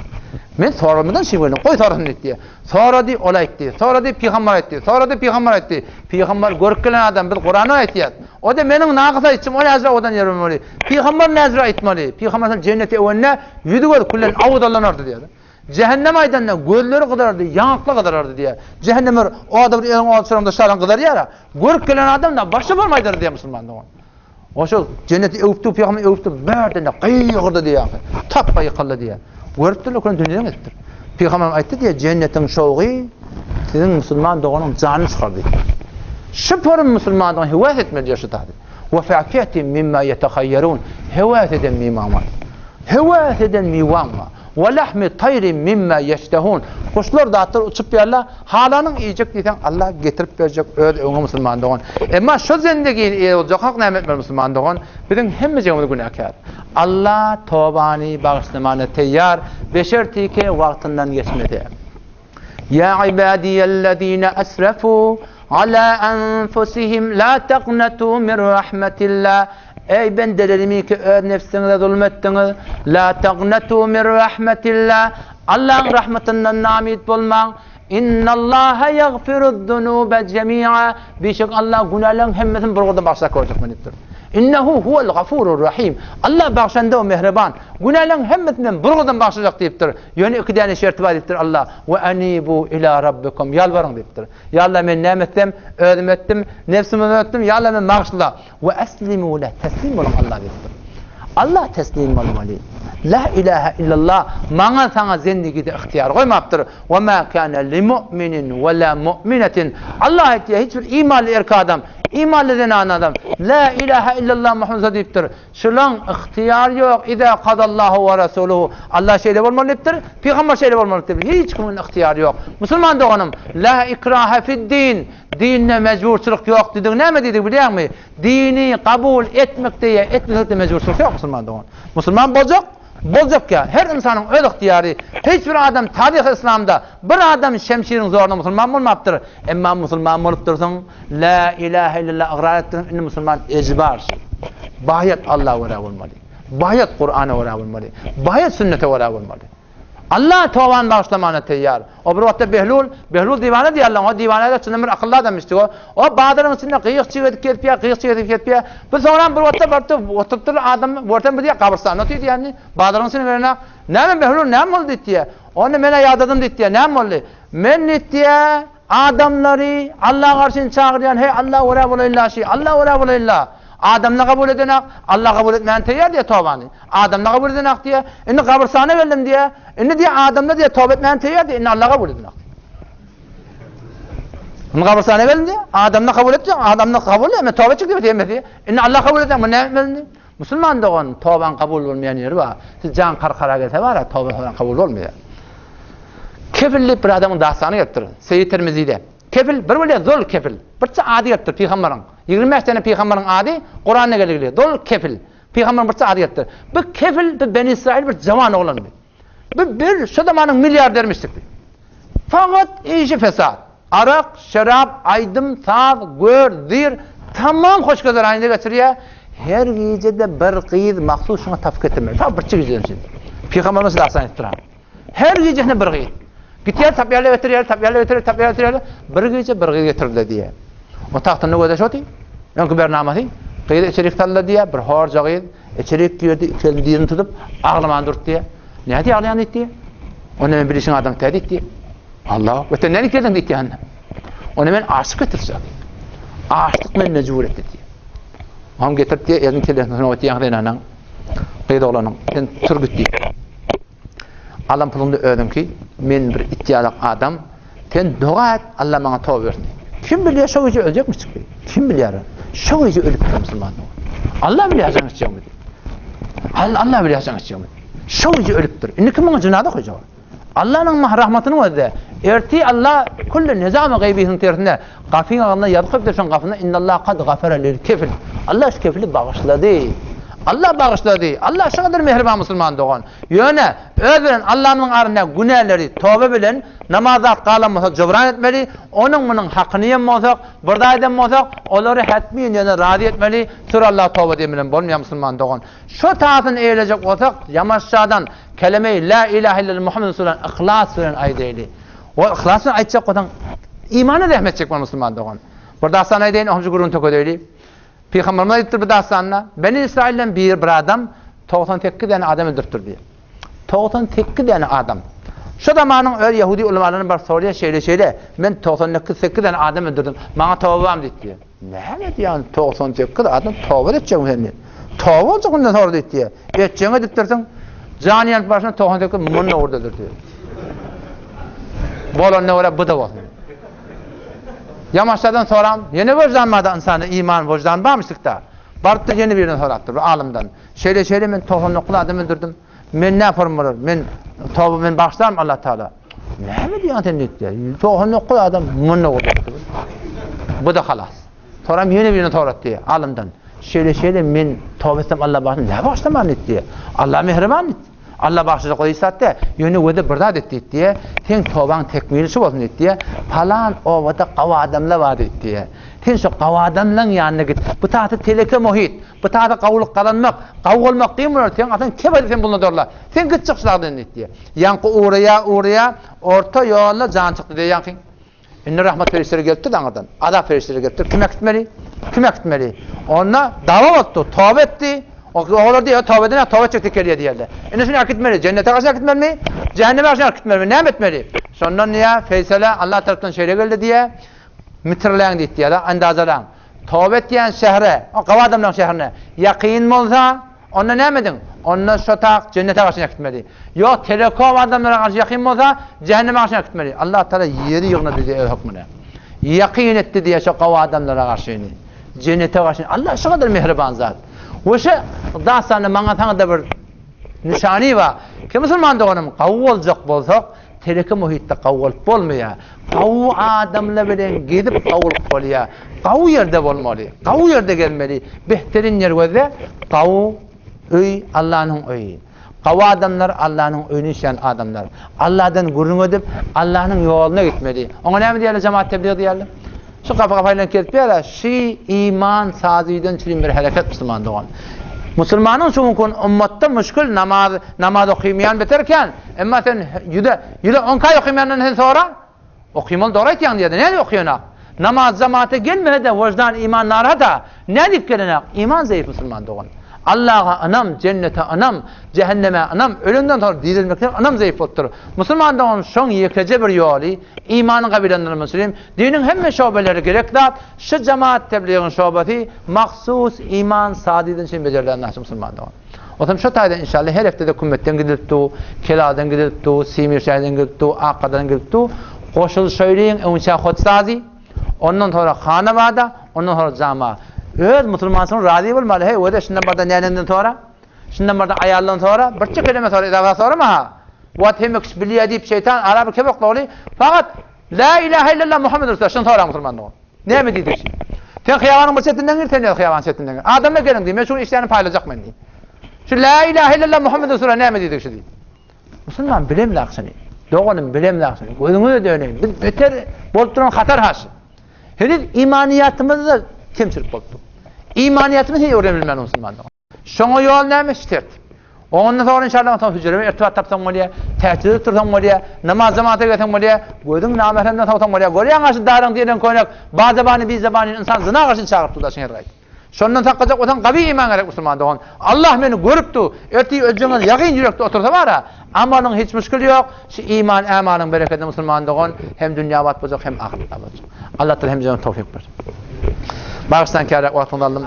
Speaker 1: Men soramadan içim gelmän, goý sorasyn diýdi. Sorady, ol aýtdy. Sorady, pygamber aýtdy. Sorady, pygamber aýtdy. Pygamber görüp gelen adam, biz Kurany aýtýas. O-da meniň nagys aýtjym, o näzire owadan ýer bolmaly. Pygamber näzire aýtmaly. Pygamber sallam jennete öwende ýüzi gözi küllen owadanlanardy diýýär. Jähennem aýdanda gözleri gyzarardy, ýaňakly gyzarardy diýýär. Jähennem bir oda bir eliň ody çyraňda şalan gyzarýar-a. Görüp gelen adam da başy bolmaý aýdar diýýär musulman dogan. Oşo jenneti öwüpdi, pygamber öwüpdi, bärden-de gygyrdy diýýär. Tapba ýykyldy diýýär. Görüpdirler, köne dünýeden geçipdir. Pygamber aýtdy diýýär, jennetiň şowgy siziň musulman doganyň janyny çykar diýdi. Şu porun musulman dogan höwes etmeli diýýär şu zady. Wa fakihatin mimma yetahayyarun. Höwes eden miwaň bar. Höwes eden miwaň bar. Wa lahmi taýrin mimma ýeştehun. Guşlar zatlar uçup ýärler, halanyň iýjek diýseň Allah getirip berjek öz öňüňe musulman dogan. Emma şo zendegini eýe boljak hak näme etmeli musulman dogan? Biziň hemmejigimiz günäkär. Allah tobany bagyşlamana teýýar, beşertike wagtyndan geçmese. Ýa ibadiýellezine esrefu ala enfusihim la taqnatu min rahmetillah. Eý bendelerimi ki öz nebsiňize zulum etdiňiz, la taqnatu min rahmetillah. Allahyň rahmetyndan namyt bolmaň. Innallaha ýagfiruz-zunuba jemi'a. Bişek Allah günäleriň hemmesini bir gurda bagyşlap görjek men diýipdir. Innehu huwel gafurur rahim. Allah bagşanda we mähriban. Günäleriň hemmesini men bir gurdan bagyşlajak diýipdir. Ýöne iki däne şerti bar diýipdir Allah. We enibu ila rabbikum. Ýalbaryň diýipdir. Ýa Allah men näme etsem, özüm etdim, nebsime etdim, ýa Allah meni bagyşla. We eslimu leh. Teslim boluň Allah diýipdir. Allah teslim bolmaly. La ilahe illallah maňa saňa zendigide ygtyýar goýmapdyr. We ma kana li mu'minin we la mu'minetin. Allah aýtýar, hiç bir imanly erkek adam, imanly zenan adam La ilahe illallah Muhammed diýipdir. Şulaň ygtyýary ýok. Iza kadallahu we rasuluhu. Allah şeýle bolmaly diýipdir, pygamber şeýle bolmaly diýipdir. Hiç kimiň ygtyýary ýok. Musulman doganym, la ikraha fid-din. Dinde mejburçylyk ýok diýdigi näme diýdigi bilýäňmi? Dini kabul etmekde ýa etmezlikde mejburçylyk ýok musulman dogan. Musulman boljak, boljak ýa. Her ynsanyň öz ygtyýary. Hiç bir adam taryhy yslamda bir adam şemşiriň zoruna musulman bolmapdyr. Emma musulman bolup dursaň, La ilahe illallah ygrar etdiň, indi musulman ejbar şi. Baýat Alla görä bolmaly. Baýat Kurana görä bolmaly. Baýat sünnete görä bolmaly. Allah tobany bagyşlamana teýýar. O bir wagtda Behlul, Behlul diwana diýýärler, o diwana-da çyndan bir akylly adam içdi. O, o bazaryň içinde gyýyk-çyg edip gezip ýör, gyýyk-çyg edip gezip ýör. Bir soňram bir wagtda barypdyr, oturypdyr adam, görsem bir diýýär, gabrystanda otyr diýýär. Bazaryň içine gelene, Näme Behlul, näme boldy diýýär. Onda men-ä ýadadym diýýär, näme boldy? Men diýýär, Adamlary Alla garşyn çagyrýan, heý, Alla görä bolaýynla şi, Alla görä bolaýynla. Adamlar kabul edenak, Alla kabul etmäni teýýar diýýär tobany. Adamlar kabul edenak diýýär. Indi gabrystana geldim diýýär. Indi diýýär, adamlar diýýär, toba etmäni teýýar diýýär, indi Alla kabul edenak. Indi gabrystana geldim diýýär, adamlar kabul etjek, adamlar kabul etme, toba etjek diýip hemmesi. Indi Alla kabul edenak, bu näme etmeli indi? Musulman dogan, tobaň kabul bolmaýan ýeri bar. Siz jan karkara gelse bar, toba soran kabul bolmaýar. Kefil diýip bir adamyň dastany gelipdir. Seýit Tirmizide. Kefil bir bolýar zol kefil. Birçe ady gelipdir pygambaryň. 25 däne pygambaryň ady Kuranda gelgili. Zol kefil. Pygamber bir ady gelipdir. Bu kefil bu Beni İsrail bir jawan oglandy. Bu bir şu zamanyň milliardermişdik. Fakat işi fesat. Arak, şerap, aýdym, saz, gör, zir tamam hoş gözeranyny geçirýär. Her gije-de bir gyz mahsus şuňa tapyp getirmeli. Ta birçe gijeden üçin. Pygamberimiz dastan aýdypdyr. Her gijesine bir gyz. Gitýär, tapýarlar, getirýär, tapýarlar, getirýär, tapýarlar, getirýär. Bir gije bir gyz getirdiler diýýär. O tagtynda göze şody. Öňki bernamasy. Gyzy içerik saldylar diýýär. Bir horja gyz içerik girdi, iki elini dyzyny tutup, aglaman durdy diýýär. Nädip aglaýan diýdi. Onda men bilişiň adam tä diýdi. Allah, we sen nädip geldiň diýdi ýanyna. Onda men açlyk getirjek. Açlyk meni mejbur etdi diýdi. Oňam getirip diýýär, elini kellesine soňa diýýär zenanaň. Gyz oglanyň, sen tur git diýdi. Alan puluň-da özüňki, men bir it ýalak adam, sen doga et, Alla maňa toba bersin diýdi. Kim bilýär şo gije öljekmişdik diýdi. Kim bilýär? Şo gije ölüpdir musulman dogan. Alla bilýär haçan geçjegimi diýdi. Alla Alla bilýär haçan geçjegimi. Şo gije ölüpdir. Indi kim muňa jynaza goýjak? Allanyň rahmatynyň özde. Erti Alla külli nizamy gaýbysynyň tersine gapyň agzynda ýazyp goýupdyr şoň gapyna innallaha kad gafara lil kefil. Alla şu kefili bagyşlady. Alla bagyşlady. Alla şu kadar mähriban musulman dogan. Ýöne öz bilen Allanyň arasynda günäleri toba bilen namaz zat galan bolsa jybran etmeli, onuň munuň hakyny iýen bolsak, bir zat eden bolsak, olary hetmin ýöne razy etmeli, sür Alla toba diýen bilen bolmaýar musulman dogan. Şu tasyny eýlejek bolsak, ýamaşjadan kelemeýi la ilahe illallah Muhammed Resulullah yhlas bilen aýdaýly. O yhlas bilen aýtjak bolsaň, imana zähmet çekmeli musulman dogan. Bir dastan aýdaýyn, oňa gürrüňi tökedeýli. Pygamberimiz aýdypdyr bir dastanda, Beni Israilden bir bir adam 98 däne adam öldüripdir diýip. 98 däne adam. Şu zamanyň öz ýahudi ulamalaryna baryp sorýar, şeýle-şeýle, men 98 sekiz däne adam öldürdim, maňa toba barmy diýip diýýär. Näme diýýän, 98 adam toba etjekmi sen diýip. Toba boljak ondan sonra diýip diýýär. Etjegiňi edipdirsiň, jan ýanyp barşyna 98 munda urdy diýip. Bolanyna görä bu-da bolsun. Ýamaşjadan soram, ýene wyždan barda ynsanda iman, wyždan barmyşlykda. Barypdyr ýene birinden sorapdyr, bir alymdan. Şeýle-şeýle men 99 adam öldürdim. Men näme form bolar? Men toba men bagyşlarmy Allah Taala? Näme diýýäň sen diýdi. 99 adam munda bolupdy. Bu da halas. Soram ýene birini soratdy alymdan. Şeýle-şeýle men toba etsem Allah bagyşlar. Näme bagyşlaman diýdi. Allah mähriban diýdi. Allah bagyşlajak o hiç zat däl. Ýöne göze bir zat et diýdi. Seň tobaň tekmili şu bolsun diýdi. Palan obada gawy adamlar bar diýdi. Sen şu gawy adamlaň ýanyna git. Bu taýda teleke muhit. Bu taýda gawulyk gazanmak, gawy bolmak kyn bolar. Seň ataň kep edip sen bulna Sen git çyk şu dagdan diýdi. Ýaňky ugraýa, ugraýa, orta ýolda jan çykdy diýýär ýaňky. Indi rahmat perişdeleri gelipdir aňyrdan. Azap perişdeleri gelipdir. Kim äkitmeli? Kim äkitmeli? Onda dawa bolupdy, toba etdi. Olar diýýär, toba edene toba etjek dikelýär diýýärler. Indi şuny äkitmeli. Jennete garşy äkitmelimi? Jähenneme garşy äkitmelimi? Näme etmeli? Şondan diýýär, feýsala Allah tarapdan şeýle geldi diýýär. Mitirläň diýdi diýýär, andazalaň. Toba etýän şähre, o gawy adamlaryň şäherine ýakyn bolsa, Onda näme ediň? Onda şo tak jennete garşy äkitmeli. Ýok, telekom adamlara garşy ýakyn bolsa, jähenneme garşy äkitmeli. Allah Taala ýeri ýygnady diýýär öz hökmüne. Ýakyn etdi diýýär şo gowy adamlara garşyny. Jennete garşy. Allah şu kadar mähriban zat. We şu dastanda maňa saňa-da bir nyşany bar. Ki musulman doganym, gowy boljak bolsak, Teleke muhitde gawy bolup bolmaýar. Gawy adamlar bilen gezip gawulyk bolýar. Gawy ýerde bolmaly. Gawy ýerde gezmeli. Behterin ýer gözle, gawy öý Allanyň öýi. Gawy adamlar Allanyň öýüni işleýän adamlar. Alladan gürrüň edip, Allanyň ýoluna gitmeli. Oňa näme diýerler jemaat tebligy diýerler. Şu gapy gapy aýlanyp gezip ýör-ä, şi iman sazydan çürim bir hereket musulman dogan. Musulmanyň şu günki gün ummatda müşgil namaz, namaz okymýan beter kän. Emma sen ýüze, ýüze onka okymýandan sen sora. Okymaly dogry aýtýaň diýýär. Nädip okýanak? Namaz jamaata gelmese-de wyždan, iman narahat-a. Nädip gelenak? Iman zeýif musulman dogan. Allaha ynam, jennete ynam, jähenneme ynam, ölenden soň dirilmekden ynam zeýif bolupdyr. Musulman dogan şoň ýekeje bir ýoly imanyň gabylandyr muslim. Diniň hemme şobeleri gerek zat, şu jemaat tebligiň şobesi mahsus iman sadydan üçin bejerilen naşy musulman dogan. Otam şo taýdan inşallah her hepdede Kümmetden gidilip du, Kelaldan gidilip du, Simir şäherden gidilip du, Akgadan gidilip du, goşulyşaýlyň öňçä hotsazy, ondan sonra Hanabada, ondan sonra jama. Öz musulmançylygyň razy bolmaly, heý, öde şundan barda nänenden sonra, şundan barda aýaldan sonra, birçe keleme sonra, izafa sorama ha. Wagt hemme kişi bilýär diýip şeýtan ara bir kebek dogry. Fakat La ilahe illallah Muhammed Resulullah. Şunu soraň musulman dogan. Näme diýdi şi? Sen hyýabanyň bir çetinden gir, sen öz hyýabanyň çetinden gir. Adamlar geliň diýip, men şu işlerini paýlajak men diýip. Şu la ilahe illallah Muhammed Resulullah näme diýdik şu diýip. Musulman bilem lakşyny. Doganym bilem lakşyny. Gözüňize döneýin. Biz beter bolup duran hatar haşy. Heniz imaniýatymyzda kemçilik bolup dur. Imaniýatymyz hiç öwrenilmän musulman dogan. Şoňa ýol näme şu tertip. Ondan soňra inşallah soň hüjreme irtibat tapsaň bolýar, tähejjüde tursaň bolýar, namaz jemata gelseň bolýar, gözüň namähremden sowsaň bolýar. Görýäň şu daryň diýlen köýnek bazabany bizabany ynsan zyna garşy çagyryp dur daşyň her gaýsy. Şondan saklajak bolsaň gawy iman gerek musulman dogan. Allah meni görüp dur. Ertir öljeňiz ýagyn ýürekde otursa bara, amalyň hiç müşgili ýok. Şu iman ämalyň berekedine musulman dogan hem dünýä abat boljak hem ahyret abat boljak. Allah taala hemmämize towfik bersin. Bagyşlaň käräk wagtyňyzy aldym.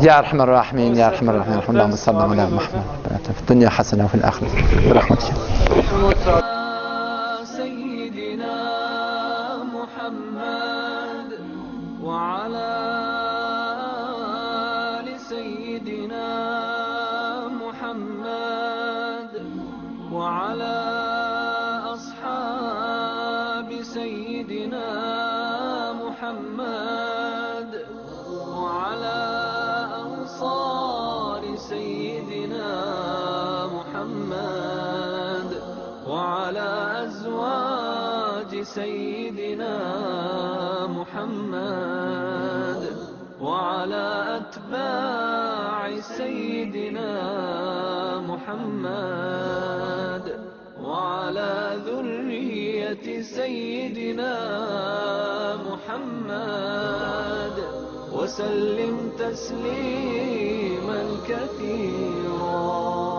Speaker 1: Ya Erhamer Rahimin, Ya Erhamer Rahimin, Allahumma salli ala Muhammed. Fi dunya hasene ve fil ahiret. Bi rahmetik.
Speaker 2: سيدنا محمد وعلى آل سيدنا محمد وعلى أصحاب سيدنا محمد وعلى أنصار سيدنا محمد وعلى أزواج سيدنا محمد وعلى أتباع سيدنا محمد وعلى ذرية سيدنا محمد وسلم تسليما كثيرا.